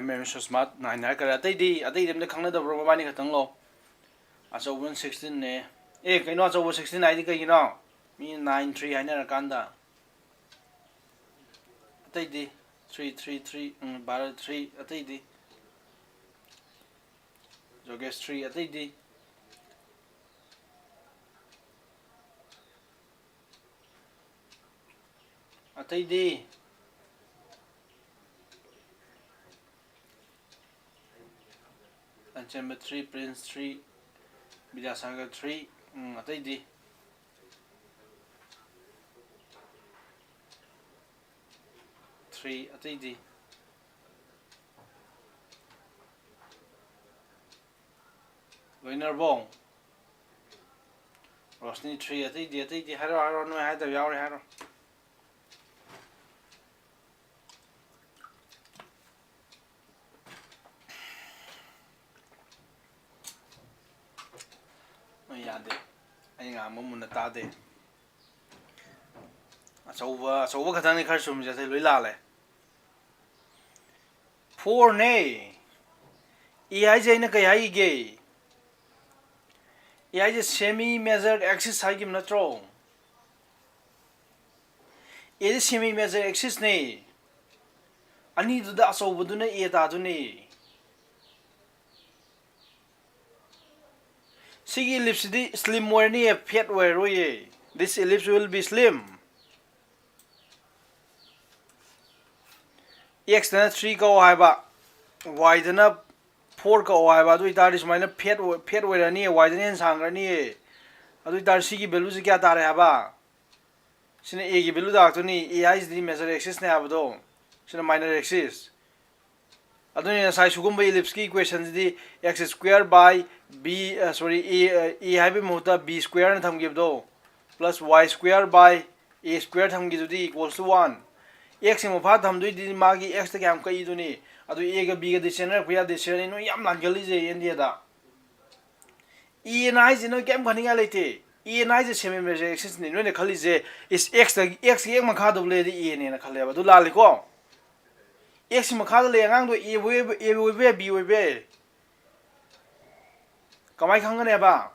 ꯃꯦꯝ ꯁꯨꯁꯃꯥ ꯅꯥꯏꯟ ꯍꯥꯏꯈ꯭ꯔꯦ꯫ ꯑꯇꯩꯗꯤ, ꯑꯇꯩꯗꯤ ꯑꯝꯇ ꯈꯪꯅꯗꯕ꯭ꯔꯣ? ꯃꯕꯥꯅꯤ ꯈꯛꯇꯪꯂꯣ? ꯑꯆꯧꯕꯅ ꯁꯤꯛꯁꯇꯤꯟꯅꯦ꯫ ꯑꯦ, ꯀꯩꯅꯣ, ꯑꯆꯧꯕ ꯁꯤꯛꯁꯇꯤꯟ ꯍꯥꯏꯗꯤ ꯀꯩꯒꯤꯅꯣ? ꯃꯤ ꯅꯥꯏꯟ ꯊ꯭ꯔꯤ ꯍꯥꯏꯅꯔꯀꯥꯟꯗ꯫ ꯑꯇꯩꯗꯤ? ꯊ꯭ꯔꯤ ꯊ꯭ꯔꯤ ꯊ꯭ꯔꯤ, ꯎꯝ, ꯚꯥꯔꯠ ꯊ꯭ꯔꯤ꯫ ꯑꯇꯩꯗꯤ? ꯖꯣꯒꯦꯁ ꯊ꯭ꯔꯤ꯫ ꯑꯇꯩꯗꯤ? ꯑꯇꯩꯗꯤ? ꯂꯟꯆꯦꯟꯕ three, prince three, Vidyasagar three. ꯎꯝ, ꯑꯇꯩꯗꯤ? ꯊ꯭ꯔꯤ꯫ ꯑꯇꯩꯗꯤ? ꯂꯣꯏꯅꯔꯕꯣ? ꯔꯣꯁꯅꯤ ꯊ꯭ꯔꯤ꯫ ꯑꯇꯩꯗꯤ, ꯑꯇꯩꯗꯤ ꯍꯥꯏꯔꯣ, ꯍꯥꯏꯔꯣ, ꯅꯣꯏ ꯍꯥꯏꯗꯕ ꯌꯥꯎꯔꯦ ꯍꯥꯏꯔꯣ꯫ ꯅꯣꯏ ꯌꯥꯗꯦ꯫ ꯑꯩ ꯉꯥꯡꯕ ꯃꯨꯟꯅ ꯇꯥꯗꯦ꯫ ꯑꯆꯧꯕ, ꯑꯆꯧꯕ ꯈꯛꯇꯪꯅꯤ ꯈꯔ ꯆꯨꯝꯃꯤꯁꯦ, ꯑꯇꯩ ꯂꯣꯏ ꯂꯥꯜꯂꯦ꯫ ꯐꯣꯔꯅꯦ꯫ ꯑꯦ ꯍꯥꯏꯁꯦ ꯑꯩꯅ ꯀꯩ ꯍꯥꯏꯈꯤꯒꯦ? ꯑꯦ ꯍꯥꯏꯁꯦ semi major axis ꯍꯥꯏꯈꯤꯕ ꯅꯠꯇ꯭ꯔꯣ? ꯑꯦꯁꯦ semi major axisꯅꯦ꯫ ꯑꯅꯤꯗꯨꯗ ꯑꯆꯧꯕꯗꯨꯅ ꯑꯦ ꯇꯥꯗꯨꯅꯦ꯫ ꯁꯤꯒꯤ ellipseꯁꯤꯗꯤ slim ꯑꯣꯏꯔꯅꯤꯌꯦ, fat ꯑꯣꯏꯔꯔꯣꯏꯌꯦ꯫ This ellipse will be slim꯫ Xꯇꯅ ꯊ꯭ꯔꯤ ꯀꯛꯑꯣ ꯍꯥꯏꯕ, Yꯗꯅ ꯐꯣꯔ ꯀꯛꯑꯣ ꯍꯥꯏꯕ꯫ ꯑꯗꯨ ꯑꯣꯏꯇꯥꯔꯗꯤ ꯁꯨꯃꯥꯏꯅ fat ꯑꯣꯏ-, fat ꯑꯣꯏꯔꯅꯤꯌꯦ, Yꯗꯅ ꯍꯦꯟꯅ ꯁꯥꯡꯈ꯭ꯔꯅꯤꯌꯦ꯫ ꯑꯗꯨ ꯑꯣꯏꯇꯥꯔꯗꯤ ꯁꯤꯒꯤ valueꯁꯦ ꯀꯌꯥ ꯇꯥꯔꯦ ꯍꯥꯏꯕ? ꯁꯤꯅ Aꯒꯤ value ꯇꯥꯔꯛꯇꯣꯏꯅꯤ꯫ A ꯍꯥꯏꯁꯤꯗꯤ major axisꯅꯦ ꯍꯥꯏꯕꯗꯣ, ꯁꯤꯅ minor axis꯫ ꯑꯗꯨꯅꯤ ꯉꯁꯥꯏ ꯁꯤꯒꯨꯝꯕ ellipseꯀꯤ equationꯁꯤꯗꯤ x square by b, ꯑ, sorry, a, ꯑ, a ꯍꯥꯏꯕꯒꯤ ꯃꯍꯨꯠꯇ b squareꯅ ꯊꯝꯈꯤꯕꯗꯣ, plus y square by a square ꯊꯝꯈꯤꯗꯨꯗꯤ equals to one꯫ Xꯁꯤ ꯃꯐꯥ ꯊꯝꯗꯣꯏꯗꯤ ꯃꯥꯒꯤ xꯇ ꯀꯌꯥꯝ ꯀꯛꯏꯗꯨꯅꯤ꯫ ꯑꯗꯨ Aꯒ Bꯒꯗꯤ ꯆꯦꯟꯅꯔꯛꯄ ꯌꯥꯗꯦ, ꯁꯤꯗꯅꯤ ꯅꯣꯏ ꯌꯥꯝ ꯂꯥꯟꯒꯜꯂꯤꯁꯦ ꯑꯦꯟ ꯗꯤ ꯑꯦꯗ꯫ ꯑꯦꯅ ꯍꯥꯏꯁꯦ ꯅꯣꯏ ꯀꯩꯝ ꯈꯟꯅꯤꯡꯉꯥꯏ ꯂꯩꯇꯦ꯫ ꯑꯦꯅ ꯍꯥꯏꯁꯦ semi major axisꯅꯤ꯫ ꯅꯣꯏꯅ ꯈꯜꯂꯤꯁꯦ is x ꯇꯒꯤ, x ꯀꯤ ꯍꯦꯛ ꯃꯈꯥꯗ ꯂꯩꯔꯗꯤ ꯑꯦꯅꯦꯅ ꯈꯜꯂꯦꯕ꯫ ꯑꯗꯨ ꯂꯥꯜꯂꯤꯀꯣ? X ꯀꯤ ꯃꯈꯥꯗ ꯂꯩ ꯑꯉꯥꯡꯗꯣ A ꯑꯣꯏꯕ, A ꯑꯣꯏꯕ ꯌꯥꯏ, B ꯑꯣꯏꯕ ꯌꯥꯏ꯫ ꯀꯃꯥꯏꯅ ꯈꯪꯒꯅꯦꯕ?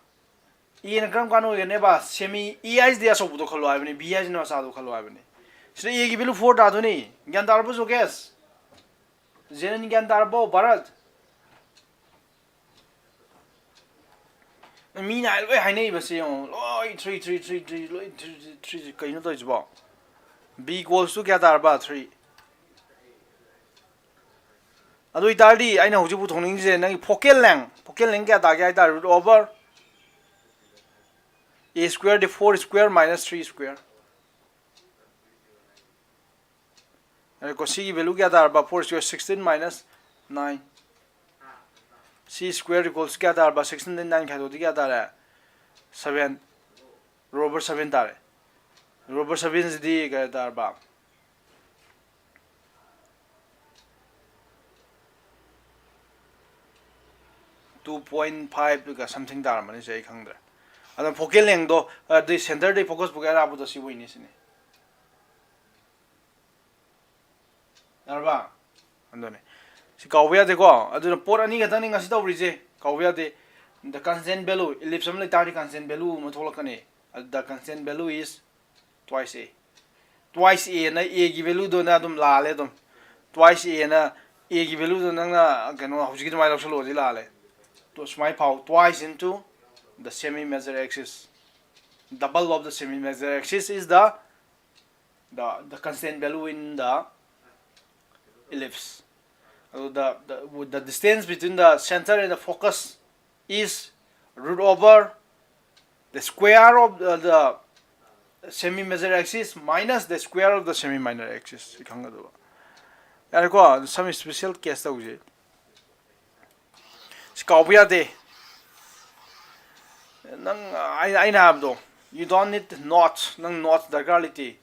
A ꯅ ꯀꯔꯝ ꯀꯥꯟꯗ ꯑꯣꯏꯒꯅꯦꯕ? Semi, A ꯍꯥꯏꯁꯤꯗꯤ ꯑꯆꯧꯕꯗꯣ ꯈꯜꯂꯣ ꯍꯥꯏꯕꯅꯤ, B ꯍꯥꯏꯁꯤꯅ ꯃꯆꯥꯗꯣ ꯈꯜꯂꯣ ꯍꯥꯏꯕꯅꯤ꯫ ꯁꯤꯗ A ꯒꯤ value four ꯇꯥꯗꯣꯏꯅꯤ꯫ ꯒ꯭ꯌꯥꯟ ꯇꯥꯔꯕꯣ ꯖꯣꯒꯦꯁ? ꯖꯦꯅꯤꯟ ꯒ꯭ꯌꯥꯟ ꯇꯥꯔꯕꯣ ꯚꯥꯔꯠ? ꯃꯤꯅ ꯍꯥꯏ-, ꯂꯣꯏ ꯍꯥꯏꯅꯩꯕꯁꯦ ꯌꯦꯡꯉꯣ, ꯂꯣꯏ three, three, three, three, ꯂꯣꯏ three, three, three, ꯀꯩꯅꯣ ꯇꯧꯔꯤꯁꯤꯕꯣ? B equals to ꯀꯌꯥ ꯇꯥꯔꯕ? Three꯫ ꯑꯗꯨ ꯑꯣꯏꯇꯥꯔꯗꯤ ꯑꯩꯅ ꯍꯧꯖꯤꯛ ꯄꯨꯊꯣꯛꯅꯤꯡꯉꯤꯁꯦ ꯅꯪꯒꯤ focal length, focal length ꯀꯌꯥ ꯇꯥꯒꯦ ꯍꯥꯏ ꯇꯥꯔꯦ, root over A square D four square minus three square꯫ ꯌꯥꯔꯦꯀꯣ, C ꯒꯤ value ꯀꯌꯥ ꯇꯥꯔꯕ? Four square, sixteen minus nine꯫ C square equals ꯀꯌꯥ ꯇꯥꯔꯕ? Sixteen ꯗꯒꯤ nine ꯈꯥꯏꯗꯣꯛꯑꯗꯤ ꯀꯌꯥ ꯇꯥꯔꯦ? Seven꯫ Root over seven ꯇꯥꯔꯦ꯫ Root over seven ꯁꯤꯗꯤ ꯀꯌꯥ ꯇꯥꯔꯕ? Two point five ꯀ something ꯇꯥꯔꯝꯃꯅꯤ, ꯁꯦ ꯑꯩ ꯈꯪꯗ꯭ꯔꯦ꯫ ꯑꯗꯣ focal length ꯗꯣ, ꯑꯗꯨꯏ center ꯗꯩ focus ꯐꯥꯎꯒꯤ ꯑꯔꯥꯞꯄꯗꯣ ꯁꯤ ꯑꯣꯏꯅꯤ ꯁꯤꯅꯤ꯫ ꯌꯥꯔꯕ? ꯑꯗꯨꯅꯦ꯫ ꯁꯤ ꯀꯥꯎꯕ ꯌꯥꯗꯦꯀꯣ꯫ ꯑꯗꯨꯅ ꯄꯣꯠ ꯑꯅꯤ ꯈꯛꯇꯪꯅꯤ ꯉꯁꯤ ꯇꯧꯔꯤꯁꯦ, ꯀꯥꯎꯕ ꯌꯥꯗꯦ꯫ The constant value, ellipse ꯑꯃ ꯂꯩꯇꯥꯔꯗꯤ constant value ꯑꯃ ꯊꯣꯛꯂꯛꯀꯅꯤ꯫ ꯑꯗꯨ the constant value is twice A꯫ Twice A ꯅ A ꯒꯤ value ꯗꯨꯅ ꯑꯗꯨꯝ ꯂꯥꯜꯂꯦ ꯑꯗꯨꯝ꯫ Twice A ꯅ, A ꯒꯤ value ꯗꯣ ꯅꯪꯅ ꯀꯩꯅꯣ ꯍꯧꯖꯤꯛꯀꯤ ꯑꯗꯨꯃꯥꯏꯅ ꯂꯧꯁꯜꯂꯨꯔꯗꯤ ꯂꯥꯜꯂꯦ꯫ ꯇꯣ ꯁꯨꯃꯥꯏꯅ ꯐꯥꯎ, twice into the semi major axis꯫ Double of the semi major axis is the, the, the constant value in the ellipse꯫ ꯑꯗꯨ the, the, the distance between the center and the focus is root over the square of the, the semi major axis minus the square of the semi minor axis ꯁꯤ ꯈꯪꯒꯗꯕ꯫ ꯌꯥꯔꯦꯀꯣ, some special case ꯇꯧꯁꯦ꯫ ꯁꯤ ꯀꯥꯎꯕ ꯌꯥꯗꯦ꯫ ꯅꯪ, ꯑꯩ-, ꯑꯩꯅ ꯍꯥꯏꯕꯗꯣ, you don't need notes, ꯅꯪ notes ꯗꯔꯀꯥꯔ ꯂꯩꯇꯦ꯫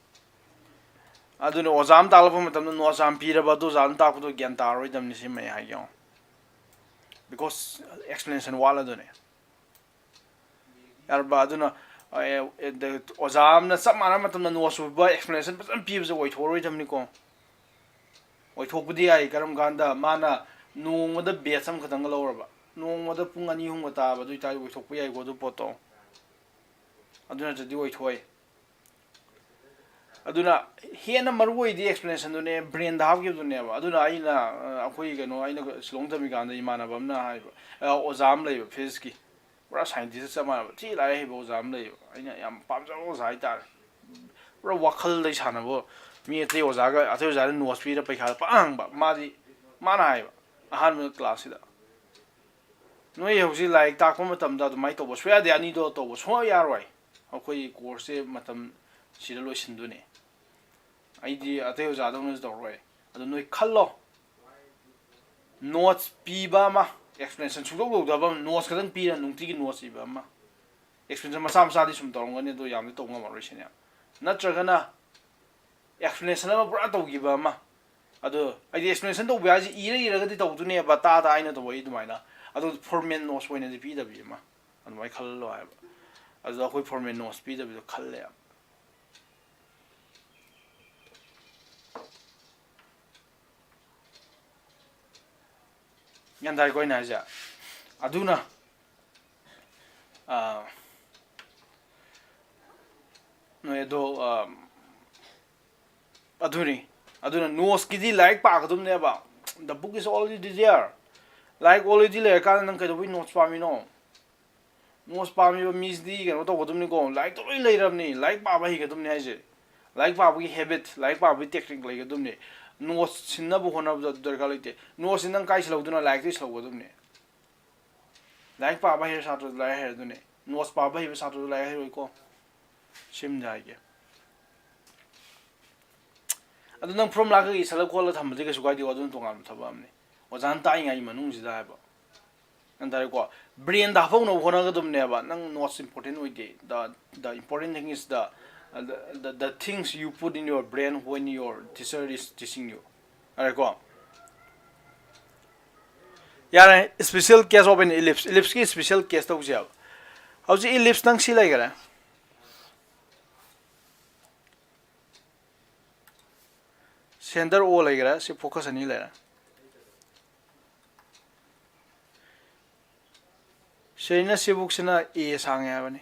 ꯑꯗꯨꯅ ꯑꯣꯖꯥ ꯑꯃ ꯇꯥꯛꯂꯛꯄ ꯃꯇꯝꯗ notes ꯌꯥꯝ ꯄꯤꯔꯕ ꯑꯗꯨ ꯑꯣꯖꯥ ꯑꯃ ꯇꯥꯛꯄꯗꯣ ꯒ꯭ꯌꯥꯟ ꯇꯥꯔꯔꯣꯏꯗꯕꯅꯤ, ꯁꯤꯃ ꯑꯩ ꯍꯥꯏꯒꯦ ꯌꯦꯡꯉꯣ꯫ Because explanation ꯋꯥꯠꯂꯗꯣꯏꯅꯦ꯫ ꯌꯥꯔꯕ? ꯑꯗꯨꯅ, ꯑꯦ, ꯑꯦ, ꯗ-, ꯑꯣꯖꯥ ꯑꯃꯅ ꯆꯞ ꯃꯥꯟꯅꯕ ꯃꯇꯝꯗ notes ꯄꯤꯕ, explanation ꯐꯖꯅ ꯄꯤꯕꯁꯦ ꯑꯣꯏꯊꯣꯛꯑꯔꯣꯏꯗꯕꯅꯤꯀꯣ꯫ ꯑꯣꯏꯊꯣꯛꯄꯗꯤ ꯌꯥꯏ꯫ ꯀꯔꯝ ꯀꯥꯟꯗ? ꯃꯥꯅ ꯅꯣꯡꯃꯗ batch ꯑꯃꯈꯛꯇꯪꯒ ꯂꯧꯔꯕ, ꯅꯣꯡꯃꯗ ꯄꯨꯡ ꯑꯅꯤ ꯑꯍꯨꯝꯒ ꯇꯥꯕ, ꯑꯗꯨ ꯑꯣꯏꯇꯥꯔꯗꯤ ꯑꯣꯏꯊꯣꯛꯄ ꯌꯥꯏꯀꯣ ꯑꯗꯨ ꯄꯣꯠꯇꯣ꯫ ꯑꯗꯨ ꯅꯠꯇ꯭ꯔꯗꯤ ꯑꯣꯏꯊꯣꯛꯑꯣꯏ꯫ ꯑꯗꯨꯅ ꯍꯦꯟꯅ ꯃꯔꯨ ꯑꯣꯏꯗꯤ explanation ꯗꯨꯅꯦ, brain ꯗ ꯍꯥꯞꯈꯤꯕꯗꯨꯅꯦꯕ꯫ ꯑꯗꯨꯅ ꯑꯩꯅ, ꯑ, ꯑꯩꯈꯣꯏ ꯀꯩꯅꯣ, ꯑꯩꯅ ꯁꯤꯂꯣꯡ ꯇꯝꯃꯤꯀꯥꯟꯗ ꯏꯃꯥꯟꯅꯕ ꯑꯃꯅ ꯍꯥꯏꯕ, ꯑ, ꯑꯣꯖꯥ ꯑꯃ ꯂꯩꯕ physics ꯀꯤ, ꯄꯨꯔꯥ scientist ꯀ ꯆꯞ ꯃꯥꯟꯅꯕ, ꯊꯤ ꯂꯥꯏꯔꯤꯛ ꯍꯩꯕ ꯑꯣꯖꯥ ꯑꯃ ꯂꯩꯌꯦꯕ꯫ ꯑꯩꯅ ꯌꯥꯝ ꯄꯥꯝꯖꯕ ꯑꯣꯖꯥ ꯍꯥꯏꯇꯥꯔꯦ꯫ ꯄꯨꯔꯥ ꯋꯥꯈꯜꯗꯩ ꯁꯥꯟꯅꯕ꯫ ꯃꯤ ꯑꯇꯩ ꯑꯣꯖꯥꯒ, ꯑꯇꯩ ꯑꯣꯖꯥꯅ notes ꯄꯤꯔ ꯄꯩꯈꯥꯗ ꯄꯪꯍꯪ ꯍꯪꯕ꯫ ꯃꯥꯗꯤ, ꯃꯥꯅ ꯍꯥꯏꯕ, ꯑꯍꯥꯟꯕ class ꯁꯤꯗ, "ꯅꯣꯏ ꯍꯧꯖꯤꯛ ꯂꯥꯏꯔꯤꯛ ꯇꯥꯛꯄ ꯃꯇꯝꯗ ꯑꯗꯨꯃꯥꯏꯅ ꯇꯧꯕ ꯁꯨꯡꯌꯥ ꯌꯥꯗꯦ, ꯑꯅꯤꯗꯣ ꯇꯧꯕ ꯁꯨꯡꯌꯥ ꯌꯥꯔꯣꯏ꯫ ꯑꯩꯈꯣꯏꯒꯤ course ꯁꯦ ꯃꯇꯝ ꯁꯤꯗ ꯂꯣꯏꯁꯤꯟꯗꯣꯏꯅꯦ꯫ ꯑꯩꯗꯤ ꯑꯇꯩ ꯑꯣꯖꯥꯗꯧꯅꯁꯨ ꯇꯧꯔꯣꯏ꯫ ꯑꯗꯨ ꯅꯣꯏ ꯈꯜꯂꯣ꯫ Notes ꯄꯤꯕ ꯑꯃ, explanation ꯁꯨꯡꯇꯧ ꯇꯧꯗꯕ ꯑꯃ, notes ꯈꯛꯇꯪ ꯄꯤꯔ ꯅꯨꯡꯇꯤꯒꯤ notes ꯏꯕ ꯑꯃ꯫ Explanation ꯃꯆꯥ ꯃꯆꯥꯗꯤ ꯁꯨꯝ ꯇꯧꯔꯝꯒꯅꯤ, ꯑꯗꯣ ꯌꯥꯝꯗꯤ ꯇꯧ ꯉꯝꯃꯔꯣꯏ ꯁꯤꯅꯦ꯫ ꯅꯠꯇ꯭ꯔꯒꯅ explanation ꯑꯃ ꯄꯨꯔꯥ ꯇꯧꯈꯤꯕ ꯑꯃ꯫ ꯑꯗꯣ ꯑꯩꯗꯤ explanation ꯇꯧꯕ ꯍꯥꯏꯁꯦ ꯏꯔ ꯏꯔꯒꯗꯤ ꯇꯧꯗꯣꯏꯅꯦꯕ, ꯇꯥ ꯇꯥ ꯑꯩꯅ ꯇꯧꯕ ꯑꯗꯨꯃꯥꯏꯅ꯫ ꯑꯗꯣ formal notes ꯑꯣꯏꯅꯗꯤ ꯄꯤꯗꯕꯤ ꯑꯃ, ꯑꯗꯨꯃꯥꯏꯅ ꯈꯜꯍꯜꯂꯣ ꯍꯥꯏꯕ꯫ ꯑꯗꯨꯗ ꯑꯩꯈꯣꯏ formal notes ꯄꯤꯗꯕꯤꯗꯣ ꯈꯜꯂꯦ꯫ ꯒ꯭ꯌꯥꯟ ꯇꯥꯏꯀꯣ ꯑꯩꯅ ꯍꯥꯏꯁꯦ? ꯑꯗꯨꯅ, ꯑꯥ, ꯅꯣꯏ ꯑꯗꯣ, ꯑꯥ, ꯑꯗꯨꯅꯤ꯫ ꯑꯗꯨꯅ notes ꯀꯤꯗꯤ ꯂꯥꯏꯔꯤꯛ ꯄꯥꯒꯗꯕꯅꯦꯕ꯫ The book is already there. ꯂꯥꯏꯔꯤꯛ already ꯂꯩꯔꯀꯥꯟꯗ ꯅꯪ ꯀꯩꯗꯧꯕꯩ notes ꯄꯥꯝꯃꯤꯅꯣ? Notes ꯄꯥꯝꯃꯤꯕ ꯃꯤꯁꯤꯗꯤ ꯀꯩꯅꯣ ꯇꯧꯒꯗꯕꯅꯤꯀꯣ, ꯂꯥꯏꯔꯤꯛꯇ ꯂꯣꯏ ꯂꯩꯔꯕꯅꯤ꯫ ꯂꯥꯏꯔꯤꯛ ꯄꯥꯕ ꯍꯩꯒꯗꯕꯅꯤ ꯍꯥꯏꯁꯦ꯫ ꯂꯥꯏꯔꯤꯛ ꯄꯥꯕꯒꯤ habit, ꯂꯥꯏꯔꯤꯛ ꯄꯥꯕꯒꯤ technique ꯂꯩꯒꯗꯕꯅꯤ꯫ Notes ꯁꯤꯟꯅꯕ ꯍꯣꯠꯅꯕꯗ ꯑꯗꯨ ꯗꯔꯀꯥꯔ ꯂꯩꯇꯦ꯫ Notes ꯁꯤ ꯅꯪ ꯀꯥꯏ ꯁꯤꯜꯍꯧꯗꯣꯏꯅꯣ? ꯂꯥꯏꯔꯤꯛꯇꯒꯤ ꯁꯤꯜꯍꯧꯒꯗꯕꯅꯤ꯫ ꯂꯥꯏꯔꯤꯛ ꯄꯥꯕ ꯍꯩꯕ ꯁꯥꯇ꯭ꯔꯗꯨ ꯂꯥꯏꯔꯤꯛ ꯍꯩꯔꯗꯨꯅꯤ꯫ Notes ꯄꯥꯕ ꯍꯩꯕ ꯁꯥꯇ꯭ꯔꯗꯨ ꯂꯥꯏꯔꯤꯛ ꯍꯩꯔꯣꯏꯀꯣ꯫ ꯁꯤꯝꯗꯤ ꯍꯥꯏꯒꯦ꯫ ꯑꯗꯨ ꯅꯪ formula ꯈꯛ ꯏꯁꯜꯂ ꯈꯣꯠꯂ ꯊꯝꯕꯗꯤ ꯀꯩꯁꯨ ꯀꯥꯏꯗꯦꯀꯣ, ꯑꯗꯨꯅ ꯇꯣꯉꯥꯟꯕ ꯊꯕꯛ ꯑꯃꯅꯤ꯫ ꯑꯣꯖꯥꯅ ꯇꯥꯛꯏꯉꯩꯒꯤ ꯃꯅꯨꯡꯁꯤꯗ ꯍꯥꯏꯕ꯫ ꯒ꯭ꯌꯥꯟ ꯇꯥꯔꯦꯀꯣ? Brain ꯗ ꯍꯥꯞꯍꯧꯅꯕ ꯍꯣꯠꯅꯒꯗꯕꯅꯦꯕ꯫ ꯅꯪ notes important ꯑꯣꯏꯗꯦ꯫ The, the important thing is the, the, the, the things you put in your brain when your teacher is teaching you. ꯌꯥꯔꯦꯀꯣ? ꯌꯥꯔꯦ, special case of an ellipse꯫ Ellipse ꯀꯤ special case ꯇꯧꯁꯦꯕ꯫ ꯍꯧꯖꯤꯛ ellipse ꯅꯪ ꯁꯤ ꯂꯩꯈꯔꯦ꯫ center O ꯂꯩꯈ꯭ꯔꯦ, ꯁꯤ focus ꯑꯅꯤ ꯂꯩꯔꯦ꯫ ꯁꯤꯅ, ꯁꯤꯕꯨꯛꯁꯤꯅ A ꯁꯥꯡꯉꯦ ꯍꯥꯏꯕꯅꯤ꯫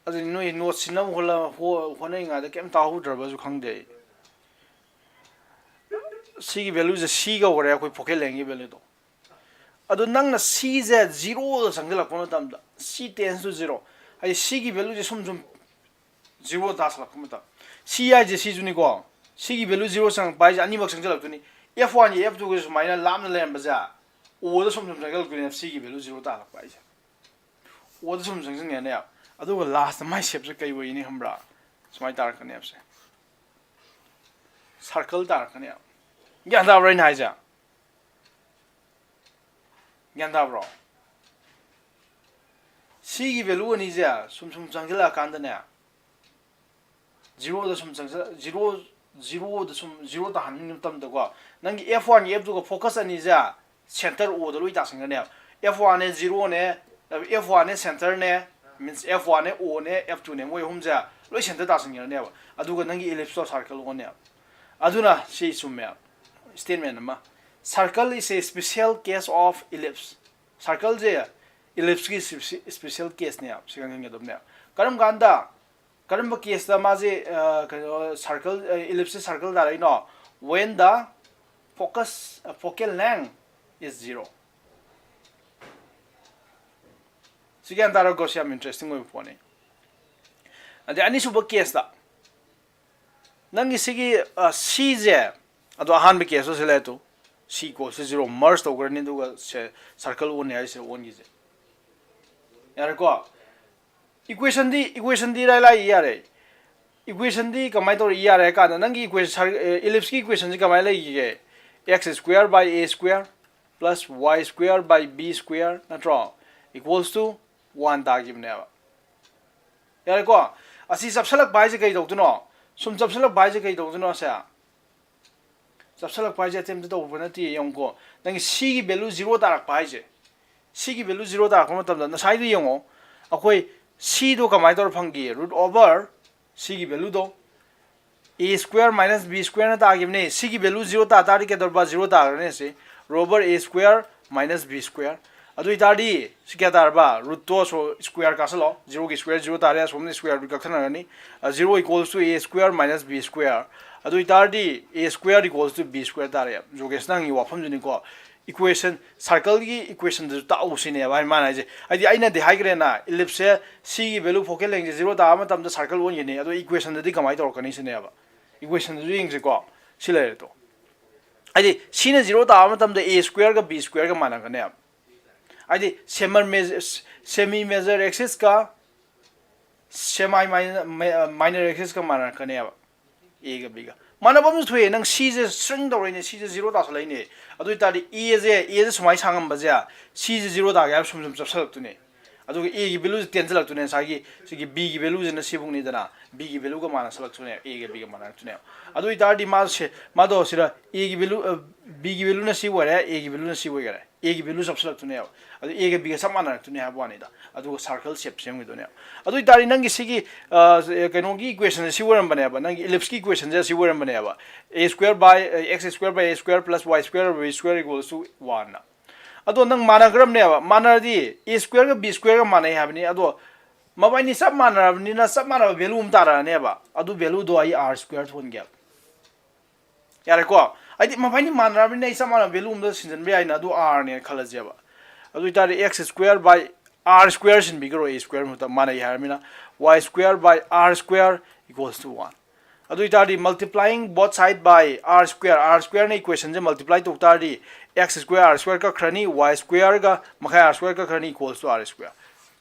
ꯑꯗꯨꯗꯤ ꯅꯣꯏ note ꯁꯤꯟꯅꯕ ꯍꯣꯠꯅ-, ꯍꯣ-, ꯍꯣꯠꯅꯔꯤꯉꯩꯗ ꯀꯩꯝ ꯇꯥꯍꯧꯗ꯭ꯔꯕꯁꯨ ꯈꯪꯗꯦ ꯑꯩ꯫ ꯁꯤꯒꯤ value ꯁꯦ C ꯀꯧꯈ꯭ꯔꯦ, ꯑꯩꯈꯣꯏ focal length ꯀꯤ value ꯗꯣ꯫ ꯑꯗꯣ ꯅꯪꯅ C ꯁꯦ zero ꯗ ꯆꯪꯁꯤꯜꯂꯛꯄ ꯃꯇꯝꯗ, C tends to zero, ꯍꯥꯏꯗꯤ C ꯒꯤ value ꯁꯦ ꯁꯨꯝ ꯁꯨꯝ zero ꯇꯥꯁꯤꯜꯂꯛꯄ ꯃꯇꯝ, C ꯍꯥꯏꯁꯦ ꯁꯤꯁꯨꯅꯤꯀꯣ, C ꯒꯤ value zero ꯆꯪꯉꯛꯄ ꯍꯥꯏꯁꯦ ꯑꯅꯤꯃꯛ ꯆꯪꯁꯤꯜꯂꯛꯇꯣꯏꯅꯤ꯫ F one ꯒꯤ F two ꯒ ꯁꯨꯃꯥꯏꯅ ꯂꯥꯞꯅ ꯂꯩꯔꯝꯕꯁꯦ, O ꯗ ꯁꯨꯝ ꯁꯨꯝ ꯆꯪꯁꯤꯜꯂꯛꯇꯣꯏꯅꯦ, C ꯒꯤ value zero ꯇꯥꯔꯛꯄ ꯍꯥꯏꯁꯦ꯫ O ꯗ ꯁꯨꯝ ꯆꯪꯁꯤꯟꯒꯅꯦꯕ꯫ ꯑꯗꯨꯒ last ꯇ ꯃꯥꯏ shape ꯁꯦ ꯀꯩ ꯑꯣꯏꯅꯤ ꯈꯪꯕ꯭ꯔꯥ? ꯁꯨꯃꯥꯏꯅ ꯇꯥꯔꯛꯀꯅꯦꯕ ꯁꯦ꯫ Circle ꯇꯥꯔꯛꯀꯅꯦꯕ꯫ ꯒ꯭ꯌꯥꯟ ꯇꯥꯕ꯭ꯔꯣ ꯑꯩꯅ ꯍꯥꯏꯁꯦ? ꯒ꯭ꯌꯥꯟ ꯇꯥꯕ꯭ꯔꯣ? C ꯒꯤ value ꯑꯅꯤꯁꯦ ꯁꯨꯝ ꯁꯨꯝ ꯆꯪꯁꯤꯜꯂꯛꯑꯀꯥꯟꯗꯅꯦ, zero ꯗ ꯁꯨꯝ ꯆꯪꯁꯤꯜ-, zero, zero ꯗ ꯁꯨꯝ zero ꯇꯥꯍꯟꯕ ꯃꯇꯝꯗꯀꯣ, ꯅꯪꯒꯤ F one ꯒꯤ F two ꯒ focus ꯑꯅꯤꯁꯦ center O ꯗ ꯂꯣꯏ ꯇꯥꯁꯤꯟꯒꯅꯦꯕ꯫ F one ꯅꯦ, zero ꯅꯦ, F one ꯅꯦ, center ꯅꯦ, means F one ꯅꯦ, O ꯅꯦ, F two ꯅꯦ, ꯃꯣꯏ ꯑꯍꯨꯝꯁꯦ ꯂꯣꯏ center ꯇꯥꯁꯤꯟꯒꯅꯦꯕ꯫ ꯑꯗꯨꯒ ꯅꯪꯒꯤ ellipse ꯇꯣ circle ꯑꯣꯟꯅꯦꯕ꯫ ꯑꯗꯨꯅ ꯁꯤ ꯆꯨꯝꯃꯦꯕ꯫ Statement ꯑꯃ, "Circle is a special case of ellipse"꯫ Circle say ellipse ꯀꯤ spe-, special case ꯅꯦꯕ, ꯁꯤ ꯈꯪꯒꯗꯕꯅꯦꯕ꯫ ꯀꯔꯝ ꯀꯥꯟꯗ, ꯀꯔꯝꯕ case ꯇ ꯃꯥꯁꯦ, ꯑ, ꯀꯩꯅꯣ, circle, ꯑ, ellipse say circle ꯇꯥꯔꯛꯏꯅꯣ? When the focus, ꯑ, focal length is zero꯫ ꯁꯤ ꯒ꯭ꯌꯥꯟ ꯇꯥꯔꯒꯣ? ꯁꯤ ꯌꯥꯝ interesting ꯑꯣꯏꯕ ꯄꯣꯠꯅꯤ꯫ ꯑꯗꯩ ꯑꯅꯤꯁꯨꯕ case ꯇ, ꯅꯪꯒꯤ ꯁꯤꯒꯤ, ꯑ, C ꯁꯦ, ꯑꯗꯣ ꯑꯍꯥꯟꯕ case ꯇꯣ ꯁꯤ ꯂꯩꯔꯦ two. C equals to zero merge ꯇꯧꯈ꯭ꯔꯅꯤ, ꯑꯗꯨꯒ ꯁꯦ circle ꯑꯣꯟꯅꯤ ꯍꯥꯏꯁꯦ ꯑꯣꯟꯈꯤꯁꯦ꯫ ꯌꯥꯔꯦꯀꯣ? Equation ꯗꯤ, equation ꯗꯤ ꯏꯔꯥꯏ ꯂꯥꯏ ꯌꯥꯔꯦ꯫ Equation ꯗꯤ ꯀꯃꯥꯏꯅ ꯇꯧꯔ ꯏ ꯌꯥꯔꯦ ꯍꯥꯏ ꯀꯥꯟꯗ, ꯅꯪꯒꯤ equation, ꯁꯔ-, ꯑꯦ, ellipse ꯀꯤ equation ꯁꯤ ꯀꯃꯥꯏꯅ ꯂꯩꯈꯤꯒꯦ? X square by A square plus Y square by B square ꯅꯠꯇ꯭ꯔꯣ? Equals to one ꯇꯥꯈꯤꯕꯅꯦꯕ꯫ ꯌꯥꯔꯦꯀꯣ? ꯑꯁꯤ ꯆꯞꯁꯤꯜꯂꯛꯄ ꯍꯥꯏꯁꯦ ꯀꯩ ꯇꯧꯗꯣꯏꯅꯣ? ꯁꯨꯝ ꯆꯞꯁꯤꯜꯂꯛꯄ ꯍꯥꯏꯁꯦ ꯀꯩ ꯇꯧꯗꯣꯏꯅꯣ ꯑꯁꯦ? ꯆꯞꯁꯤꯜꯂꯛꯄ ꯍꯥꯏꯁꯦ attempt ꯇꯧꯕ ꯅꯠꯇꯦ, ꯌꯦꯡꯉꯨꯀꯣ꯫ ꯅꯪꯒꯤ C ꯒꯤ value zero ꯇꯥꯔꯛꯄ ꯍꯥꯏꯁꯦ, C ꯒꯤ value zero ꯇꯥꯔꯛꯄ ꯃꯇꯝꯗ ꯉꯁꯥꯏꯗꯣ ꯌꯦꯡꯉꯣ, ꯑꯩꯈꯣꯏ C ꯗꯣ ꯀꯃꯥꯏꯅ ꯇꯧꯔ ꯐꯪꯒꯦ? Root over ꯁꯤꯒꯤ value ꯗꯣ a square minus b square ꯅ ꯇꯥꯈꯤꯕꯅꯦ꯫ ꯁꯤꯒꯤ value zero ꯇꯥ ꯇꯥꯔꯗꯤ ꯀꯩꯗꯧꯔꯕ? Zero ꯇꯥꯈ꯭ꯔꯅꯤ꯫ ꯁꯤ ꯔꯣꯕꯔ a square minus b square꯫ ꯑꯗꯨ ꯑꯣꯏꯇꯥꯔꯗꯤ ꯁꯤ ꯀꯌꯥ ꯇꯥꯔꯕ? Root ꯇꯣ ꯑꯁꯣ-, square ꯀꯥꯁꯜꯂꯣ꯫ Zero ꯒꯤ square zero ꯇꯥꯔꯦ, ꯑꯁꯣꯝꯗ square root ꯀꯛꯊꯠꯅꯔꯅꯤ꯫ ꯑ, zero equals to a square minus b square꯫ ꯑꯗꯨ ꯑꯣꯏꯇꯥꯔꯗꯤ a square equals to b square ꯇꯥꯔꯦ꯫ ꯖꯣꯒꯦꯁꯅ ꯍꯪꯉꯤ ꯋꯥꯐꯝꯁꯤꯅꯤꯀꯣ꯫ Equation, circle ꯒꯤ equation ꯗꯨꯁꯨ ꯇꯥꯛꯎ ꯁꯤꯅꯦꯕ ꯍꯥꯏ-, ꯃꯥꯅ ꯍꯥꯏꯁꯦ꯫ ꯍꯥꯏꯗꯤ ꯑꯩꯅꯗꯤ ꯍꯥꯏꯈ꯭ꯔꯦꯅ, ellipse ꯁꯦ ꯁꯤꯒꯤ value, focal length ꯁꯦ zero ꯇꯥꯕ ꯃꯇꯝꯗ circle ꯑꯣꯟꯒꯅꯤ꯫ ꯑꯗꯣ equation ꯗꯗꯤ ꯀꯃꯥꯏꯅ ꯇꯧꯔꯛꯀꯅꯤ ꯁꯤꯅꯦꯕ꯫ Equation ꯗꯨꯁꯨ ꯌꯦꯡꯁꯤꯀꯣ꯫ ꯁꯤ ꯂꯩꯔꯦ ꯇꯣ꯫ ꯍꯥꯏꯗꯤ ꯁꯤꯅ zero ꯇꯥꯕ ꯃꯇꯝꯗ a square ꯒ b square ꯒ ꯃꯥꯟꯅꯒꯅꯦꯕ꯫ ꯍꯥꯏꯗꯤ semi major, semi major axis ꯀ semi minor, minor axis ꯀ ꯃꯥꯟꯅꯔꯛꯀꯅꯦꯕ꯫ A ꯒ B ꯒ ꯃꯥꯟꯅꯕ ꯑꯃꯁꯨ ꯊꯣꯛꯑꯦ꯫ ꯅꯪ ꯁꯤꯁꯦ shrink ꯇꯧꯔꯛꯏꯅꯦ, ꯁꯤꯁꯦ zero ꯇꯥꯁꯜꯂꯛꯏꯅꯦ꯫ ꯑꯗꯨ ꯑꯣꯏꯇꯥꯔꯗꯤ A ꯁꯦ, A ꯁꯦ ꯁꯨꯃꯥꯏꯅ ꯁꯥꯡꯉꯝꯕꯁꯦ, ꯁꯤꯁꯦ zero ꯇꯥꯒꯦ ꯍꯥꯏꯕ ꯁꯨꯝ ꯁꯨꯝ ꯆꯞꯁꯜꯂꯛꯇꯣꯏꯅꯦ꯫ ꯑꯗꯨꯒ A ꯒꯤ value ꯁꯦ ꯇꯦꯟꯁꯤꯜꯂꯛꯇꯣꯏꯅꯦ꯫ ꯉꯁꯥꯏꯒꯤ ꯁꯤꯒꯤ B ꯒꯤ value ꯁꯤꯅ ꯁꯤꯐꯧꯅꯤꯗꯅ, B ꯒꯤ value ꯒ ꯃꯥꯟꯅꯁꯜꯂꯛꯇꯣꯏꯅꯦ, A ꯒ B ꯒ ꯃꯥꯟꯅꯔꯛꯇꯣꯏꯅꯦꯕ꯫ ꯑꯗꯨ ꯑꯣꯏꯇꯥꯔꯗꯤ ꯃꯥꯁꯦ, ꯃꯥꯗꯣ ꯁꯤꯗ A ꯒꯤ value, ꯑ, B ꯒꯤ value ꯅ ꯁꯤ ꯑꯣꯏꯔꯦ, A ꯒꯤ value ꯅ ꯁꯤ ꯑꯣꯏꯈꯔꯦ꯫ A ꯒꯤ value ꯆꯞꯁꯤꯜꯂꯛꯇꯣꯏꯅꯦꯕ꯫ ꯑꯗꯨ A ꯒ B ꯒ ꯆꯞ ꯃꯥꯟꯅꯔꯛꯇꯣꯏꯅꯦ ꯍꯥꯏꯕ ꯋꯥꯅꯤꯗ꯫ ꯑꯗꯨꯒ circle shape ꯁꯦꯝꯈꯤꯗꯣꯏꯅꯦꯕ꯫ ꯑꯗꯨ ꯑꯣꯏꯇꯥꯔꯗꯤ ꯅꯪꯒꯤ ꯁꯤꯒꯤ, ꯑ, ꯀꯩꯅꯣꯒꯤ equation ꯁꯦ ꯁꯤ ꯑꯣꯏꯔꯝꯕꯅꯦꯕ, ꯅꯪꯒꯤ ellipse ꯀꯤ equation ꯁꯦ ꯁꯤ ꯑꯣꯏꯔꯝꯕꯅꯦꯕ꯫ A square by, ꯑ, x square by a square plus y square b square equals to one ꯅ꯫ ꯑꯗꯣ ꯅꯪ ꯃꯥꯟꯅꯈ꯭ꯔꯕꯅꯦꯕ꯫ ꯃꯥꯟꯅꯔꯗꯤ A square ꯒ B square ꯒ ꯃꯥꯟꯅꯩ ꯍꯥꯏꯕꯅꯤ꯫ ꯑꯗꯣ ꯃꯕꯥꯏꯅꯤ ꯆꯞ ꯃꯥꯟꯅꯔꯕꯅꯤꯅ ꯆꯞ ꯃꯥꯟꯅꯕ value ꯑꯃ ꯇꯥꯔꯛꯑꯅꯦꯕ꯫ ꯑꯗꯨ value ꯗꯣ ꯑꯩ R square ꯊꯣꯟꯒꯦꯕ꯫ ꯌꯥꯔꯦꯀꯣ? ꯍꯥꯏꯗꯤ ꯃꯕꯥꯏꯅꯤ ꯃꯥꯟꯅꯔꯕꯅꯤꯅ ꯑꯩ ꯆꯞ ꯃꯥꯟꯅꯕ value ꯑꯃꯗ ꯁꯤꯟꯖꯟꯕ ꯌꯥꯏꯅ, ꯑꯗꯨ R ꯅꯦꯅ ꯈꯜꯂꯁꯦꯕ꯫ ꯑꯗꯨ ꯑꯣꯏꯇꯥꯔꯗꯤ x square by R square ꯁꯤꯟꯕꯤꯈ꯭ꯔꯣ, A square ꯃꯍꯨꯠꯇ ꯃꯥꯟꯅꯩ ꯍꯥꯏꯔꯕꯅꯤꯅ, y square by R square equals to one꯫ ꯑꯗꯨ ꯑꯣꯏꯇꯥꯔꯗꯤ multiplying both side by R square, R square ꯅ equation ꯁꯦ multiply ꯇꯧ ꯇꯥꯔꯗꯤ x square R square ꯀꯛꯈ꯭ꯔꯅꯤ, y square ꯒ ꯃꯈꯥꯏ R square ꯀꯛꯈ꯭ꯔꯅꯤ, equals to R square꯫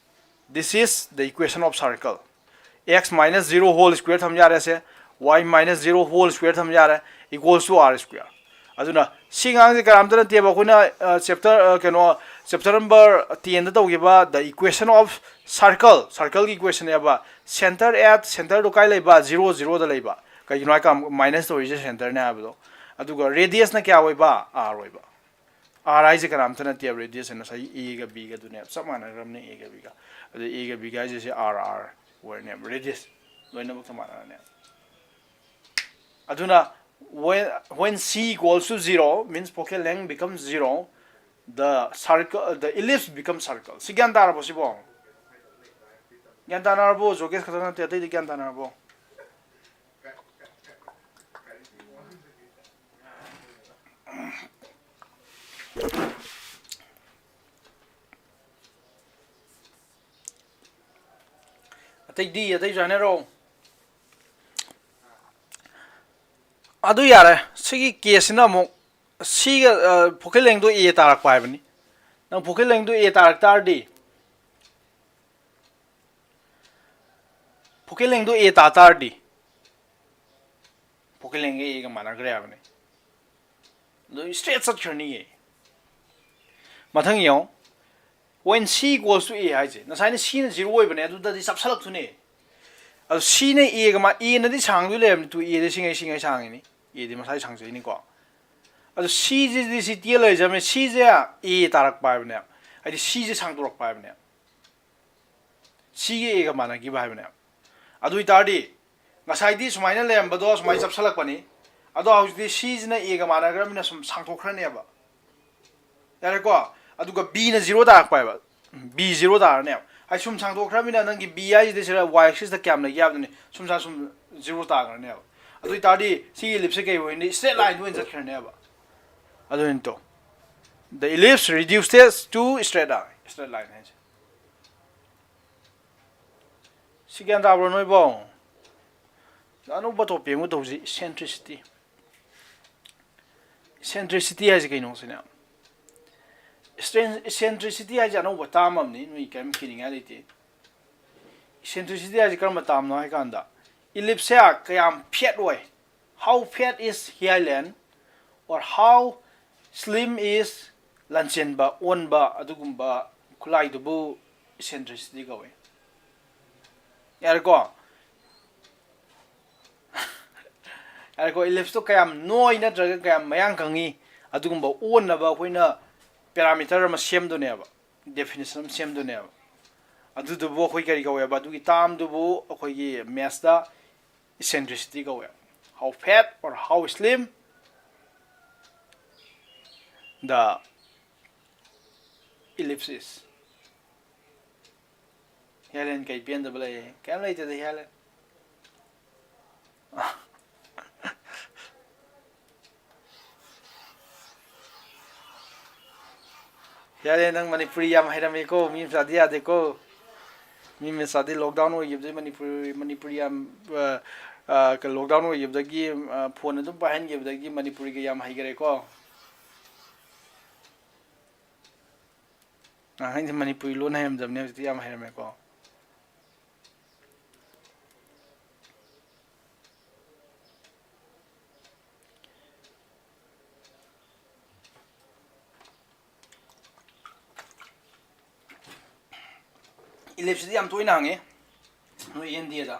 This is the equation of circle. X minus zero whole square ꯊꯝ ꯌꯥꯔꯦ ꯁꯦ, y minus zero whole square ꯊꯝ ꯌꯥꯔꯦ, equals to R square꯫ ꯑꯗꯨꯅ ꯁꯤ ꯑꯉꯥꯡꯁꯦ ꯀꯅꯥꯝꯇ ꯅꯠꯇꯦꯕ, ꯑꯩꯈꯣꯏꯅ, ꯑ, chapter, ꯑ, ꯀꯩꯅꯣ, chapter number ten ꯗ ꯇꯧꯈꯤꯕ the equation of circle, circle ꯒꯤ equation ꯅꯦꯕ꯫ Center at, center ꯗꯣ ꯀꯥꯏ ꯂꯩꯕ? Zero, zero ꯗ ꯂꯩꯕ꯫ ꯀꯩꯒꯤꯅꯣ ꯍꯥꯏ ꯀꯥꯟꯗ minus ꯇꯧꯔꯤꯁꯦ center ꯅꯦ ꯍꯥꯏꯕꯗꯣ꯫ ꯑꯗꯨꯒ radius ꯅ ꯀꯌꯥ ꯑꯣꯏꯕ? R ꯑꯣꯏꯕ꯫ R ꯍꯥꯏꯁꯦ ꯀꯅꯥꯝꯇ ꯅꯠꯇꯦꯕ, radius ꯍꯥꯏꯅ ꯉꯁꯥꯏꯒꯤ A ꯒ B ꯒ ꯑꯗꯨꯅꯦꯕ, ꯆꯞ ꯃꯥꯟꯅꯈ꯭ꯔꯕꯅꯦ A ꯒ B ꯒ꯫ ꯑꯗꯨ A ꯒ B ꯒ ꯍꯥꯏꯁꯦ ꯁꯤ R, R ꯑꯣꯏꯔꯅꯦꯕ, radius꯫ ꯂꯣꯏꯅꯃꯛꯇ ꯃꯥꯟꯅꯔꯅꯦ꯫ ꯑꯗꯨꯅ when, when C equals to zero means focal length becomes zero, the circle, the ellipse becomes circle. ꯁꯤ ꯒ꯭ꯌꯥꯟ ꯇꯥꯔꯕꯣ ꯁꯤꯕꯣ? ꯒ꯭ꯌꯥꯟ ꯇꯥꯅꯔꯕꯣ? ꯖꯣꯒꯦꯁ ꯈꯛꯇ ꯅꯠꯇꯦ, ꯑꯇꯩꯗꯤ ꯒ꯭ꯌꯥꯟ ꯇꯥꯅꯔꯕꯣ? ꯑꯇꯩꯗꯤ, ꯑꯇꯩꯁꯨ ꯍꯥꯏꯅꯔꯛꯑꯣ꯫ ꯑꯗꯨ ꯌꯥꯔꯦ꯫ ꯁꯤꯒꯤ ꯀꯦꯁꯁꯤꯅ ꯑꯃꯨꯛ ꯁꯤꯒ, ꯑ, focal lengthꯗꯣ A ꯇꯥꯔꯛꯄ ꯍꯥꯏꯕꯅꯤ꯫ ꯅꯪ focal lengthꯗꯣ A ꯇꯥꯔꯛ ꯇꯥꯔꯗꯤ, focal lengthꯗꯣ A ꯇꯥ ꯇꯥꯔꯗꯤ, focal lengthꯒ Aꯒ ꯃꯥꯟꯅꯈ꯭ꯔꯦ ꯍꯥꯏꯕꯅꯤ꯫ ꯑꯗꯨ straight ꯆꯠꯈ꯭ꯔꯅꯤꯌꯦ꯫ ꯃꯊꯪ ꯌꯦꯡꯉꯣ, when C equals to A ꯍꯥꯏꯁꯦ, ꯉꯁꯥꯏꯅ Cꯅ zero ꯑꯣꯏꯕꯅꯦ, ꯑꯗꯨꯗꯗꯤ ꯆꯞꯁꯜꯂꯛꯇꯣꯏꯅꯦ꯫ ꯑꯗꯨ Cꯅ Aꯒ ꯃꯥ-, Aꯅꯗꯤ ꯁꯥꯡꯗꯣꯏ ꯂꯩꯔꯕꯅꯤ, ꯇꯨ Aꯗꯤ ꯁꯤꯉꯩ, ꯁꯤꯉꯩ ꯁꯥꯡꯉꯤꯅꯤ, Aꯗꯤ ꯃꯁꯥꯏ ꯁꯥꯡꯖꯩꯅꯤꯀꯣ꯫ ꯑꯗꯨ Cꯁꯤꯗꯤ ꯁꯤ ꯇꯦꯜ ꯂꯩꯖꯕꯅꯦ, Cꯁꯦ A ꯇꯥꯔꯛꯄ ꯍꯥꯏꯕꯅꯦ, ꯍꯥꯏꯗꯤ Cꯁꯦ ꯁꯥꯡꯗꯣꯔꯛꯄ ꯍꯥꯏꯕꯅꯦ꯫ Cꯒ Aꯒ ꯃꯥꯟꯅꯈꯤꯕ ꯍꯥꯏꯕꯅꯦꯕ꯫ ꯑꯗꯨ ꯑꯣꯏꯇꯥꯔꯗꯤ ꯉꯁꯥꯏꯗꯤ ꯁꯨꯃꯥꯏꯅ ꯂꯩꯔꯝꯕꯗꯣ ꯁꯨꯃꯥꯏꯅ ꯆꯞꯁꯜꯂꯛꯄꯅꯤ꯫ ꯑꯗꯣ ꯍꯧꯖꯤꯛꯇꯤ Cꯁꯤꯅ Aꯒ ꯃꯥꯟꯅꯈ꯭ꯔꯕꯅꯤꯅ ꯁꯨꯝ ꯁꯥꯡꯊꯣꯛꯈ꯭ꯔꯅꯦꯕ꯫ ꯌꯥꯔꯦꯀꯣ? ꯑꯗꯨꯒ Bꯅ zero ꯇꯥꯔꯛꯄ ꯍꯥꯏꯕ꯫ B zero ꯇꯥꯔꯅꯦꯕ꯫ ꯍꯥꯏꯗꯤ ꯁꯨꯝ ꯁꯥꯡꯊꯣꯛꯈ꯭ꯔꯕꯅꯤꯅ ꯅꯪꯒꯤ B ꯍꯥꯏꯁꯤꯗꯤ ꯁꯤꯗ y axisꯇ ꯀꯌꯥꯝ ꯂꯩꯒꯦ ꯍꯥꯏꯕꯗꯨꯅꯤ꯫ ꯁꯨꯝ ꯁꯥ ꯁꯨꯝ zero ꯇꯥꯈ꯭ꯔꯅꯦꯕ꯫ ꯑꯗꯨ ꯑꯣꯏꯇꯥꯔꯗꯤ ꯁꯤꯒꯤ ellipseꯁꯦ ꯀꯩ ꯑꯣꯏꯅꯤ? Straight lineꯗ ꯑꯣꯏꯅ ꯆꯠꯈ꯭ꯔꯅꯦꯕ꯫ ꯑꯗꯨꯅꯤꯇꯣ꯫ The ellipse reduces to straight line, straight line ꯍꯥꯏꯁꯦ꯫ ꯁꯤ ꯒ꯭ꯌꯥꯟ ꯇꯥꯕ꯭ꯔꯣ ꯅꯣꯏꯕꯣ? ꯑꯅꯧꯕ topic ꯑꯃ ꯇꯧꯁꯤ, eccentricity꯫ Eccentricity ꯍꯥꯏꯁꯦ ꯀꯩꯅꯣ ꯁꯤꯅꯦ? Eccentricity ꯍꯥꯏꯁꯦ ꯑꯅꯧꯕ term ꯑꯃꯅꯤ, ꯅꯣꯏ ꯀꯔꯤꯝ ꯀꯤꯅꯤꯡꯉꯥꯏ ꯂꯩꯇꯦ꯫ Eccentricity ꯍꯥꯏꯁꯦ ꯀꯔꯝꯕ termꯅꯣ ꯍꯥꯏ ꯀꯥꯟꯗ, ellipseꯁꯦ ꯀꯌꯥꯝ fat ꯑꯣꯏ, how fat is hyaline, or how slim is ꯂꯟꯆꯦꯟꯕ, ꯑꯣꯟꯕ, ꯑꯗꯨꯒꯨꯝꯕ ꯈꯨꯠꯂꯥꯏꯗꯨꯕꯨ eccentricity ꯀꯧꯏ꯫ ꯌꯥꯔꯦꯀꯣ? ꯌꯥꯔꯦꯀꯣ, ellipseꯇꯣ ꯀꯌꯥꯝ ꯅꯣꯏ ꯅꯠꯇ꯭ꯔꯒ ꯀꯌꯥꯝ ꯃꯌꯥꯡ ꯀꯪꯉꯤ, ꯑꯗꯨꯒꯨꯝꯕ ꯑꯣꯟꯅꯕ ꯑꯩꯈꯣꯏꯅ parameter ꯑꯃ ꯁꯦꯝꯗꯣꯏꯅꯦꯕ, definition ꯑꯃ ꯁꯦꯝꯗꯣꯏꯅꯦꯕ꯫ ꯑꯗꯨꯗꯨꯕꯨ ꯑꯩꯈꯣꯏ ꯀꯔꯤ ꯀꯧꯋꯦꯕ? ꯑꯗꯨꯒꯤ ꯇꯥꯝꯗꯨꯕꯨ ꯑꯩꯈꯣꯏꯒꯤ ꯃꯦꯠꯁꯇ eccentricity ꯀꯧꯋꯦ꯫ How fat or how slim the ellipse is. Helen ꯀꯩ ꯄꯦꯟꯗꯕ ꯂꯩ? ꯀꯩꯝ ꯂꯩꯇꯦꯗ ꯍꯦꯂꯦꯟ꯫ ꯌꯥꯔꯦ, ꯅꯪ ꯃꯅꯤꯄꯨꯔꯤ ꯌꯥꯝ ꯍꯩꯔꯝꯃꯦꯀꯣ, ꯃꯤ ꯃꯆꯥꯗꯤ ꯌꯥꯗꯦꯀꯣ꯫ ꯃꯤ ꯃꯆꯥꯗꯤ lockdown ꯑꯣꯏꯈꯤꯕꯗꯒꯤ ꯃꯅꯤꯄꯨꯔꯤ, ꯃꯅꯤꯄꯨꯔꯤ ꯌꯥꯝ, ꯑ, ꯑ, ꯀ-, lockdown ꯑꯣꯏꯈꯤꯕꯗꯒꯤ, ꯑ, phone ꯑꯗꯨꯝ ꯄꯥꯏꯍꯟꯈꯤꯕꯗꯒꯤ ꯃꯅꯤꯄꯨꯔꯤꯒ ꯌꯥꯝ ꯍꯩꯈꯔꯦꯀꯣ꯫ ꯉꯍꯥꯟꯈꯩꯗꯤ ꯃꯅꯤꯄꯨꯔꯤ ꯂꯣꯟ ꯍꯩꯔꯝꯗꯕꯅꯦ, ꯍꯧꯖꯤꯛꯇꯤ ꯌꯥꯝ ꯍꯩꯔꯝꯃꯦꯀꯣ꯫ Ellipse ꯁꯤꯗꯤ ꯌꯥꯝ ꯇꯣꯏꯅ ꯍꯪꯉꯦ ꯅꯣꯏ N D A ꯗ꯫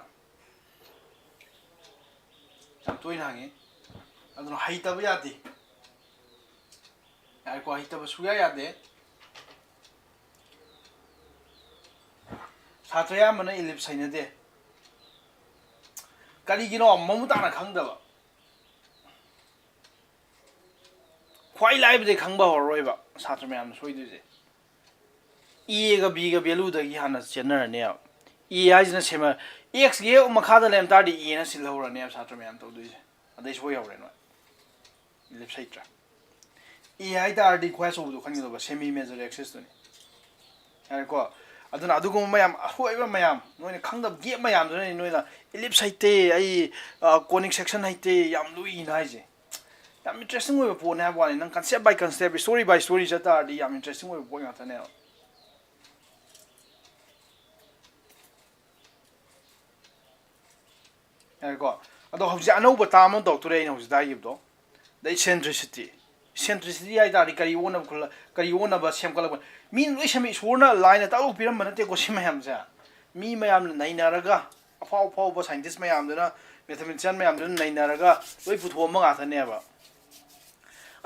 ꯌꯥꯝ ꯇꯣꯏꯅ ꯍꯪꯉꯦ꯫ ꯑꯗꯨꯅ ꯍꯩꯇꯕ ꯌꯥꯗꯦ꯫ ꯌꯥꯔꯦꯀꯣ, ꯍꯩꯇꯕ ꯁꯨꯡꯌꯥ ꯌꯥꯗꯦ꯫ ꯁꯥꯇ꯭ꯔ ꯑꯌꯥꯝꯕꯅ ellipse ꯍꯩꯅꯗꯦ꯫ ꯀꯔꯤꯒꯤꯅꯣ? ꯃꯃꯨꯠ ꯇꯥꯅ ꯈꯪꯗꯕ꯫ ꯈ꯭ꯋꯥꯏ ꯂꯥꯏꯕꯗꯤ ꯈꯪꯕ ꯍꯧꯔꯔꯣꯏꯕ ꯁꯥꯇ꯭ꯔ ꯃꯌꯥꯝꯅ ꯁꯣꯏꯗꯣꯏꯁꯦ꯫ A ꯒ B ꯒ value ꯗꯒꯤ ꯍꯥꯟꯅ ꯆꯦꯟꯅꯔꯅꯦꯕ꯫ A ꯍꯥꯏꯁꯤꯅ ꯁꯦꯝꯃ-, X ꯒꯤ ꯍꯦꯛ ꯃꯈꯥꯗ ꯂꯩꯔꯝ ꯇꯥꯔꯗꯤ A ꯅ ꯁꯤꯜꯍꯧꯔꯅꯦꯕ ꯁꯥꯇ꯭ꯔ ꯃꯌꯥꯝ ꯇꯧꯗꯣꯏꯁꯦ꯫ ꯑꯗꯩ ꯁꯣꯏ ꯍꯧꯔꯦ ꯅꯣꯏ꯫ Ellipse ꯍꯩꯇ꯭ꯔꯦ꯫ A ꯍꯥꯏ ꯇꯥꯔꯗꯤ ꯈ꯭ꯋꯥꯏ ꯑꯆꯧꯕꯗꯣ ꯈꯟꯒꯗꯧꯕ, semi major axis ꯇꯨꯅꯤ꯫ ꯌꯥꯔꯦꯀꯣ? ꯑꯗꯨꯅ ꯑꯗꯨꯒꯨꯝꯕ ꯃꯌꯥꯝ, ꯑꯁꯣꯏꯕ ꯃꯌꯥꯝ, ꯅꯣꯏꯅ ꯈꯪꯗꯕ gap ꯃꯌꯥꯝꯗꯨꯅꯅꯤ ꯅꯣꯏꯅ "Ellipse ꯍꯩꯇꯦ, ꯑꯩ, ꯑ, conic section ꯍꯩꯇꯦ, ꯌꯥꯝ ꯂꯨꯏꯅ" ꯍꯥꯏꯁꯦ꯫ ꯌꯥꯝ interesting ꯑꯣꯏꯕ ꯄꯣꯠꯅꯦ ꯍꯥꯏꯕ ꯋꯥꯅꯤ꯫ ꯅꯪ concept by concept, story by story ꯆꯠ ꯇꯥꯔꯗꯤ ꯌꯥꯝ interesting ꯑꯣꯏꯕ ꯄꯣꯠ ꯉꯥꯛꯇꯅꯦꯕ꯫ ꯌꯥꯔꯦꯀꯣ? ꯑꯗꯣ ꯍꯧꯖꯤꯛ ꯑꯅꯧꯕ term ꯑꯃ ꯇꯧꯔꯛꯇꯣꯔꯦ ꯑꯩꯅ ꯍꯧꯖꯤꯛꯇ ꯍꯥꯏꯈꯤꯕꯗꯣ꯫ The eccentricity꯫ Eccentricity ꯍꯥꯏ ꯇꯥꯔꯗꯤ ꯀꯔꯤ ꯑꯣꯟꯅꯕ ꯈꯨꯜꯂ-, ꯀꯔꯤ ꯑꯣꯟꯅꯕ ꯁꯦꯝꯒꯠꯂꯛꯄ? ꯃꯤꯅ ꯂꯣꯏ ꯁꯦꯝꯃꯤ, ꯏꯁꯣꯔꯅ ꯂꯥꯏꯅ ꯇꯥꯛꯂꯛ ꯄꯤꯔꯝꯕ ꯅꯠꯇꯦꯀꯣ ꯁꯤ ꯃꯌꯥꯝꯁꯦ꯫ ꯃꯤ ꯃꯌꯥꯝꯅ ꯅꯩꯅꯔꯒ, ꯑꯐꯥꯎ ꯑꯐꯥꯎꯕ scientist ꯃꯌꯥꯝꯗꯨꯅ, mathematician ꯃꯌꯥꯝꯗꯨꯅ ꯅꯩꯅꯔꯒ ꯂꯣꯏ ꯄꯨꯊꯣꯛꯑꯝꯕ ꯉꯥꯛꯇꯅꯦꯕ꯫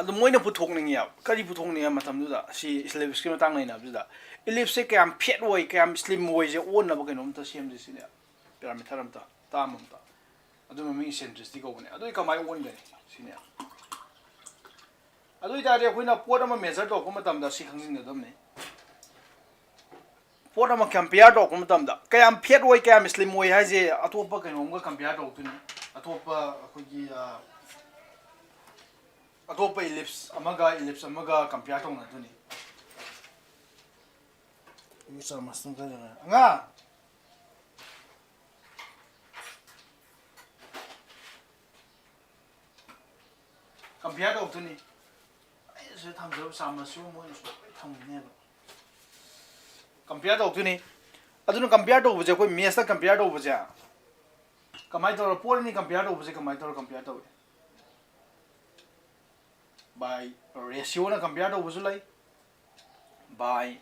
ꯑꯗꯨ ꯃꯣꯏꯅ ꯄꯨꯊꯣꯛꯅꯤꯡꯉꯦꯕ꯫ ꯀꯔꯤ ꯄꯨꯊꯣꯛꯅꯤꯡꯉꯦ ꯃꯇꯝꯗꯨꯗ? ꯁꯤ ellipseꯀꯤ ꯃꯇꯥꯡ ꯅꯩꯅꯕꯁꯤꯗ, ellipseꯁꯦ ꯀꯌꯥꯝ fat ꯑꯣꯏ, ꯀꯌꯥꯝ slim ꯑꯣꯏꯁꯦ ꯑꯣꯟꯅꯕ ꯀꯩꯅꯣꯝꯇ ꯁꯦꯝꯁꯦ ꯁꯤꯅꯦ꯫ Parameter ꯑꯝꯇ, term ꯑꯝꯇ꯫ ꯑꯗꯨ ꯃꯃꯤꯡ eccentricity ꯀꯧꯕꯅꯦ꯫ ꯑꯗꯨꯗꯤ ꯀꯃꯥꯏꯅ ꯑꯣꯟꯒꯅꯤ ꯁꯤꯅꯦ꯫ ꯑꯗꯨ ꯑꯣꯏꯇꯥꯔꯗꯤ ꯑꯩꯈꯣꯏꯅ ꯄꯣꯠ ꯑꯃ measure ꯇꯧꯔꯛꯄ ꯃꯇꯝꯗ ꯁꯤ ꯈꯪꯖꯤꯟꯒꯗꯕꯅꯤ꯫ ꯄꯣꯠ ꯑꯃ compare ꯇꯧꯔꯛꯄ ꯃꯇꯝꯗ ꯀꯌꯥꯝ fat ꯑꯣꯏ, ꯀꯌꯥꯝ slim ꯑꯣꯏ ꯍꯥꯏꯁꯦ ꯑꯇꯣꯞꯄ ꯀꯩꯅꯣꯝꯒ compare ꯇꯧꯔꯛꯇꯣꯏꯅꯤ꯫ ꯑꯇꯣꯞꯄ ꯑꯩꯈꯣꯏꯒꯤ, ꯑ, ꯑꯇꯣꯞꯄ ellipse ꯑꯃꯒ ellipse ꯑꯃꯒ compare ꯇꯧꯅꯗꯣꯏꯅꯤ꯫ ꯑꯉꯥꯡ! Compare ꯇꯧꯔꯛꯇꯣꯏꯅꯤ꯫ ꯑꯩꯅ ꯁꯤꯗ ꯊꯝꯖꯕ ꯆꯥꯃꯁꯁꯨ ꯃꯣꯏꯅ ꯁꯤꯗ ꯂꯣꯏ ꯊꯝꯈꯤꯅꯦꯕ꯫ Compare ꯇꯧꯔꯛꯇꯣꯏꯅꯤ꯫ ꯑꯗꯨꯅ compare ꯇꯧꯕꯁꯦ, ꯑꯩꯈꯣꯏ mathsꯇ compare ꯇꯧꯕꯁꯦ ꯀꯃꯥꯏꯅ ꯇꯧꯔ, ꯄꯣꯠ ꯑꯅꯤ compare ꯇꯧꯕꯁꯦ ꯀꯃꯥꯏꯅ ꯇꯧꯔ compare ꯇꯧꯏ? By ratioꯅ compare ꯇꯧꯕꯁꯨ ꯂꯩ, by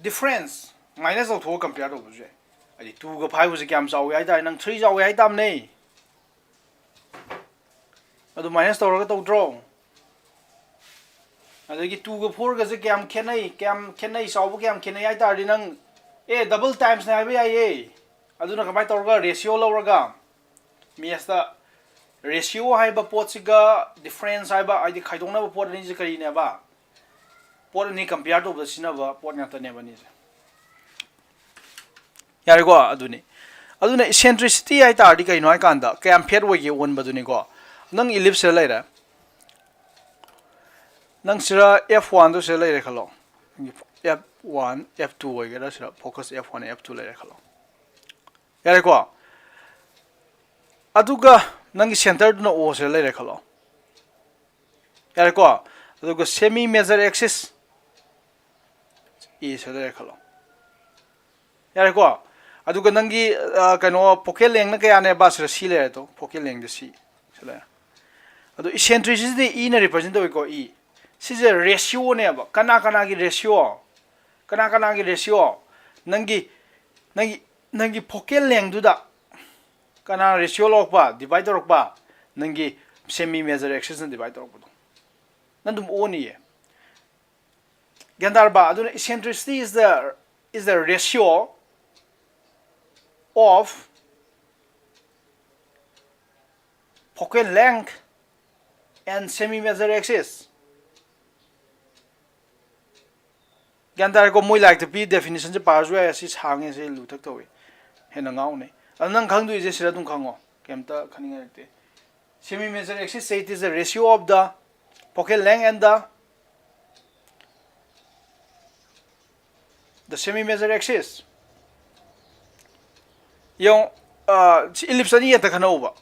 difference, minus ꯇꯧꯊꯣꯛꯑꯒ compare ꯇꯧꯕꯁꯨ ꯌꯥꯏ꯫ ꯍꯥꯏꯗꯤ twoꯒ fiveꯒꯁꯦ ꯀꯌꯥꯝ ꯆꯥꯎꯏ ꯍꯥꯏ ꯇꯥꯔꯦ? ꯅꯪ three ꯆꯥꯎꯏ ꯍꯥꯏ ꯇꯥꯕꯅꯦ꯫ ꯑꯗꯨ minus ꯇꯧꯔꯒ ꯇꯧꯗ꯭ꯔꯣ? ꯑꯗꯒꯤ twoꯒ fourꯒꯁꯦ ꯀꯌꯥꯝ ꯈꯦꯠꯅꯩ? ꯀꯌꯥꯝ ꯈꯦꯠꯅꯩ? ꯆꯥꯎꯕ ꯀꯌꯥꯝ ꯈꯦꯠꯅꯩ ꯍꯥꯏ ꯇꯥꯔꯗꯤ ꯅꯪ, ꯑꯦ, double timesꯅꯦ ꯍꯥꯏꯕ ꯌꯥꯏꯌꯦ꯫ ꯑꯗꯨꯅ ꯀꯃꯥꯏꯅ ꯇꯧꯔꯒ? Ratio ꯂꯧꯔꯒ꯫ Mathsꯇ ratio ꯍꯥꯏꯕ ꯄꯣꯠꯁꯤꯒ difference ꯍꯥꯏꯕ, ꯍꯥꯏꯗꯤ ꯈꯥꯏꯗꯣꯛꯅꯕ ꯄꯣꯠ ꯑꯅꯤꯁꯦ ꯀꯔꯤꯅꯦꯕ? ꯄꯣꯠ ꯑꯅꯤ compare ꯇꯧꯕꯗ ꯁꯤꯖꯤꯟꯅꯕ ꯄꯣꯠ ꯉꯥꯛꯇꯅꯦꯕ ꯑꯅꯤꯁꯦ꯫ ꯌꯥꯔꯦꯀꯣ? ꯑꯗꯨꯅꯤ꯫ ꯑꯗꯨꯅ eccentricity ꯍꯥꯏ ꯇꯥꯔꯗꯤ ꯀꯩꯅꯣ ꯍꯥꯏ ꯀꯥꯟꯗ ꯀꯌꯥꯝ fat ꯑꯣꯏꯒꯦ ꯑꯣꯟꯕꯗꯨꯅꯤꯀꯣ꯫ ꯅꯪ ellipseꯁꯤꯗ ꯂꯩꯔꯦ꯫ ꯅꯪ ꯁꯤꯗ F oneꯗꯨ ꯁꯤꯗ ꯂꯩꯔꯦ ꯈꯜꯂꯣ꯫ F one, F two ꯑꯣꯏꯒꯦꯔꯥ, ꯁꯤꯗ focus F one, F two ꯂꯩꯔꯦ ꯈꯜꯂꯣ꯫ ꯌꯥꯔꯦꯀꯣ? ꯑꯗꯨꯒ ꯅꯪꯒꯤ centreꯗꯨꯅ O ꯁꯤꯗ ꯂꯩꯔꯦ ꯈꯜꯂꯣ꯫ ꯌꯥꯔꯦꯀꯣ? ꯑꯗꯨꯒ semi major axis E ꯁꯤꯗ ꯂꯩꯔꯦ ꯈꯜꯂꯣ꯫ ꯌꯥꯔꯦꯀꯣ? ꯑꯗꯨꯒ ꯅꯪꯒꯤ, ꯑ, ꯀꯩꯅꯣ, focal lengthꯅ ꯀꯌꯥꯅꯦꯕ? ꯁꯤꯗ C ꯂꯩꯔꯦ꯫ ꯑꯗꯣ focal lengthꯗ C ꯁꯤ ꯂꯩꯔꯦ꯫ ꯑꯗꯣ eccentricityꯗꯤ Eꯅ represent ꯇꯧꯏꯀꯣ, E꯫ ꯁꯤꯁꯦ ratioꯅꯦꯕ꯫ ꯀꯅꯥ ꯀꯅꯥꯒꯤ ratio? ꯀꯅꯥ ꯀꯅꯥꯒꯤ ratio? ꯅꯪꯒꯤ, ꯅꯪꯒꯤ, ꯅꯪꯒꯤ focal lengthꯗꯨꯗ ꯀꯅꯥ ratio ꯂꯧꯔꯛꯄ, divide ꯇꯧꯔꯛꯄ? ꯅꯪꯒꯤ semi major axis ꯅ divide ꯇꯧꯔꯛꯄꯗꯣ꯫ ꯅꯪ ꯑꯗꯨꯝ ꯑꯣꯅꯤꯌꯦ꯫ ꯒ꯭ꯌꯥꯟ ꯇꯥꯔꯕ? ꯑꯗꯨꯅ eccentricity is the is the ratio of focal length and semi major axis. ꯒ꯭ꯌꯥꯟ ꯇꯥꯔꯦꯀꯣ? ꯃꯣꯏ ꯂꯥꯏꯔꯤꯛꯇ ꯄꯤ definition ꯁꯦ ꯄꯥꯔꯁꯨ ꯌꯥꯏ꯫ ꯑꯁꯤ ꯁꯥꯡꯉꯦ, ꯁꯤ ꯂꯨꯊꯛ ꯇꯧꯏ, ꯍꯦꯟꯅ ꯉꯥꯎꯅꯩ꯫ ꯑꯗꯣ ꯅꯪ ꯈꯪꯗꯣꯏꯁꯦ ꯁꯤꯗ ꯑꯗꯨꯝ ꯈꯪꯉꯣ, ꯀꯩꯝꯇ ꯈꯟꯅꯤꯡꯉꯥꯏ ꯂꯩꯇꯦ꯫ Semi major axis, it is the ratio of the focal length and the the semi major axis. ꯌꯦꯡꯉꯣ, ꯑ, ꯁꯤ ellipse ꯑꯅꯤ ꯍꯦꯛꯇ ꯈꯟꯅꯧꯕ꯫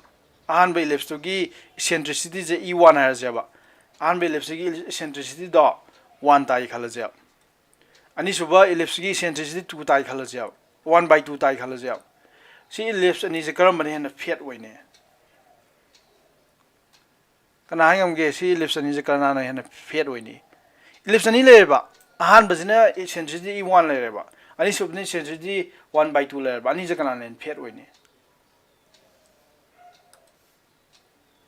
ꯑꯍꯥꯟꯕ ellipse ꯇꯨꯒꯤ eccentricity ꯁꯦ E one ꯍꯥꯏꯔꯁꯦꯕ꯫ ꯑꯍꯥꯟꯕ ellipse ꯀꯤ eccentricity ꯗꯣ one ꯇꯥꯏ ꯈꯜꯂꯁꯦꯕ꯫ ꯑꯅꯤꯁꯨꯕ ellipse ꯀꯤ eccentricity two ꯇꯥꯏ ꯈꯜꯂꯁꯦꯕ꯫ One by two ꯇꯥꯏ ꯈꯜꯂꯁꯦꯕ꯫ ꯁꯤ ellipse ꯑꯅꯤꯁꯦ ꯀꯔꯝꯕꯅ ꯍꯦꯟꯅ fat ꯑꯣꯏꯅꯤ? ꯀꯅꯥ ꯍꯥꯏ ꯉꯝꯒꯦ? ꯁꯤ ellipse ꯑꯅꯤꯁꯦ ꯀꯅꯥꯅ ꯍꯦꯟꯅ fat ꯑꯣꯏꯅꯤ? Ellipse ꯑꯅꯤ ꯂꯩꯔꯦꯕ꯫ ꯑꯍꯥꯟꯕꯁꯤꯅ eccentricity E one ꯂꯩꯔꯦꯕ꯫ ꯑꯅꯤꯁꯨꯕꯅ eccentricity one by two ꯂꯩꯔꯦꯕ꯫ ꯑꯅꯤꯁꯦ ꯀꯅꯥꯅ ꯍꯦꯟꯅ fat ꯑꯣꯏꯅꯤ?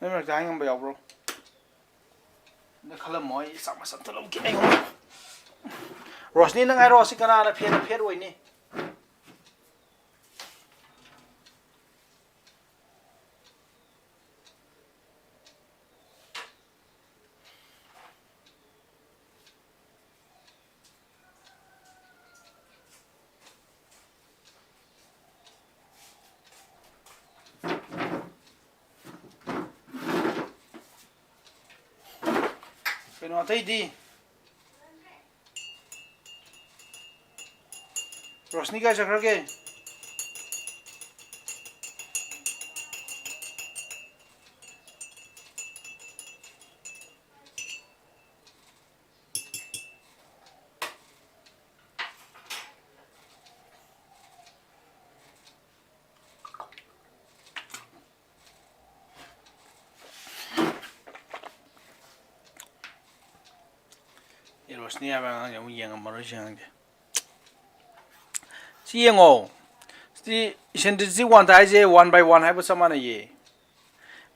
ꯅꯣꯏ ꯃꯔꯛꯇ ꯍꯥꯏ ꯉꯝꯕ ꯌꯥꯎꯕ꯭ꯔꯣ? ꯑꯝꯇ ꯈꯜꯂꯝꯃꯣ, ꯑꯩ ꯆꯥꯛ ꯃꯆꯥ ꯑꯝꯇ ꯂꯧꯒꯦ꯫ ꯑꯩ ꯔꯣꯁꯅꯤ, ꯅꯪ ꯍꯥꯏꯔꯛꯑꯣ, ꯁꯤ ꯀꯅꯥꯅ ꯐꯦꯠꯅ ꯐꯦꯠ ꯑꯣꯏꯅꯤ? ꯀꯩꯅꯣ ꯑꯇꯩꯗꯤ? ꯔꯣꯁꯅꯤ ꯀꯥꯏ ꯆꯠꯈ꯭ꯔꯒꯦ? ꯑꯦ, ꯔꯣꯁꯅꯤ ꯍꯥꯏꯕ ꯑꯉꯥꯡꯁꯦ ꯑꯃꯨꯛ ꯌꯦꯡꯉꯝꯃꯔꯣꯏ ꯁꯤ ꯑꯉꯥꯡꯁꯦ꯫ ꯁꯤ ꯌꯦꯡꯉꯣ꯫ ꯁꯤ eccentricity one ꯇꯥꯏ ꯍꯥꯏꯁꯦ one by one ꯍꯥꯏꯕ ꯆꯞ ꯃꯥꯟꯅꯩꯌꯦ꯫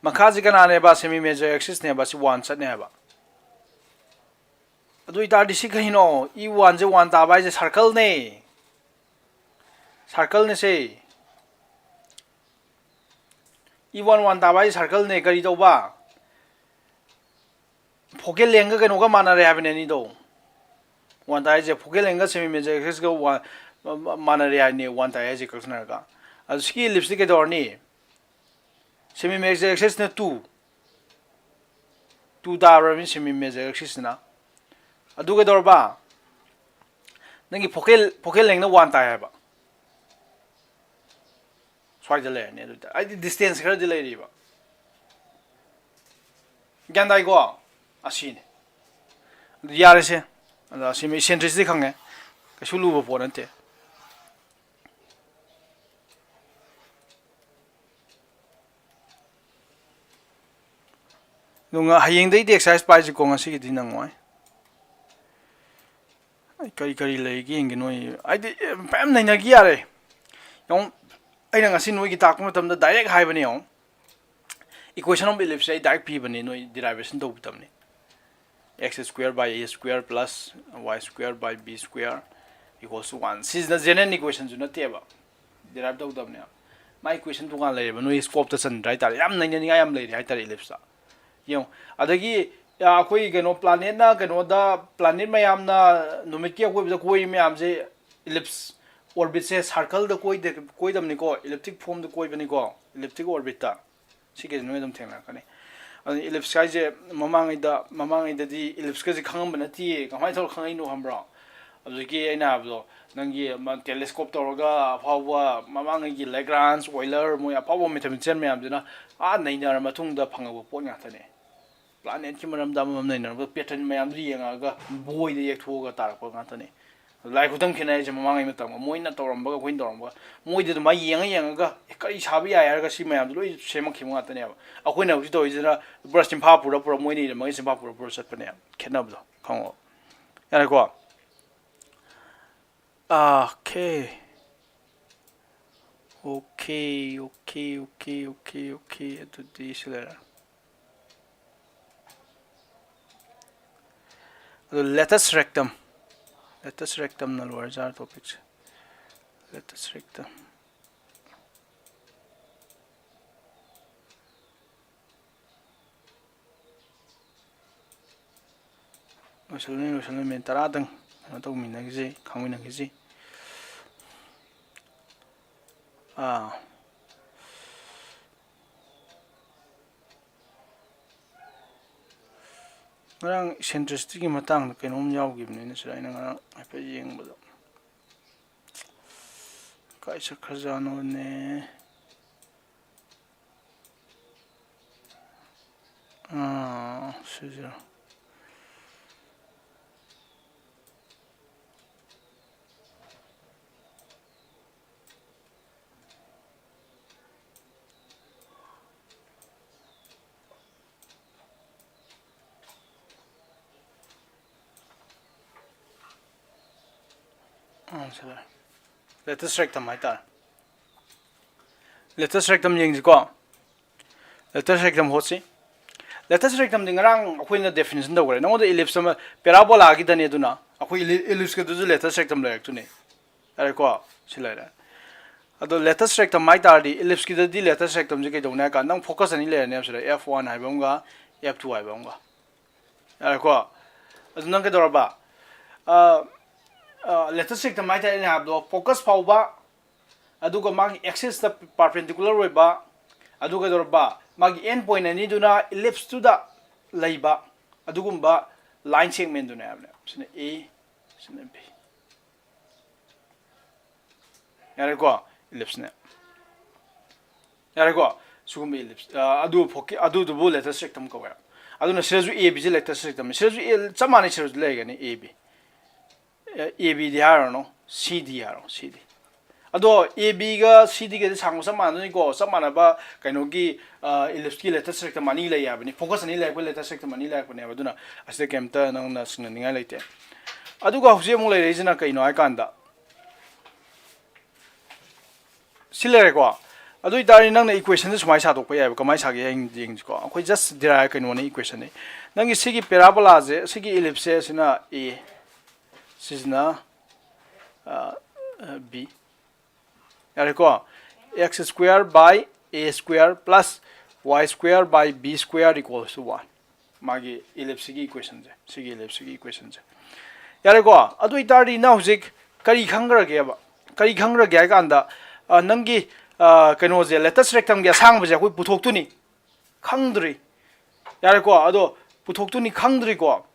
ꯃꯈꯥꯁꯤ ꯀꯅꯥꯅꯦꯕ? Semi major axis ꯅꯦꯕ꯫ ꯁꯤ ꯋꯥꯟ ꯆꯠꯅꯦ ꯍꯥꯏꯕ꯫ ꯑꯗꯨ ꯑꯣꯏꯇꯥꯔꯗꯤ ꯁꯤ ꯀꯩꯅꯣ? ꯏ ꯋꯥꯟꯁꯦ ꯋꯥꯟ ꯇꯥꯕ ꯍꯥꯏꯁꯦ circle ꯅꯦ꯫ Circle ꯅꯦ ꯁꯦ꯫ ꯏ ꯋꯥꯟ ꯋꯥꯟ ꯇꯥꯕ ꯍꯥꯏꯁꯦ circle ꯅꯦ꯫ ꯀꯔꯤ ꯇꯧꯕ? Focal length ꯀ ꯀꯩꯅꯣꯒ ꯃꯥꯟꯅꯔꯦ ꯍꯥꯏꯕꯅꯦ ꯑꯅꯤꯗꯣ꯫ ꯋꯥꯟ ꯇꯥꯏ ꯍꯥꯏꯁꯦ focal length ꯀ semi major axis ꯀ ꯋꯥꯟ ꯃꯥꯟꯅꯔꯦ ꯍꯥꯏꯅꯦ꯫ ꯋꯥꯟ ꯇꯥꯏ ꯍꯥꯏꯁꯦ ꯀꯛꯅꯔꯒ꯫ ꯑꯗꯨ ꯁꯤꯒꯤ ellipse ꯁꯤ ꯀꯩꯗꯧꯔꯅꯤ? Semi major axis ꯅ ꯇꯨ꯫ ꯇꯨ ꯇꯥꯔꯕꯅꯤ semi major axis ꯁꯤꯅ꯫ ꯑꯗꯨ ꯀꯩꯗꯧꯔꯕ? ꯅꯪꯒꯤ focal, focal length ꯅ ꯋꯥꯟ ꯇꯥꯏ ꯍꯥꯏꯕ꯫ ꯁ꯭ꯋꯥꯏꯗ ꯂꯩꯔꯅꯤ꯫ ꯑꯗꯨ ꯑꯣꯏꯇꯥꯔꯗꯤ ꯑꯩꯗꯤ distance ꯈꯔꯗꯤ ꯂꯩꯔꯤꯕ꯫ ꯒ꯭ꯌꯥꯟ ꯇꯥꯏꯀꯣ? ꯑꯁꯤꯅꯤ꯫ ꯑꯗꯨ ꯌꯥꯔꯦꯁꯦ꯫ ꯑꯗꯣ ꯑꯁꯤ eccentricity ꯈꯪꯉꯦ꯫ ꯀꯩꯁꯨ ꯂꯨꯕ ꯄꯣꯠ ꯅꯠꯇꯦ꯫ ꯑꯗꯨꯒ ꯍꯌꯦꯡꯗꯩꯗꯤ exercise ꯄꯥꯏꯁꯤꯀꯣ, ꯉꯁꯤꯒꯤꯗꯤ ꯅꯪꯉꯣꯏ꯫ ꯑꯩ ꯀꯔꯤ ꯀꯔꯤ ꯂꯩꯒꯦ ꯌꯦꯡꯒꯦ ꯅꯣꯏ꯫ ꯑꯩꯗꯤ, ꯑꯦ, ꯃꯌꯥꯝ ꯅꯩꯅꯈꯤ ꯌꯥꯔꯦ꯫ ꯌꯦꯡꯉꯨ, ꯑꯩꯅ ꯉꯁꯤ ꯅꯣꯏꯒꯤ ꯇꯥꯛꯄ ꯃꯇꯝꯗ direct ꯍꯥꯏꯕꯅꯦ ꯌꯦꯡꯉꯨ꯫ Equation of ellipse ꯑꯩ direct ꯄꯤꯕꯅꯦ, ꯅꯣꯏ derivation ꯇꯧꯕ ꯃꯇꯝꯅꯤ꯫ X square by a square plus y square by b square equals to one꯫ ꯁꯤꯁꯤꯅ general equation ꯁꯨ ꯅꯠꯇꯦꯕ, derive ꯇꯧꯗꯕꯅꯦꯕ꯫ ꯃꯥꯏ equation ꯇꯣꯉꯥꯟ ꯂꯩꯌꯦꯕ, ꯅꯣꯏ scope ꯇ ꯆꯟꯗ꯭ꯔꯥ ꯍꯥꯏꯇꯥꯔꯦ꯫ ꯌꯥꯝ ꯅꯩꯅꯅꯤꯡꯉꯥꯏ ꯌꯥꯝ ꯂꯩꯔꯦ ꯍꯥꯏꯇꯥꯔꯦ ellipse ꯇ꯫ ꯌꯦꯡꯉꯨ, ꯑꯗꯒꯤ, ꯑ, ꯑꯩꯈꯣꯏ ꯀꯩꯅꯣ, planet ꯅ ꯀꯩꯅꯣꯗ, planet ꯃꯌꯥꯝꯅ ꯅꯨꯃꯤꯠꯀꯤ ꯑꯀꯣꯏꯕꯗ ꯀꯣꯏꯔꯤ ꯃꯌꯥꯝꯁꯦ, ellipse, orbit ꯁꯦ circle ꯗ ꯀꯣꯏꯗ-, ꯀꯣꯏꯗꯕꯅꯤꯀꯣ, elliptic form ꯗ ꯀꯣꯏꯕꯅꯤꯀꯣ, elliptic orbit ꯇ꯫ ꯁꯤꯒꯤꯁꯦ ꯅꯣꯏ ꯑꯗꯨꯝ ꯊꯦꯡꯅꯔꯛꯀꯅꯤ꯫ ꯑꯗꯨ ellipse ꯍꯥꯏꯁꯦ ꯃꯃꯥꯡꯉꯩꯗ, ꯃꯃꯥꯡꯉꯩꯗꯗꯤ ellipse ꯀꯁꯦ ꯈꯪꯉꯝꯕ ꯅꯠꯇꯦ꯫ ꯀꯃꯥꯏꯅ ꯇꯧꯔ ꯈꯪꯉꯛꯏꯅꯣ ꯈꯪꯕ꯭ꯔꯣ? ꯑꯗꯨꯗꯒꯤ ꯑꯩꯅ ꯍꯥꯏꯕꯗꯣ, ꯅꯪꯒꯤ ꯑꯃ telescope ꯇꯧꯔꯒ ꯑꯐꯥꯎꯕ ꯃꯃꯥꯡꯉꯩꯒꯤ Lagrange, Euler, ꯃꯣꯏ ꯑꯐꯥꯎꯕ mathematician ꯃꯌꯥꯝꯗꯨꯅ ꯑꯥ ꯅꯩꯅꯔ ꯃꯇꯨꯡꯗ ꯐꯪꯉꯛꯄ ꯄꯣꯠ ꯉꯥꯛꯇꯅꯦ꯫ Planet ꯀꯤ ꯃꯔꯝꯗ ꯑꯃꯃꯝ ꯅꯩꯅꯔꯒ pattern ꯃꯌꯥꯝꯗꯨ ꯌꯦꯡꯉꯛꯑꯒ ꯕꯣꯏꯗ ꯌꯦꯛꯊꯣꯛꯑꯒ ꯇꯥꯔꯛꯄ ꯉꯥꯛꯇꯅꯦ꯫ ꯂꯥꯏ ꯈꯨꯗꯝ ꯈꯦꯠꯅꯔꯤꯁꯦ ꯃꯃꯥꯡꯉꯩ ꯃꯇꯝꯒ ꯃꯣꯏꯅ ꯇꯧꯔꯝꯕꯒ ꯑꯩꯈꯣꯏꯅ ꯇꯧꯔꯝꯕꯒ꯫ ꯃꯣꯏꯗꯤ ꯑꯗꯨꯃꯥꯏꯅ ꯌꯦꯡꯉ ꯌꯦꯡꯉꯒ, "ꯑꯦ, ꯀꯔꯤ ꯁꯥꯕ ꯌꯥꯏ?" ꯍꯥꯏꯔꯒ ꯁꯤ ꯃꯌꯥꯝꯗꯣ ꯂꯣꯏ ꯁꯦꯝꯃꯛꯈꯤꯕ ꯉꯥꯛꯇꯅꯦꯕ꯫ ꯑꯩꯈꯣꯏꯅ ꯍꯧꯖꯤꯛ ꯇꯧꯔꯤꯁꯤꯅ ꯄꯨꯔꯥ ꯆꯤꯟꯐꯥ ꯄꯨꯔ ꯄꯨꯔ, ꯃꯣꯏꯅ ꯏꯔꯝꯃꯒ ꯆꯤꯟꯐꯥ ꯄꯨꯔ ꯄꯨꯔ ꯆꯠꯄꯅꯦꯕ꯫ ꯈꯦꯠꯅꯕꯗꯣ ꯈꯪꯉꯣ꯫ ꯌꯥꯔꯦꯀꯣ? Okay. Okay, okay, okay, okay, okay. ꯑꯗꯨꯗꯤ ꯁꯤ ꯂꯩꯔꯦ꯫ ꯑꯗꯨ latus rectum, latus rectumꯅ ꯂꯣꯏꯔꯖꯥꯔ topicꯁꯦ꯫ Latus rectum꯫ ꯂꯣꯏꯁꯤꯜꯂꯅꯤ, ꯂꯣꯏꯁꯤꯜꯂꯅꯤ꯫ Minute ꯇꯔꯥꯗꯪ ꯀꯩꯅꯣ ꯇꯧꯃꯤꯟꯅꯈꯤꯁꯤ, ꯈꯪꯃꯤꯟꯅꯈꯤꯁꯤ꯫ ꯑꯥ꯫ ꯉꯔꯥꯡ eccentricityꯒꯤ ꯃꯇꯥꯡꯗ ꯀꯩꯅꯣꯝ ꯌꯥꯎꯈꯤꯕꯅꯤꯅ, ꯁꯤꯗ ꯑꯩꯅ ꯉꯔꯥꯡ ꯍꯥꯏꯐꯦꯠ ꯌꯦꯡꯕꯗ꯫ ꯀꯥꯏ ꯆꯠꯈ꯭ꯔꯖꯥꯠꯅꯣꯅꯦ? ꯑꯥ, ꯁꯤꯁꯤꯔꯣ? ꯑꯥ, ꯁꯤ ꯂꯩꯔꯦ꯫ Latus rectum ꯍꯥꯏꯇꯥꯔꯦ꯫ Latus rectum ꯌꯦꯡꯁꯤꯀꯣ꯫ Latus rectum ꯍꯣꯠꯁꯤ꯫ Latus rectumꯗꯤ ꯉꯔꯥꯡ ꯑꯩꯈꯣꯏꯅ definition ꯇꯧꯈ꯭ꯔꯦ꯫ ꯅꯉꯣꯟꯗ ellipse ꯑꯃ, parabolagꯤꯗꯅꯦ ꯑꯗꯨꯅ꯫ ꯑꯩꯈꯣꯏ elli-, ellipseꯀꯤꯗꯨꯁꯨ latus rectum ꯂꯩꯔꯛꯇꯣꯏꯅꯦ꯫ ꯌꯥꯔꯦꯀꯣ? ꯁꯤ ꯂꯩꯔꯦ꯫ ꯑꯗꯣ latus rectum ꯍꯥꯏ ꯇꯥꯔꯗꯤ, ellipseꯀꯤꯗꯗꯤ latus rectumꯁꯦ ꯀꯩꯗꯧꯅꯤ ꯍꯥꯏ ꯀꯥꯟꯗ, ꯅꯪ focus ꯑꯅꯤ ꯂꯩꯔꯅꯦꯕ ꯁꯤꯗ, F one ꯍꯥꯏꯕ ꯑꯃꯒ F two ꯍꯥꯏꯕ ꯑꯃꯒ꯫ ꯌꯥꯔꯦꯀꯣ? ꯑꯗꯨ ꯅꯪ ꯀꯩꯗꯧꯔꯕ? ꯑ, ꯑ, latus rectum ꯍꯥꯏ ꯇꯥꯔꯗꯤ ꯑꯩꯅ ꯍꯥꯏꯕꯗꯣ, focus ꯐꯥꯎꯕ, ꯑꯗꯨꯒ ꯃꯥꯒꯤ axisꯇ perpendicular ꯑꯣꯏꯕ, ꯑꯗꯨꯒ ꯀꯩꯗꯧꯔꯕ? ꯃꯥꯒꯤ end point ꯑꯅꯤꯗꯨꯅ ellipseꯇꯨꯗ ꯂꯩꯕ, ꯑꯗꯨꯒꯨꯝꯕ line segmentꯗꯨꯅꯦ ꯍꯥꯏꯕꯅꯦ꯫ ꯁꯤꯅ A, ꯁꯤꯅ B꯫ ꯌꯥꯔꯦꯀꯣ? Ellipseꯅꯦ꯫ ꯌꯥꯔꯦꯀꯣ? ꯁꯤꯒꯨꯝꯕ ellipse, ꯑ, ꯑꯗꯨ ꯐꯣꯛꯀꯤ-, ꯑꯗꯨꯗꯨꯕꯨ latus rectum ꯀꯧꯋꯦ꯫ ꯑꯗꯨꯅ ꯁꯤꯗꯁꯨ A Bꯁꯦ latus rectumꯅꯤ꯫ ꯁꯤꯗꯁꯨ A, ꯆꯞ ꯃꯥꯟꯅꯩ, ꯁꯤꯗꯁꯨ ꯂꯩꯒꯅꯤ A B꯫ ꯑ, A Bꯗꯤ ꯍꯥꯏꯔꯨꯔꯅꯨ, C D ꯍꯥꯏꯔꯣ, C D꯫ ꯑꯗꯣ A Bꯒ C Dꯒꯗꯤ ꯁꯥꯡꯕ ꯆꯞ ꯃꯥꯟꯅꯗꯣꯏꯅꯤꯀꯣ꯫ ꯆꯞ ꯃꯥꯟꯅꯕ ꯀꯩꯅꯣꯒꯤ, ꯑ, ellipseꯀꯤ latus rectum ꯑꯅꯤ ꯂꯩ ꯍꯥꯏꯕꯅꯤ꯫ Focus ꯑꯅꯤ ꯂꯩꯔꯛꯄ latus rectum ꯑꯅꯤ ꯂꯩꯔꯛꯄꯅꯦꯕ꯫ ꯑꯗꯨꯅ ꯑꯁꯤꯗ ꯀꯩꯝꯇ ꯅꯪꯅ ꯁꯤꯡꯅꯅꯤꯡꯉꯥꯏ ꯂꯩꯇꯦ꯫ ꯑꯗꯨꯒ ꯍꯧꯖꯤꯛ ꯑꯃꯨꯛ ꯂꯩꯔꯛꯏꯁꯤꯅ ꯀꯩꯅꯣ ꯍꯥꯏꯀꯥꯟꯗ, C ꯁꯤ ꯂꯩꯔꯦꯀꯣ꯫ ꯑꯗꯨ ꯑꯣꯏꯇꯥꯔꯗꯤ ꯅꯪꯅ equationꯁꯦ ꯁꯨꯃꯥꯏꯅ ꯁꯥꯗꯣꯛꯄ ꯌꯥꯏꯑꯕ꯫ ꯀꯃꯥꯏꯅ ꯁꯥꯒꯦ ꯌꯦꯡ- ꯌꯦꯡꯁꯤꯀꯣ꯫ ꯑꯩꯈꯣꯏ just derive ꯀꯩꯅꯣꯅꯦ, equationꯅꯦ꯫ ꯅꯪꯒꯤ ꯁꯤꯒꯤ parabolꯥꯁꯦ, ꯁꯤꯒꯤ ellipseꯁꯦ ꯁꯤꯅ A, ꯁꯤꯁꯤꯅ ꯑ, ꯑ, B꯫ ꯌꯥꯔꯦꯀꯣ꯫ X square by A square plus Y square by B square equals to one꯫ ꯃꯥꯒꯤ ellipseꯁꯤꯒꯤ equationꯁꯦ, ꯁꯤꯒꯤ ellipseꯁꯤꯒꯤ equationꯁꯦ꯫ ꯌꯥꯔꯦꯀꯣ꯫ ꯑꯗꯨ ꯑꯣꯏꯇꯥꯔꯗꯤ ꯅꯪ ꯍꯧꯖꯤꯛ ꯀꯔꯤ ꯈꯪꯈ꯭ꯔꯒꯦꯕ? ꯀꯔꯤ ꯈꯪꯈ꯭ꯔꯒꯦ ꯍꯥꯏ ꯀꯥꯟꯗ, ꯑ, ꯅꯪꯒꯤ, ꯑ, ꯀꯩꯅꯣꯁꯦ, latus rectumꯒꯤ ꯑꯁꯥꯡꯕꯁꯦ ꯑꯩꯈꯣꯏ ꯄꯨꯊꯣꯛꯇꯣꯏꯅꯤ꯫ ꯈꯪꯗ꯭ꯔꯤ꯫ ꯌꯥꯔꯦꯀꯣ꯫ ꯑꯗꯣ ꯄꯨꯊꯣꯛꯇꯣꯏꯅꯤ, ꯈꯪꯗ꯭ꯔꯤꯀꯣ꯫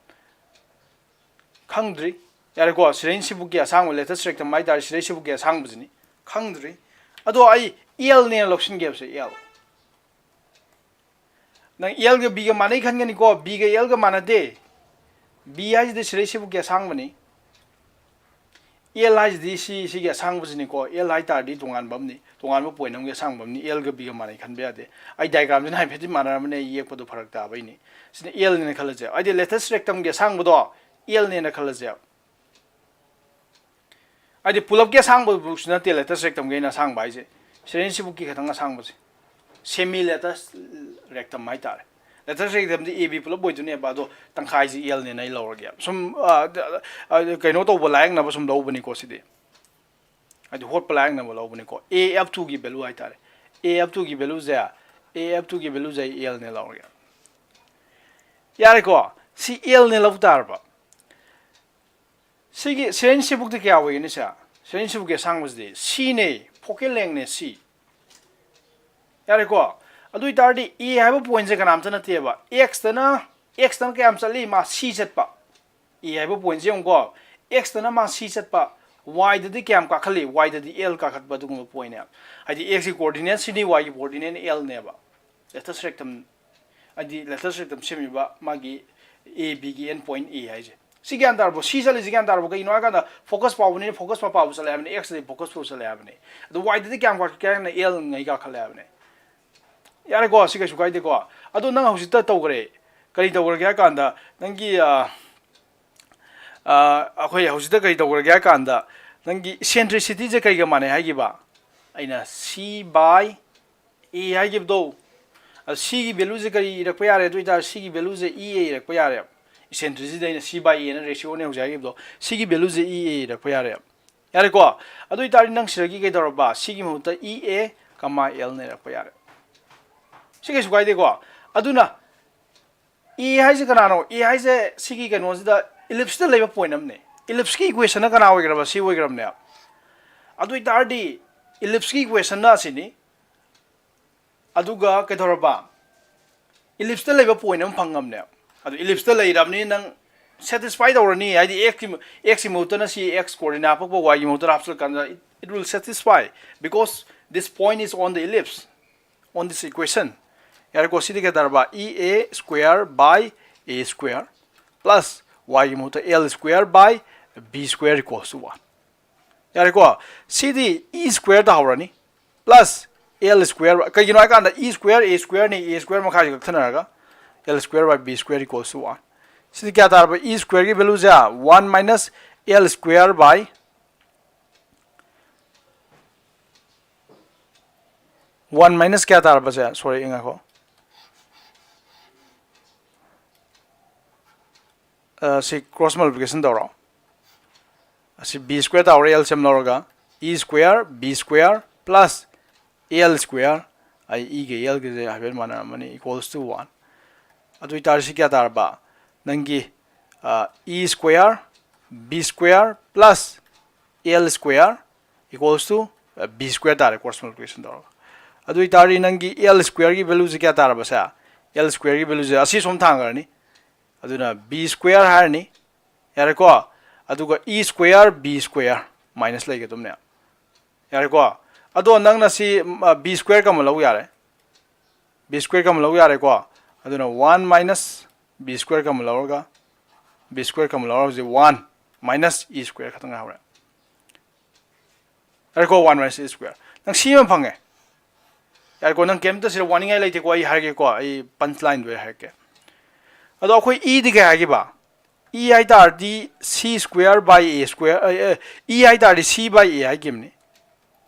ꯈꯪꯗ꯭ꯔꯤ꯫ ꯌꯥꯔꯦꯀꯣ꯫ ꯁꯤꯗꯩꯁꯤꯕꯨꯛꯀꯤ ꯑꯁꯥꯡꯕ, latus rectum ꯍꯥꯏꯇꯥꯔꯦ, ꯁꯤꯗꯩꯁꯤꯕꯨꯛꯀꯤ ꯑꯁꯥꯡꯕꯁꯤꯅꯤ꯫ ꯈꯪꯗ꯭ꯔꯤ꯫ ꯑꯗꯣ ꯑꯩ Lꯅꯦꯅ ꯂꯧꯁꯤꯟꯒꯦꯕꯁꯦ, L꯫ ꯅꯪ Lꯒ Bꯒ ꯃꯥꯟꯅꯩ ꯈꯟꯒꯅꯤꯀꯣ꯫ Bꯒ Lꯒ ꯃꯥꯟꯅꯗꯦ꯫ B ꯍꯥꯏꯁꯤꯗꯤ ꯁꯤꯗꯩꯁꯤꯕꯨꯛꯀꯤ ꯑꯁꯥꯡꯕꯅꯤ꯫ L ꯍꯥꯏꯁꯤꯗꯤ ꯁꯤ, ꯁꯤꯒꯤ ꯑꯁꯥꯡꯕꯁꯤꯅꯤꯀꯣ꯫ L ꯍꯥꯏ ꯇꯥꯔꯗꯤ ꯇꯣꯉꯥꯟꯕ ꯑꯃꯅꯤ, ꯇꯣꯉꯥꯟꯕ point ꯑꯃꯒꯤ ꯑꯁꯥꯡꯕ ꯑꯃꯅꯤ꯫ Lꯒ Bꯒ ꯃꯥꯟꯅꯩ ꯈꯟꯕ ꯌꯥꯗꯦ꯫ ꯑꯩ diagramꯁꯤꯅ ꯍꯥꯏꯐꯦꯠꯇꯤ ꯃꯥꯟꯅꯔꯝꯕꯅꯦ, ꯑꯩ ꯌꯦꯛꯄꯗꯣ ꯐꯔꯛ ꯇꯥꯕꯩꯅꯤ꯫ ꯁꯤꯅ Lꯅꯦꯅ ꯈꯜꯂꯁꯦ꯫ ꯍꯥꯏꯗꯤ latus rectumꯒꯤ ꯑꯁꯥꯡꯕꯗꯣ Lꯅꯦꯅ ꯈꯜꯂꯁꯦ꯫ ꯍꯥꯏꯗꯤ ꯄꯨꯂꯞꯀꯤ ꯑꯁꯥꯡꯕꯗꯨꯁꯨ ꯅꯠꯇꯦ latus rectumꯒꯤ ꯑꯩꯅ ꯑꯁꯥꯡꯕ ꯍꯥꯏꯁꯦ, ꯁꯤꯗꯩꯅ ꯁꯤꯕꯨꯛꯀꯤ ꯈꯛꯇꯪ ꯑꯁꯥꯡꯕꯁꯦ, semi latus rectum ꯍꯥꯏꯇꯥꯔꯦ꯫ Latus rectumꯗꯤ A B ꯄꯨꯂꯞ ꯑꯣꯏꯗꯣꯏꯅꯦꯕ, ꯑꯗꯣ ꯇꯪꯈꯥꯏꯁꯤ Lꯅꯦꯅ ꯑꯩ ꯂꯧꯔꯒꯦ꯫ ꯁꯨꯝ, ꯑ, ꯑ, ꯀꯩꯅꯣ ꯇꯧꯕ, ꯂꯥꯏꯌꯦꯡꯅꯕ ꯁꯨꯝ ꯂꯧꯕꯅꯤꯀꯣ ꯁꯤꯗꯤ꯫ ꯍꯥꯏꯗꯤ ꯍꯣꯠꯄ ꯂꯥꯏꯌꯦꯡꯅꯕ ꯂꯧꯕꯅꯤꯀꯣ꯫ A F twoꯒꯤ value ꯍꯥꯏꯇꯥꯔꯦ꯫ A F twoꯒꯤ valueꯁꯦ, A F twoꯒꯤ valueꯁꯦ ꯑꯩ Lꯅꯦ ꯂꯧꯔꯒꯦ꯫ ꯌꯥꯔꯦꯀꯣ? ꯁꯤ Lꯅꯦ ꯂꯧ ꯇꯥꯔꯕ꯫ ꯁꯤꯒꯤ ꯁꯤꯗꯩꯅ ꯁꯤꯕꯨꯛꯇꯤ ꯀꯌꯥ ꯑꯣꯏꯒꯅꯤ ꯁꯦ? ꯁꯤꯗꯩꯅ ꯁꯤꯕꯨꯛꯀꯤ ꯑꯁꯥꯡꯕꯁꯤꯗꯤ Cꯅꯦ, focal lengthꯅꯦ C꯫ ꯌꯥꯔꯦꯀꯣ? ꯑꯗꯨ ꯑꯣꯏꯇꯥꯔꯗꯤ A ꯍꯥꯏꯕ pointꯁꯦ ꯀꯅꯥꯝꯇ ꯅꯠꯇꯦꯕ꯫ Xꯇꯅ, Xꯇꯅ ꯀꯌꯥꯝ ꯆꯠꯂꯤ? ꯃꯥ C ꯆꯠꯄ꯫ A ꯍꯥꯏꯕ pointꯁꯦ ꯌꯦꯡꯉꯨꯀꯣ꯫ Xꯇꯅ ꯃꯥ C ꯆꯠꯄ, Yꯗꯗꯤ ꯀꯌꯥꯝ ꯀꯥꯈꯠꯂꯤ? Yꯗꯗꯤ L ꯀꯥꯈꯠꯄ ꯑꯗꯨꯒꯨꯝꯕ pointꯅꯦꯕ꯫ ꯍꯥꯏꯗꯤ Xꯀꯤ coordinate Cꯅꯤ, Yꯒꯤ coordinate Lꯅꯦꯕ꯫ Latus rectum, ꯍꯥꯏꯗꯤ latus rectum ꯁꯦꯝꯃꯤꯕ ꯃꯥꯒꯤ A Bꯒꯤ end point A ꯍꯥꯏꯁꯦ꯫ ꯁꯤ ꯒ꯭ꯌꯥꯟ ꯇꯥꯔꯕꯣ? C ꯆꯠꯂꯤꯁꯤ ꯒ꯭ꯌꯥꯟ ꯇꯥꯔꯕꯣ? ꯀꯩꯒꯤꯅꯣ ꯍꯥꯏ ꯀꯥꯟꯗ focus ꯄꯥꯎꯕꯅꯤꯅ focus ꯄꯥꯎꯕ ꯆꯠꯂꯦ ꯍꯥꯏꯕꯅꯤ, Xꯇꯗꯤ focus ꯄꯥꯎ ꯆꯠꯂꯦ ꯍꯥꯏꯕꯅꯤ꯫ ꯑꯗꯣ Yꯗꯗꯤ ꯀꯌꯥꯝ ꯀꯥꯈꯠꯀꯦ ꯍꯥꯏꯅ L ꯉꯩ ꯀꯥꯈꯠꯂꯦ ꯍꯥꯏꯕꯅꯤ꯫ ꯌꯥꯔꯦꯀꯣ, ꯁꯤ ꯀꯩꯁꯨ ꯀꯥꯏꯗꯦꯀꯣ꯫ ꯑꯗꯣ ꯅꯪ ꯍꯧꯖꯤꯛꯇ ꯇꯧꯈ꯭ꯔꯦ꯫ ꯀꯔꯤ ꯇꯧꯈ꯭ꯔꯒꯦ ꯍꯥꯏ ꯀꯥꯟꯗ ꯅꯪꯒꯤ, ꯑ, ꯑ, ꯑꯩꯈꯣꯏ ꯍꯧꯖꯤꯛꯇ ꯀꯔꯤ ꯇꯧꯈ꯭ꯔꯒꯦ ꯍꯥꯏ ꯀꯥꯟꯗ ꯅꯪꯒꯤ eccentricityꯁꯦ ꯀꯩꯒ ꯃꯥꯟꯅꯩ ꯍꯥꯏꯈꯤꯕ? ꯑꯩꯅ C by A ꯍꯥꯏꯈꯤꯕꯗꯣ, ꯑꯗꯣ C ꯒꯤ value ꯁꯦ ꯀꯔꯤ ꯏꯔꯛꯄ ꯌꯥꯔꯦ? ꯑꯗꯨ ꯑꯣꯏꯇꯥꯔꯗꯤ C ꯒꯤ value ꯁꯦ E A ꯏꯔꯛꯄ ꯌꯥꯔꯦ꯫ Eccentricity ꯗ ꯑꯩꯅ C by A ꯅ ratio ꯅꯦ ꯍꯧꯖꯤꯛ ꯍꯥꯏꯈꯤꯕꯗꯣ, C ꯒꯤ value ꯁꯦ E A ꯏꯔꯛꯄ ꯌꯥꯔꯦ꯫ ꯌꯥꯔꯦꯀꯣ? ꯑꯗꯨ ꯑꯣꯏꯇꯥꯔꯗꯤ ꯅꯪ ꯁꯤꯗꯒꯤ ꯀꯩꯗꯧꯔꯕ? C ꯒꯤ ꯃꯍꯨꯠꯇ E A, L ꯅ ꯏꯔꯛꯄ ꯌꯥꯔꯦ꯫ ꯁꯤ ꯀꯩꯁꯨ ꯀꯥꯏꯗꯦꯀꯣ? ꯑꯗꯨꯅ A ꯍꯥꯏꯁꯦ ꯀꯅꯥꯅꯣ? A ꯍꯥꯏꯁꯦ ꯁꯤꯒꯤ ꯀꯩꯅꯣꯁꯤꯗ ellipse ꯇ ꯂꯩꯕ point ꯑꯃꯅꯦ꯫ Ellipse ꯀꯤ equation ꯅ ꯀꯅꯥ ꯑꯣꯏꯈ꯭ꯔꯕ? C ꯑꯣꯏꯈ꯭ꯔꯕꯅꯦ꯫ ꯑꯗꯨ ꯑꯣꯏꯇꯥꯔꯗꯤ ellipse ꯀꯤ equation ꯅ ꯑꯁꯤꯅꯤ꯫ ꯑꯗꯨꯒ ꯀꯩꯗꯧꯔꯕ? Ellipse ꯇ ꯂꯩꯕ point ꯑꯃ ꯐꯪꯉꯕꯅꯦ꯫ ꯑꯗꯨ ellipse ꯇ ꯂꯩꯔꯕꯅꯤ, ꯅꯪ satisfy ꯇꯧꯔꯅꯤ, ꯍꯥꯏꯗꯤ x ꯀꯤ, x ꯀꯤ ꯃꯍꯨꯠꯇꯅ ꯁꯤ x coordinate ꯍꯥꯞꯄꯛꯄ, y ꯒꯤ ꯃꯍꯨꯠꯇ ꯍꯥꯞꯆꯤꯜꯂꯀꯥꯟꯗ it, it will satisfy because this point is on the ellipse, on this equation꯫ ꯌꯥꯔꯦꯀꯣ? ꯁꯤꯗꯤ ꯀꯩ ꯇꯥꯔꯕ? E A square by A square plus y ꯒꯤ ꯃꯍꯨꯠꯇ L square by B square equals to one꯫ ꯌꯥꯔꯦꯀꯣ? ꯁꯤꯗꯤ E square ꯇꯥꯍꯧꯔꯅꯤ plus L square꯫ ꯀꯩꯒꯤꯅꯣ ꯍꯥꯏꯀꯥꯟꯗ E square A square ꯅꯤ, A square ꯃꯈꯥꯏꯁꯦ ꯀꯛꯊꯅꯔꯒ L square by B square equals to one꯫ ꯁꯤꯗꯤ ꯀꯌꯥ ꯇꯥꯔꯕ? E square ꯒꯤ value say one minus L square by one minus ꯀꯌꯥ ꯇꯥꯔꯕꯁꯦ? Sorry, ꯉꯥꯏꯈꯣ꯫ ꯑ, ꯁꯤ cross multiplication ꯇꯧꯔꯣ꯫ ꯑꯁꯤ B square ꯇꯥꯍꯧꯔꯦ, L C M ꯂꯧꯔꯒ, E square B square plus L square, ꯑꯩ E ꯒ L ꯒꯁꯦ ꯍꯥꯏꯐꯦꯠ ꯃꯥꯟꯅꯔꯝꯃꯅꯤ, equals to one꯫ ꯑꯗꯨ ꯑꯣꯏꯇꯥꯔꯗꯤ ꯁꯤ ꯀꯌꯥ ꯇꯥꯔꯕ? ꯅꯪꯒꯤ, ꯑ, E square B square plus L square equals to, ꯑ, B square ꯇꯥꯔꯦ, cross multiplication ꯇꯧꯔꯒ꯫ ꯑꯗꯨ ꯑꯣꯏꯇꯥꯔꯗꯤ ꯅꯪꯒꯤ L square ꯒꯤ value ꯁꯦ ꯀꯌꯥ ꯇꯥꯔꯕꯁꯦ? L square ꯒꯤ value ꯁꯦ ꯑꯁꯤ ꯁꯨꯝ ꯊꯥꯡꯈ꯭ꯔꯅꯤ꯫ ꯑꯗꯨꯅ B square ꯍꯥꯏꯔꯅꯤ꯫ ꯌꯥꯔꯦꯀꯣ? ꯑꯗꯨꯒ E square B square minus ꯂꯩꯒꯗꯕꯅꯦ꯫ ꯌꯥꯔꯦꯀꯣ? ꯑꯗꯣ ꯅꯪꯅ ꯁꯤ, ꯎꯝ, ꯑ, B square common ꯂꯧ ꯌꯥꯔꯦ꯫ B square common ꯂꯧ ꯌꯥꯔꯦꯀꯣ? ꯑꯗꯨꯅ one minus B square common ꯂꯧꯔꯒ, B square common ꯂꯧꯔꯒ ꯍꯧꯖꯤꯛ one minus E square ꯈꯛꯇꯪ ꯉꯥꯏꯍꯧꯔꯦ꯫ ꯌꯥꯔꯦꯀꯣ? One minus E square꯫ ꯅꯪ ꯁꯤ ꯑꯃ ꯐꯪꯉꯦ꯫ ꯌꯥꯔꯦꯀꯣ? ꯅꯪ ꯀꯩꯝꯇ ꯁꯤꯗ ꯋꯥꯅꯤꯡꯉꯥꯏ ꯂꯩꯇꯦꯀꯣ꯫ ꯑꯩ ꯍꯥꯏꯔꯒꯦꯀꯣ꯫ ꯑꯩ punch line ꯗꯣ ꯑꯩ ꯍꯥꯏꯔꯛꯀꯦ꯫ ꯑꯗꯣ ꯑꯩꯈꯣꯏ E ꯗꯤ ꯀꯩ ꯍꯥꯏꯈꯤꯕ? E ꯍꯥꯏ ꯇꯥꯔꯗꯤ C square by A square, ꯑ, ꯑ, E ꯍꯥꯏ ꯇꯥꯔꯗꯤ C by A ꯍꯥꯏꯈꯤꯕꯅꯤ꯫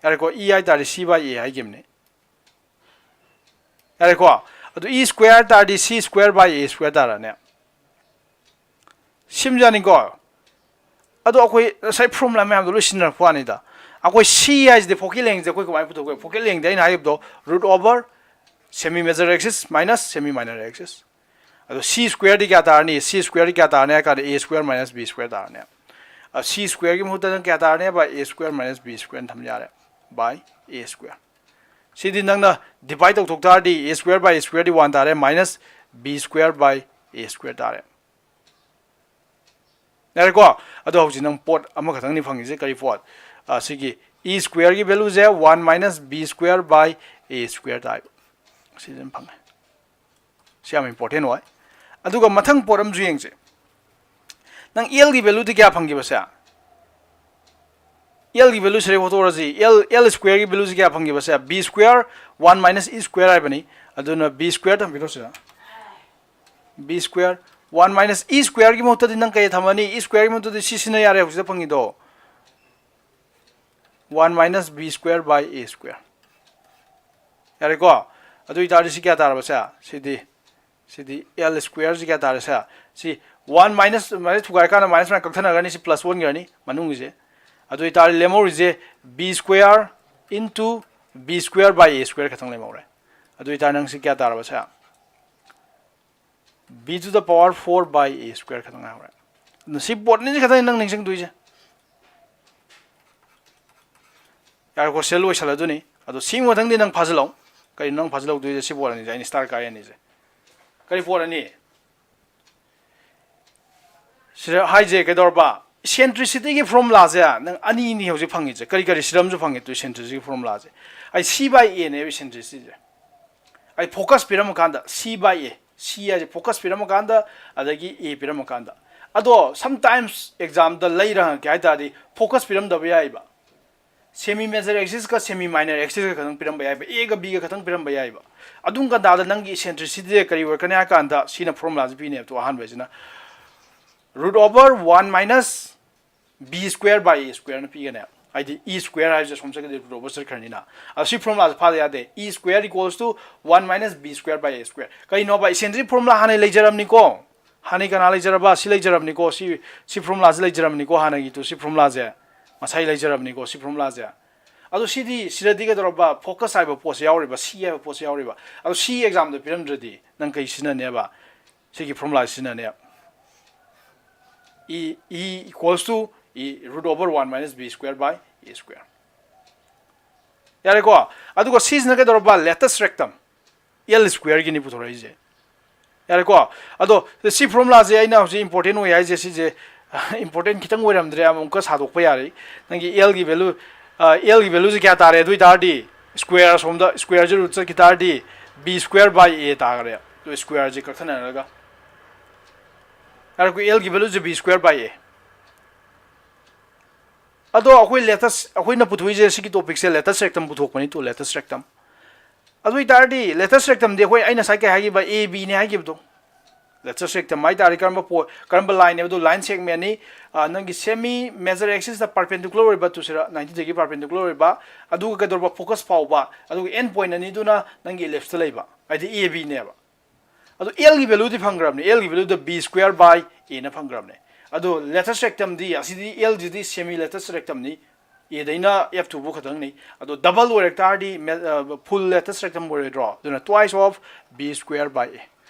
ꯌꯥꯔꯦꯀꯣ? E ꯍꯥꯏ ꯇꯥꯔꯗꯤ C by A ꯍꯥꯏꯈꯤꯕꯅꯤ꯫ ꯌꯥꯔꯦꯀꯣ? ꯑꯗꯨ E square ꯍꯥꯏ ꯇꯥꯔꯗꯤ C square by A square ꯇꯥꯔꯅꯦ꯫ ꯁꯤꯝꯖꯥꯅꯤꯀꯣ? ꯑꯗꯣ ꯑꯩꯈꯣꯏ ꯉꯁꯥꯏ formula ꯃꯌꯥꯝꯗꯣ ꯂꯣꯏ ꯁꯤꯖꯤꯟꯅꯔꯛꯄ ꯋꯥꯅꯤꯗ꯫ ꯑꯩꯈꯣꯏ C ꯍꯥꯏꯁꯤꯗꯤ focal lengthꯁꯦ ꯑꯩꯈꯣꯏ ꯀꯃꯥꯏꯅ ꯄꯨꯊꯣꯛꯀꯦ? Focal lengthꯗꯤ ꯑꯩꯅ ꯍꯥꯏꯈꯤꯕꯗꯣ root over semi major axis minus semi minor axis꯫ ꯑꯗꯣ C squareꯗꯤ ꯀꯌꯥ ꯇꯥꯔꯅꯤ? C squareꯗꯤ ꯀꯌꯥ ꯇꯥꯔꯅꯤ ꯍꯥꯏ ꯀꯥꯟꯗ A square minus B square ꯇꯥꯔꯅꯤ꯫ ꯑ, C squareꯒꯤ ꯃꯍꯨꯠꯇ ꯅꯪ ꯀꯌꯥ ꯇꯥꯔꯅꯦꯕ? A square minus B square ꯊꯝ ꯌꯥꯔꯦ꯫ By A square꯫ ꯁꯤꯗꯤ ꯅꯪꯅ divide ꯇꯧꯊꯣꯛ ꯇꯥꯔꯗꯤ A square by A squareꯗꯤ one ꯇꯥꯔꯦ, minus B square by A square ꯇꯥꯔꯦ꯫ ꯌꯥꯔꯦꯀꯣ? ꯑꯗꯣ ꯍꯧꯖꯤꯛ ꯅꯪ ꯄꯣꯠ ꯑꯃꯈꯛꯇꯪꯅꯤ ꯐꯪꯉꯤꯁꯦ꯫ ꯀꯔꯤ ꯄꯣꯠ? ꯑ, ꯁꯤꯒꯤ E squareꯒꯤ valueꯁꯦ one minus B square by A square ꯇꯥꯏꯕ꯫ ꯁꯤꯁꯦ ꯑꯗꯨꯝ ꯐꯪꯉꯦ꯫ ꯁꯤ ꯌꯥꯝ important ꯑꯣꯏ꯫ ꯑꯗꯨꯒ ꯃꯊꯪ ꯄꯣꯠ ꯑꯃꯁꯨ ꯌꯦꯡꯁꯦ꯫ ꯅꯪ Lꯒꯤ valueꯗꯤ ꯀꯌꯥ ꯐꯪꯈꯤꯕꯁꯦ? Lꯒꯤ value ꯁꯤꯗꯩ ꯍꯣꯠꯇꯣꯛꯑꯁꯤ꯫ L, L squareꯒꯤ valueꯁꯤ ꯀꯌꯥ ꯐꯪꯈꯤꯕꯁꯦ? B square one minus E square ꯍꯥꯏꯕꯅꯤ꯫ ꯑꯗꯨꯅ B square ꯊꯝꯕꯤꯔꯣ ꯁꯤꯗ꯫ B square one minus E squareꯒꯤ ꯃꯍꯨꯠꯇꯗꯤ ꯅꯪ ꯀꯩ ꯊꯝꯃꯅꯤ? E squareꯒꯤ ꯃꯍꯨꯠꯇꯗꯤ ꯁꯤ ꯁꯤꯖꯤꯟꯅ ꯌꯥꯔꯦ ꯍꯧꯖꯤꯛꯇ ꯐꯪꯉꯤꯗꯣ꯫ One minus B square by A square꯫ ꯌꯥꯔꯦꯀꯣ? ꯑꯗꯨ ꯑꯣꯏꯇꯥꯔꯗꯤ ꯁꯤ ꯀꯌꯥ ꯇꯥꯔꯕꯁꯦ? ꯁꯤꯗꯤ, ꯁꯤꯗꯤ L squareꯁꯤ ꯀꯌꯥ ꯇꯥꯔꯦ ꯁꯦ? ꯁꯤ one minus, minus ꯊꯨꯒꯥꯏꯔꯀꯥꯟꯗ minus ꯃꯌꯥꯝ ꯀꯛꯊꯅꯒꯅꯤ, ꯁꯤ plus ꯑꯣꯟꯈ꯭ꯔꯅꯤ ꯃꯅꯨꯡꯒꯤꯁꯦ꯫ ꯑꯗꯨ ꯑꯣꯏꯇꯥꯔꯗꯤ ꯂꯦꯝꯍꯧꯔꯤꯁꯦ B square into B square by A square ꯈꯛꯇꯪ ꯂꯦꯝꯍꯧꯔꯦ꯫ ꯑꯗꯨ ꯑꯣꯏꯇꯥꯔꯗꯤ ꯅꯪ ꯁꯤ ꯀꯌꯥ ꯇꯥꯔꯕ ꯁꯦ? B to the power four by A square ꯈꯛꯇꯪ ꯉꯥꯏꯍꯧꯔꯦ꯫ ꯑꯗꯨꯅ ꯁꯤ ꯄꯣꯠ ꯑꯅꯤꯁꯤ ꯈꯛꯇꯅꯤ ꯅꯪ ꯅꯤꯡꯁꯤꯡꯗꯣꯏꯁꯦ꯫ ꯌꯥꯔꯦꯀꯣ, ꯁꯤꯗ ꯂꯣꯏꯁꯜꯂꯗꯣꯏꯅꯤ꯫ ꯑꯗꯣ ꯁꯤ ꯃꯊꯪꯗꯤ ꯅꯪ ꯐꯥꯖꯤꯜꯂꯧ꯫ ꯀꯩꯅꯣ ꯅꯪ ꯐꯥꯖꯤꯜꯍꯧꯗꯣꯏꯁꯦ? ꯁꯤ ꯄꯣꯠ ꯑꯅꯤꯁꯦ, ꯑꯩꯅ star ꯀꯥꯏ ꯑꯅꯤꯁꯦ꯫ ꯀꯔꯤ ꯄꯣꯠ ꯑꯅꯤ? ꯁꯤꯗ ꯍꯥꯏꯁꯦ ꯀꯩꯗꯧꯔꯕ? Eccentricityꯒꯤ formulaꯁꯦ ꯅꯪ ꯑꯅꯤꯅꯤ ꯍꯧꯖꯤꯛ ꯐꯪꯉꯤꯁꯦ꯫ ꯀꯔꯤ ꯀꯔꯤ? ꯁꯤꯗ ꯑꯃꯁꯨ ꯐꯪꯉꯦ ꯇꯨ, eccentricityꯒꯤ formulaꯁꯦ꯫ ꯑꯩ C by Aꯅꯦꯕ eccentricityꯁꯦ꯫ ꯑꯩ focus ꯄꯤꯔꯝꯃꯀꯥꯟꯗ C by A, C ꯍꯥꯏꯁꯦ focus ꯄꯤꯔꯝꯃꯀꯥꯟꯗ, ꯑꯗꯒꯤ A ꯄꯤꯔꯝꯃꯀꯥꯟꯗ꯫ ꯑꯗꯣ sometimes examꯗ ꯂꯩꯔ ꯍꯪꯉꯛꯀꯦ ꯍꯥꯏ ꯇꯥꯔꯗꯤ focus ꯄꯤꯔꯝꯗꯕ ꯌꯥꯏꯕ꯫ Semi major axisꯀ semi minor axisꯀ ꯈꯛꯇꯪ ꯄꯤꯔꯝꯕ ꯌꯥꯏꯕ, Aꯒ Bꯒ ꯈꯛꯇꯪ ꯄꯤꯔꯝꯕ ꯌꯥꯏꯕ꯫ ꯑꯗꯨꯝ ꯀꯥꯟꯗ ꯅꯪꯒꯤ eccentricityꯁꯦ ꯀꯔꯤ ꯑꯣꯏꯔꯛꯀꯅꯤ ꯍꯥꯏ ꯀꯥꯟꯗ ꯁꯤꯅ formulaꯁꯦ ꯄꯤꯅꯦꯕ꯫ ꯇꯨ, ꯑꯍꯥꯟꯕꯁꯤꯅ root over one minus B square by A squareꯅ ꯄꯤꯒꯅꯦꯕ꯫ ꯍꯥꯏꯗꯤ E square ꯍꯥꯏꯕꯁꯦ ꯁꯣꯝ ꯆꯠꯈ꯭ꯔꯗꯤ root over ꯆꯠꯈ꯭ꯔꯅꯤꯅ꯫ ꯑꯗꯣ ꯁꯤ formula ꯁꯦ ꯐꯥꯗ ꯌꯥꯗꯦ꯫ E square equals to one minus B square by A square꯫ ꯀꯩꯅꯣꯕ? Eccentricity formula ꯍꯥꯟꯅ ꯂꯩꯖꯔꯕꯅꯤꯀꯣ꯫ ꯍꯥꯟꯅ ꯀꯅꯥ ꯂꯩꯖꯔꯕ? ꯁꯤ ꯂꯩꯖꯔꯕꯅꯤꯀꯣ꯫ ꯁꯤ ꯁꯤ formula ꯁꯦ ꯂꯩꯖꯔꯕꯅꯤꯀꯣ꯫ ꯍꯥꯟꯅꯒꯤꯗꯨ ꯁꯤ formula ꯁꯦ ꯉꯁꯥꯏ ꯂꯩꯖꯔꯕꯅꯤꯀꯣ꯫ ꯁꯤ formula ꯁꯦ꯫ ꯑꯗꯣ ꯁꯤꯗꯤ, ꯁꯤꯗꯗꯤ ꯀꯩꯗꯧꯔꯕ? Focus ꯍꯥꯏꯕ ꯄꯣꯠꯁꯦ ꯌꯥꯎꯔꯤꯕ, C ꯍꯥꯏꯕ ꯄꯣꯠꯁꯦ ꯌꯥꯎꯔꯤꯕ꯫ ꯑꯗꯣ C exam ꯗ ꯄꯤꯔꯝꯗ꯭ꯔꯗꯤ ꯅꯪ ꯀꯩ ꯁꯤꯖꯤꯟꯅꯅꯦꯕ? ꯁꯤꯒꯤ formula ꯁꯤꯖꯤꯟꯅꯅꯦꯕ꯫ E, E equals to E root over one minus B square by A square꯫ ꯌꯥꯔꯦꯀꯣ? ꯑꯗꯨꯒ ꯁꯤꯁꯤꯅ ꯀꯩꯗꯧꯔꯕ? Latus rectum꯫ L square ꯒꯤꯅꯤ ꯄꯨꯊꯣꯔꯛꯏꯁꯦ꯫ ꯌꯥꯔꯦꯀꯣ? ꯑꯗꯣ ꯁꯤ formula ꯁꯦ ꯑꯩꯅ ꯍꯧꯖꯤꯛ important ꯑꯣꯏ ꯍꯥꯏꯁꯦ, ꯁꯤꯁꯦ important ꯈꯤꯇꯪ ꯑꯣꯏꯔꯝꯗ꯭ꯔꯦ, ꯑꯃꯨꯛꯀ ꯁꯥꯗꯣꯛꯄ ꯌꯥꯔꯦ꯫ ꯅꯪꯒꯤ L ꯒꯤ value, ꯑ, L ꯒꯤ value ꯁꯦ ꯀꯌꯥ ꯇꯥꯔꯦ? ꯑꯗꯨ ꯑꯣꯏ ꯇꯥꯔꯗꯤ square, ꯑꯁꯣꯝꯗ square ꯁꯦ root ꯆꯠꯈꯤ ꯇꯥꯔꯗꯤ B square by A ꯇꯥꯈ꯭ꯔꯦ꯫ ꯑꯗꯨ square ꯁꯦ ꯀꯛꯊꯠꯅꯔꯒ꯫ ꯌꯥꯔꯦꯀꯣ? L ꯒꯤ value say B square by A꯫ ꯑꯗꯣ ꯑꯩꯈꯣꯏ latus, ꯑꯩꯈꯣꯏꯅ ꯄꯨꯊꯣꯛꯏꯁꯦ ꯁꯤꯒꯤ topic say latus rectum ꯄꯨꯊꯣꯛꯄꯅꯤ꯫ To latus rectum꯫ ꯑꯗꯨ ꯑꯣꯏ ꯇꯥꯔꯗꯤ latus rectum ꯗꯤ ꯑꯩꯈꯣꯏ, ꯑꯩꯅ ꯉꯁꯥꯏ ꯀꯩ ꯍꯥꯏꯈꯤꯕ? A B ꯅꯦ ꯍꯥꯏꯈꯤꯕꯗꯣ꯫ Latus rectum ꯍꯥꯏ ꯇꯥꯔꯗꯤ ꯀꯔꯝꯕ ꯄꯣ-, ꯀꯔꯝꯕ line ꯅꯦꯕ? ꯑꯗꯨ line segment ꯅꯤ, ꯑ, ꯅꯪꯒꯤ semi major axis ꯇ perpendicular ꯑꯣꯏꯕ, ꯇꯨꯁꯤꯔ ninety degree perpendicular ꯑꯣꯏꯕ, ꯑꯗꯨꯒ ꯀꯩꯗꯧꯔꯕ? Focus ꯐꯥꯎꯕ, ꯑꯗꯨꯒ end point ꯑꯅꯤꯗꯨꯅ ꯅꯪꯒꯤ ellipse ꯇ ꯂꯩꯕ, ꯍꯥꯏꯗꯤ A B ꯅꯦꯕ꯫ ꯑꯗꯣ L ꯒꯤ value ꯗꯤ ꯐꯪꯈ꯭ꯔꯕꯅꯤ꯫ L ꯒꯤ value the B square by A ꯅ ꯐꯪꯈ꯭ꯔꯕꯅꯤ꯫ ꯑꯗꯣ latus rectum ꯗꯤ, ꯑꯁꯤꯗꯤ L ꯁꯤꯗꯤ semi latus rectum ꯅꯤ꯫ A ꯗꯩꯅ F two ꯐꯥꯎ ꯈꯛꯇꯪꯅꯤ꯫ ꯑꯗꯣ double ꯑꯣꯏꯔꯛ ꯇꯥꯔꯗꯤ ꯃꯦ-, ꯑ, full latus rectum ꯑꯣꯏꯔꯣꯏꯗ꯭ꯔꯣ? ꯑꯗꯨꯅ twice of B square by A꯫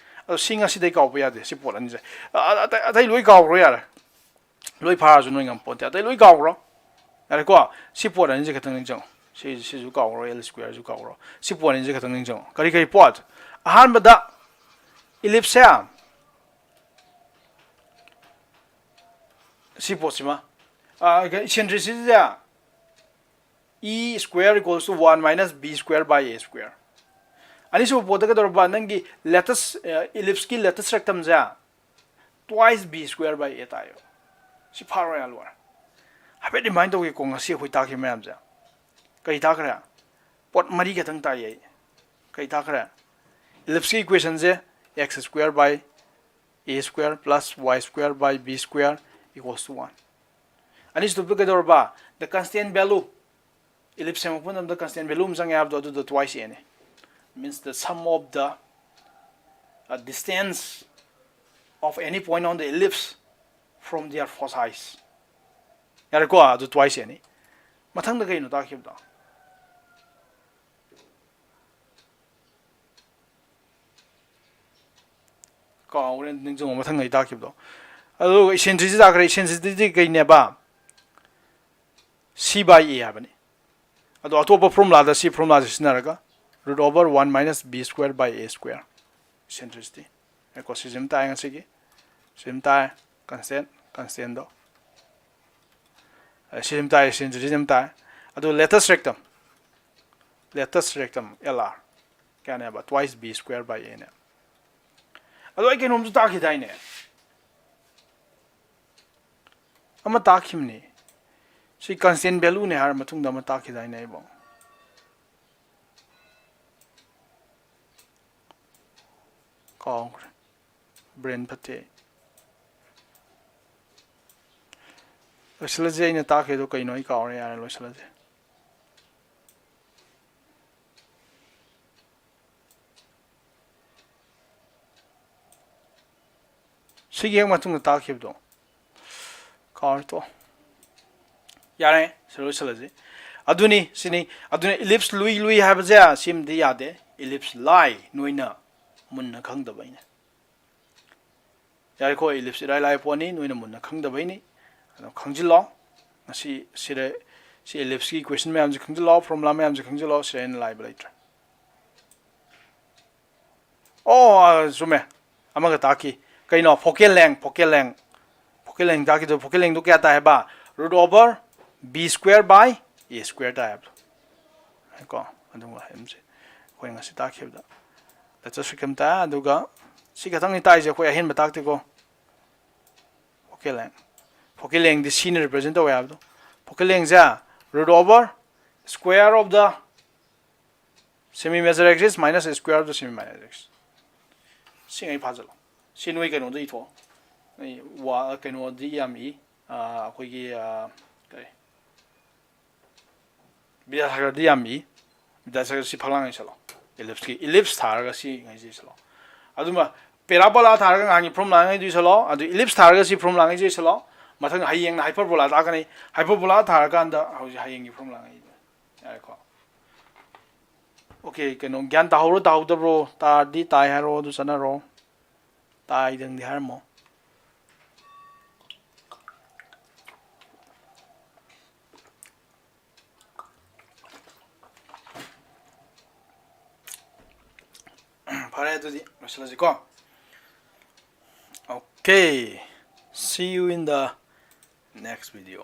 ꯑꯗꯣ ꯁꯤ ꯉꯁꯤꯗꯩ ꯀꯥꯎꯕ ꯌꯥꯗꯦ, ꯁꯤ ꯄꯣꯠ ꯑꯅꯤꯁꯦ꯫ ꯑ, ꯑꯇꯩ, ꯑꯇꯩ ꯂꯣꯏ ꯀꯥꯎꯈ꯭ꯔꯣ ꯌꯥꯔꯦ꯫ ꯂꯣꯏ ꯐꯥꯔꯁꯨ ꯅꯣꯏ ꯉꯝꯄꯣꯟꯇꯦ꯫ ꯑꯇꯩ ꯂꯣꯏ ꯀꯥꯎꯈ꯭ꯔꯣ꯫ ꯌꯥꯔꯦꯀꯣ? ꯁꯤ ꯄꯣꯠ ꯑꯅꯤꯁꯦ ꯈꯛꯇꯪ ꯅꯤꯡꯁꯤꯡꯉꯣ꯫ ꯁꯤ, ꯁꯤꯁꯨ ꯀꯥꯎꯈ꯭ꯔꯣ, L square ꯁꯨ ꯀꯥꯎꯈ꯭ꯔꯣ꯫ ꯁꯤ ꯄꯣꯠ ꯑꯅꯤꯁꯦ ꯈꯛꯇꯪ ꯅꯤꯡꯁꯤꯡꯉꯣ꯫ ꯀꯔꯤ ꯀꯔꯤ ꯄꯣꯠ? ꯑꯍꯥꯟꯕꯗ, ellipse ꯁꯦ, ꯁꯤ ꯄꯣꯠꯁꯤꯃ, ꯑ, eccentricity say, E square equals to one minus B square by A square꯫ ꯑꯅꯤꯁꯨꯕ ꯄꯣꯠꯇ ꯀꯩꯗꯧꯔꯕ? ꯅꯪꯒꯤ latus, ꯑ, ellipse ꯀꯤ latus rectum say twice B square by A ꯇꯥꯏꯌꯦꯕ꯫ ꯁꯤ ꯐꯥꯔꯣ ꯌꯥ ꯂꯣꯏꯔꯦ꯫ ꯍꯥꯏꯐꯦꯠ remind ꯇꯧꯒꯦꯀꯣ, ꯉꯁꯤ ꯑꯩꯈꯣꯏ ꯇꯥꯈꯤꯕ ꯃꯌꯥꯝꯁꯦ꯫ ꯀꯔꯤ ꯇꯥꯈ꯭ꯔꯦ? ꯄꯣꯠ ꯃꯔꯤ ꯈꯛꯇꯪ ꯇꯥꯏꯌꯦ ꯑꯩ꯫ ꯀꯔꯤ ꯇꯥꯈ꯭ꯔꯦ? Ellipse ꯀꯤ equation say x square by A square plus y square by B square equals to one꯫ ꯑꯅꯤꯁꯨꯕ ꯀꯩꯗꯧꯔꯕ? The constant value, ellipse ꯁꯦꯝꯃꯛꯄ ꯃꯇꯝꯗ constant value ꯑꯃ ꯆꯪꯉꯦ ꯍꯥꯏꯕꯗꯣ, ꯑꯗꯨꯗꯣ twice A ꯅꯤ. Means the sum of the uh, distance of any point on the ellipse from their foci. ꯌꯥꯔꯦꯀꯣ? ꯑꯗꯨ twice A ꯅꯤ. ꯃꯊꯪꯗ ꯀꯩꯅꯣ ꯇꯥꯛꯈꯤꯕꯗꯣ? ꯀꯥꯎꯔꯦ, ꯅꯤꯡꯁꯤꯡꯉꯣ, ꯃꯊꯪ ꯑꯩ ꯇꯥꯛꯈꯤꯕꯗꯣ. ꯑꯗꯨꯒ eccentricity ꯇꯥꯛꯈ꯭ꯔꯦ. Eccentricity ꯀꯩꯅꯦꯕ? C by A ꯍꯥꯏꯕꯅꯤ. ꯑꯗꯣ ꯑꯇꯣꯞꯄ formula ꯗ ꯁꯤ formula ꯁꯦ ꯁꯤꯖꯤꯟꯅꯔꯒ root over one minus B square by A square, eccentricity. ꯌꯥꯔꯦꯀꯣ? ꯁꯤꯁꯤꯃ ꯇꯥꯏ ꯉꯁꯤꯒꯤ. ꯁꯤꯁꯤꯃ ꯇꯥꯏ. Constant, constant ꯗꯣ. ꯑ, ꯁꯤꯁꯤꯃ ꯇꯥꯏ, eccentricity ꯁꯤꯁꯤꯃ ꯇꯥꯏ. ꯑꯗꯨ latus rectum, latus rectum L R ꯀꯌꯥꯅꯦꯕ? Twice B square by A ꯅꯦ. ꯑꯗꯣ ꯑꯩ ꯀꯩꯅꯣꯝꯁꯨ ꯇꯥꯛꯈꯤꯗꯥꯏꯅꯦ? ꯑꯃ ꯇꯥꯛꯈꯤꯕꯅꯤ. ꯁꯤ constant value ꯅꯦ ꯍꯥꯏꯔ ꯃꯇꯨꯡꯗ ꯑꯃ ꯇꯥꯛꯈꯤꯗꯥꯏꯅꯦ ꯑꯩꯕꯣ? ꯀꯥꯎꯈ꯭ꯔꯦ. Brain ꯐꯠꯇꯦ. ꯂꯣꯏꯁꯤꯜꯂꯁꯦ, ꯑꯩꯅ ꯇꯥꯛꯈꯤꯗꯣ ꯀꯩꯅꯣ ꯑꯩ ꯀꯥꯎꯔꯦ, ꯌꯥꯔꯦ, ꯂꯣꯏꯁꯤꯜꯂꯁꯦ. ꯁꯤꯒꯤ ꯍꯦꯛ ꯃꯇꯨꯡꯗ ꯇꯥꯛꯈꯤꯕꯗꯣ ꯀꯥꯎꯔꯦ, ꯇꯣꯛꯑꯣ. ꯌꯥꯔꯦ, ꯁꯤ ꯂꯣꯏꯁꯤꯜꯂꯁꯤ. ꯑꯗꯨꯅꯤ, ꯁꯤꯅꯤ. ꯑꯗꯨꯅ ellipse ꯂꯨꯏ ꯂꯨꯏ ꯍꯥꯏꯕꯁꯦ ꯁꯤꯃꯗꯤ ꯌꯥꯗꯦ. Ellipse ꯂꯥꯏ, ꯅꯣꯏꯅ ꯃꯨꯟꯅ ꯈꯪꯗꯕꯩꯅꯦ. ꯌꯥꯔꯦꯀꯣ, ellipse ꯏꯔꯥꯏ ꯂꯥꯏꯕ ꯄꯣꯠꯅꯤ, ꯅꯣꯏꯅ ꯃꯨꯟꯅ ꯈꯪꯗꯕꯩꯅꯤ. ꯑꯗꯣ ꯈꯪꯖꯤꯜꯂꯣ. ꯉꯁꯤ ꯁꯤꯗ ꯁꯤ ellipse ꯀꯤ question ꯃꯌꯥꯝꯁꯦ ꯈꯪꯖꯤꯜꯂꯣ, formula ꯃꯌꯥꯝꯁꯦ ꯈꯪꯖꯤꯜꯂꯣ, ꯁꯤꯗ ꯍꯦꯟꯅ ꯂꯥꯏꯕ ꯂꯩꯇ꯭ꯔꯦ. ꯑꯣ, ꯑ, ꯆꯨꯝꯃꯦ, ꯑꯃꯒ ꯇꯥꯛꯈꯤ. ꯀꯩꯅꯣ? Focal length, focal length. Focal length ꯇꯥꯛꯈꯤꯗꯣ, focal length ꯗꯣ ꯀꯌꯥ ꯇꯥꯏ ꯍꯥꯏꯕ? Root over B square by A square ꯇꯥꯏ ꯍꯥꯏꯕꯗꯣ. ꯀꯣ, ꯑꯗꯨꯒ ꯍꯥꯏꯔꯝꯁꯦ ꯑꯩꯈꯣꯏ ꯉꯁꯤ ꯇꯥꯛꯈꯤꯕꯗ. Latus rectum ꯇꯥꯏ, ꯑꯗꯨꯒ ꯁꯤ ꯈꯛꯇꯪꯅꯤ ꯇꯥꯛꯏꯁꯦ, ꯑꯩꯈꯣꯏ ꯑꯍꯦꯟꯕ ꯇꯥꯛꯇꯦꯀꯣ. Focal length, focal length ꯗꯤ C ꯅ represent ꯇꯧꯋꯦ ꯍꯥꯏꯕꯗꯣ. Focal length say root over square of the semi major axis minus square of the semi minor axis. ꯁꯤꯉꯩ ꯐꯥꯖꯜꯂꯣ. ꯁꯤ ꯅꯣꯏ ꯀꯩꯅꯣꯗ ꯏꯊꯣꯛꯑꯣ. ꯑꯩ ꯋꯥ-, ꯀꯩꯅꯣꯗꯤ ꯌꯥꯝ ꯏ, ꯑꯩꯈꯣꯏꯒꯤ ꯀꯔꯤ, ꯕꯤꯗ꯭ꯌꯥꯁꯥꯒꯔꯗꯤ ꯌꯥꯝꯃꯤ꯫ ꯕꯤꯗ꯭ꯌꯥꯁꯥꯒꯔ ꯁꯤ ꯐꯛꯂꯥꯡ ꯏꯁꯜꯂꯣ꯫ ꯏꯂꯤꯞꯁꯀꯤ ꯏꯂꯤꯞꯁ ꯊꯥꯔꯒ ꯁꯤ ꯉꯩꯁꯦ ꯏꯁꯜꯂꯣ꯫ ꯑꯗꯨꯃ ꯄꯦꯔꯥꯕꯣꯂꯥ ꯊꯥꯔꯒ ꯉꯍꯥꯟꯒꯤ ꯐꯣꯔꯃꯨꯂꯥ ꯉꯩꯗꯨ ꯏꯁꯜꯂꯣ꯫ ꯑꯗꯨ ꯏꯂꯤꯞꯁ ꯊꯥꯔꯒ ꯁꯤ ꯐꯣꯔꯃꯨꯂꯥ ꯉꯩꯁꯦ ꯏꯁꯜꯂꯣ꯫ ꯃꯊꯪ ꯍꯌꯦꯡꯅ ꯍꯥꯏꯄꯔꯕꯣꯂꯥ ꯇꯥꯛꯀꯅꯤ꯫ ꯍꯥꯏꯄꯔꯕꯣꯂꯥ ꯊꯥꯔꯀꯥꯟꯗ ꯍꯧꯖꯤꯛ ꯍꯌꯦꯡꯒꯤ ꯐꯣꯔꯃꯨꯂꯥ ꯉꯩꯗꯣ꯫ ꯌꯥꯔꯦꯀꯣ? ꯑꯣꯀꯦ, ꯀꯩꯅꯣ ꯒ꯭ꯌꯥꯟ ꯇꯥꯍꯧꯔꯣ ꯇꯥꯍꯧꯗꯕ꯭ꯔꯣ? ꯇꯥꯔꯗꯤ ꯇꯥꯏ ꯍꯥꯏꯔꯣ, ꯑꯗꯨ ꯆꯠꯅꯔꯣ꯫ ꯇꯥꯏꯗꯪꯗꯤ ꯍꯥꯏꯔꯝꯃꯣ꯫ ꯐꯔꯦ, ꯑꯗꯨꯗꯤ ꯂꯣꯏꯁꯤꯜꯂꯁꯤꯀꯣ꯫ Okay, see you in the next video.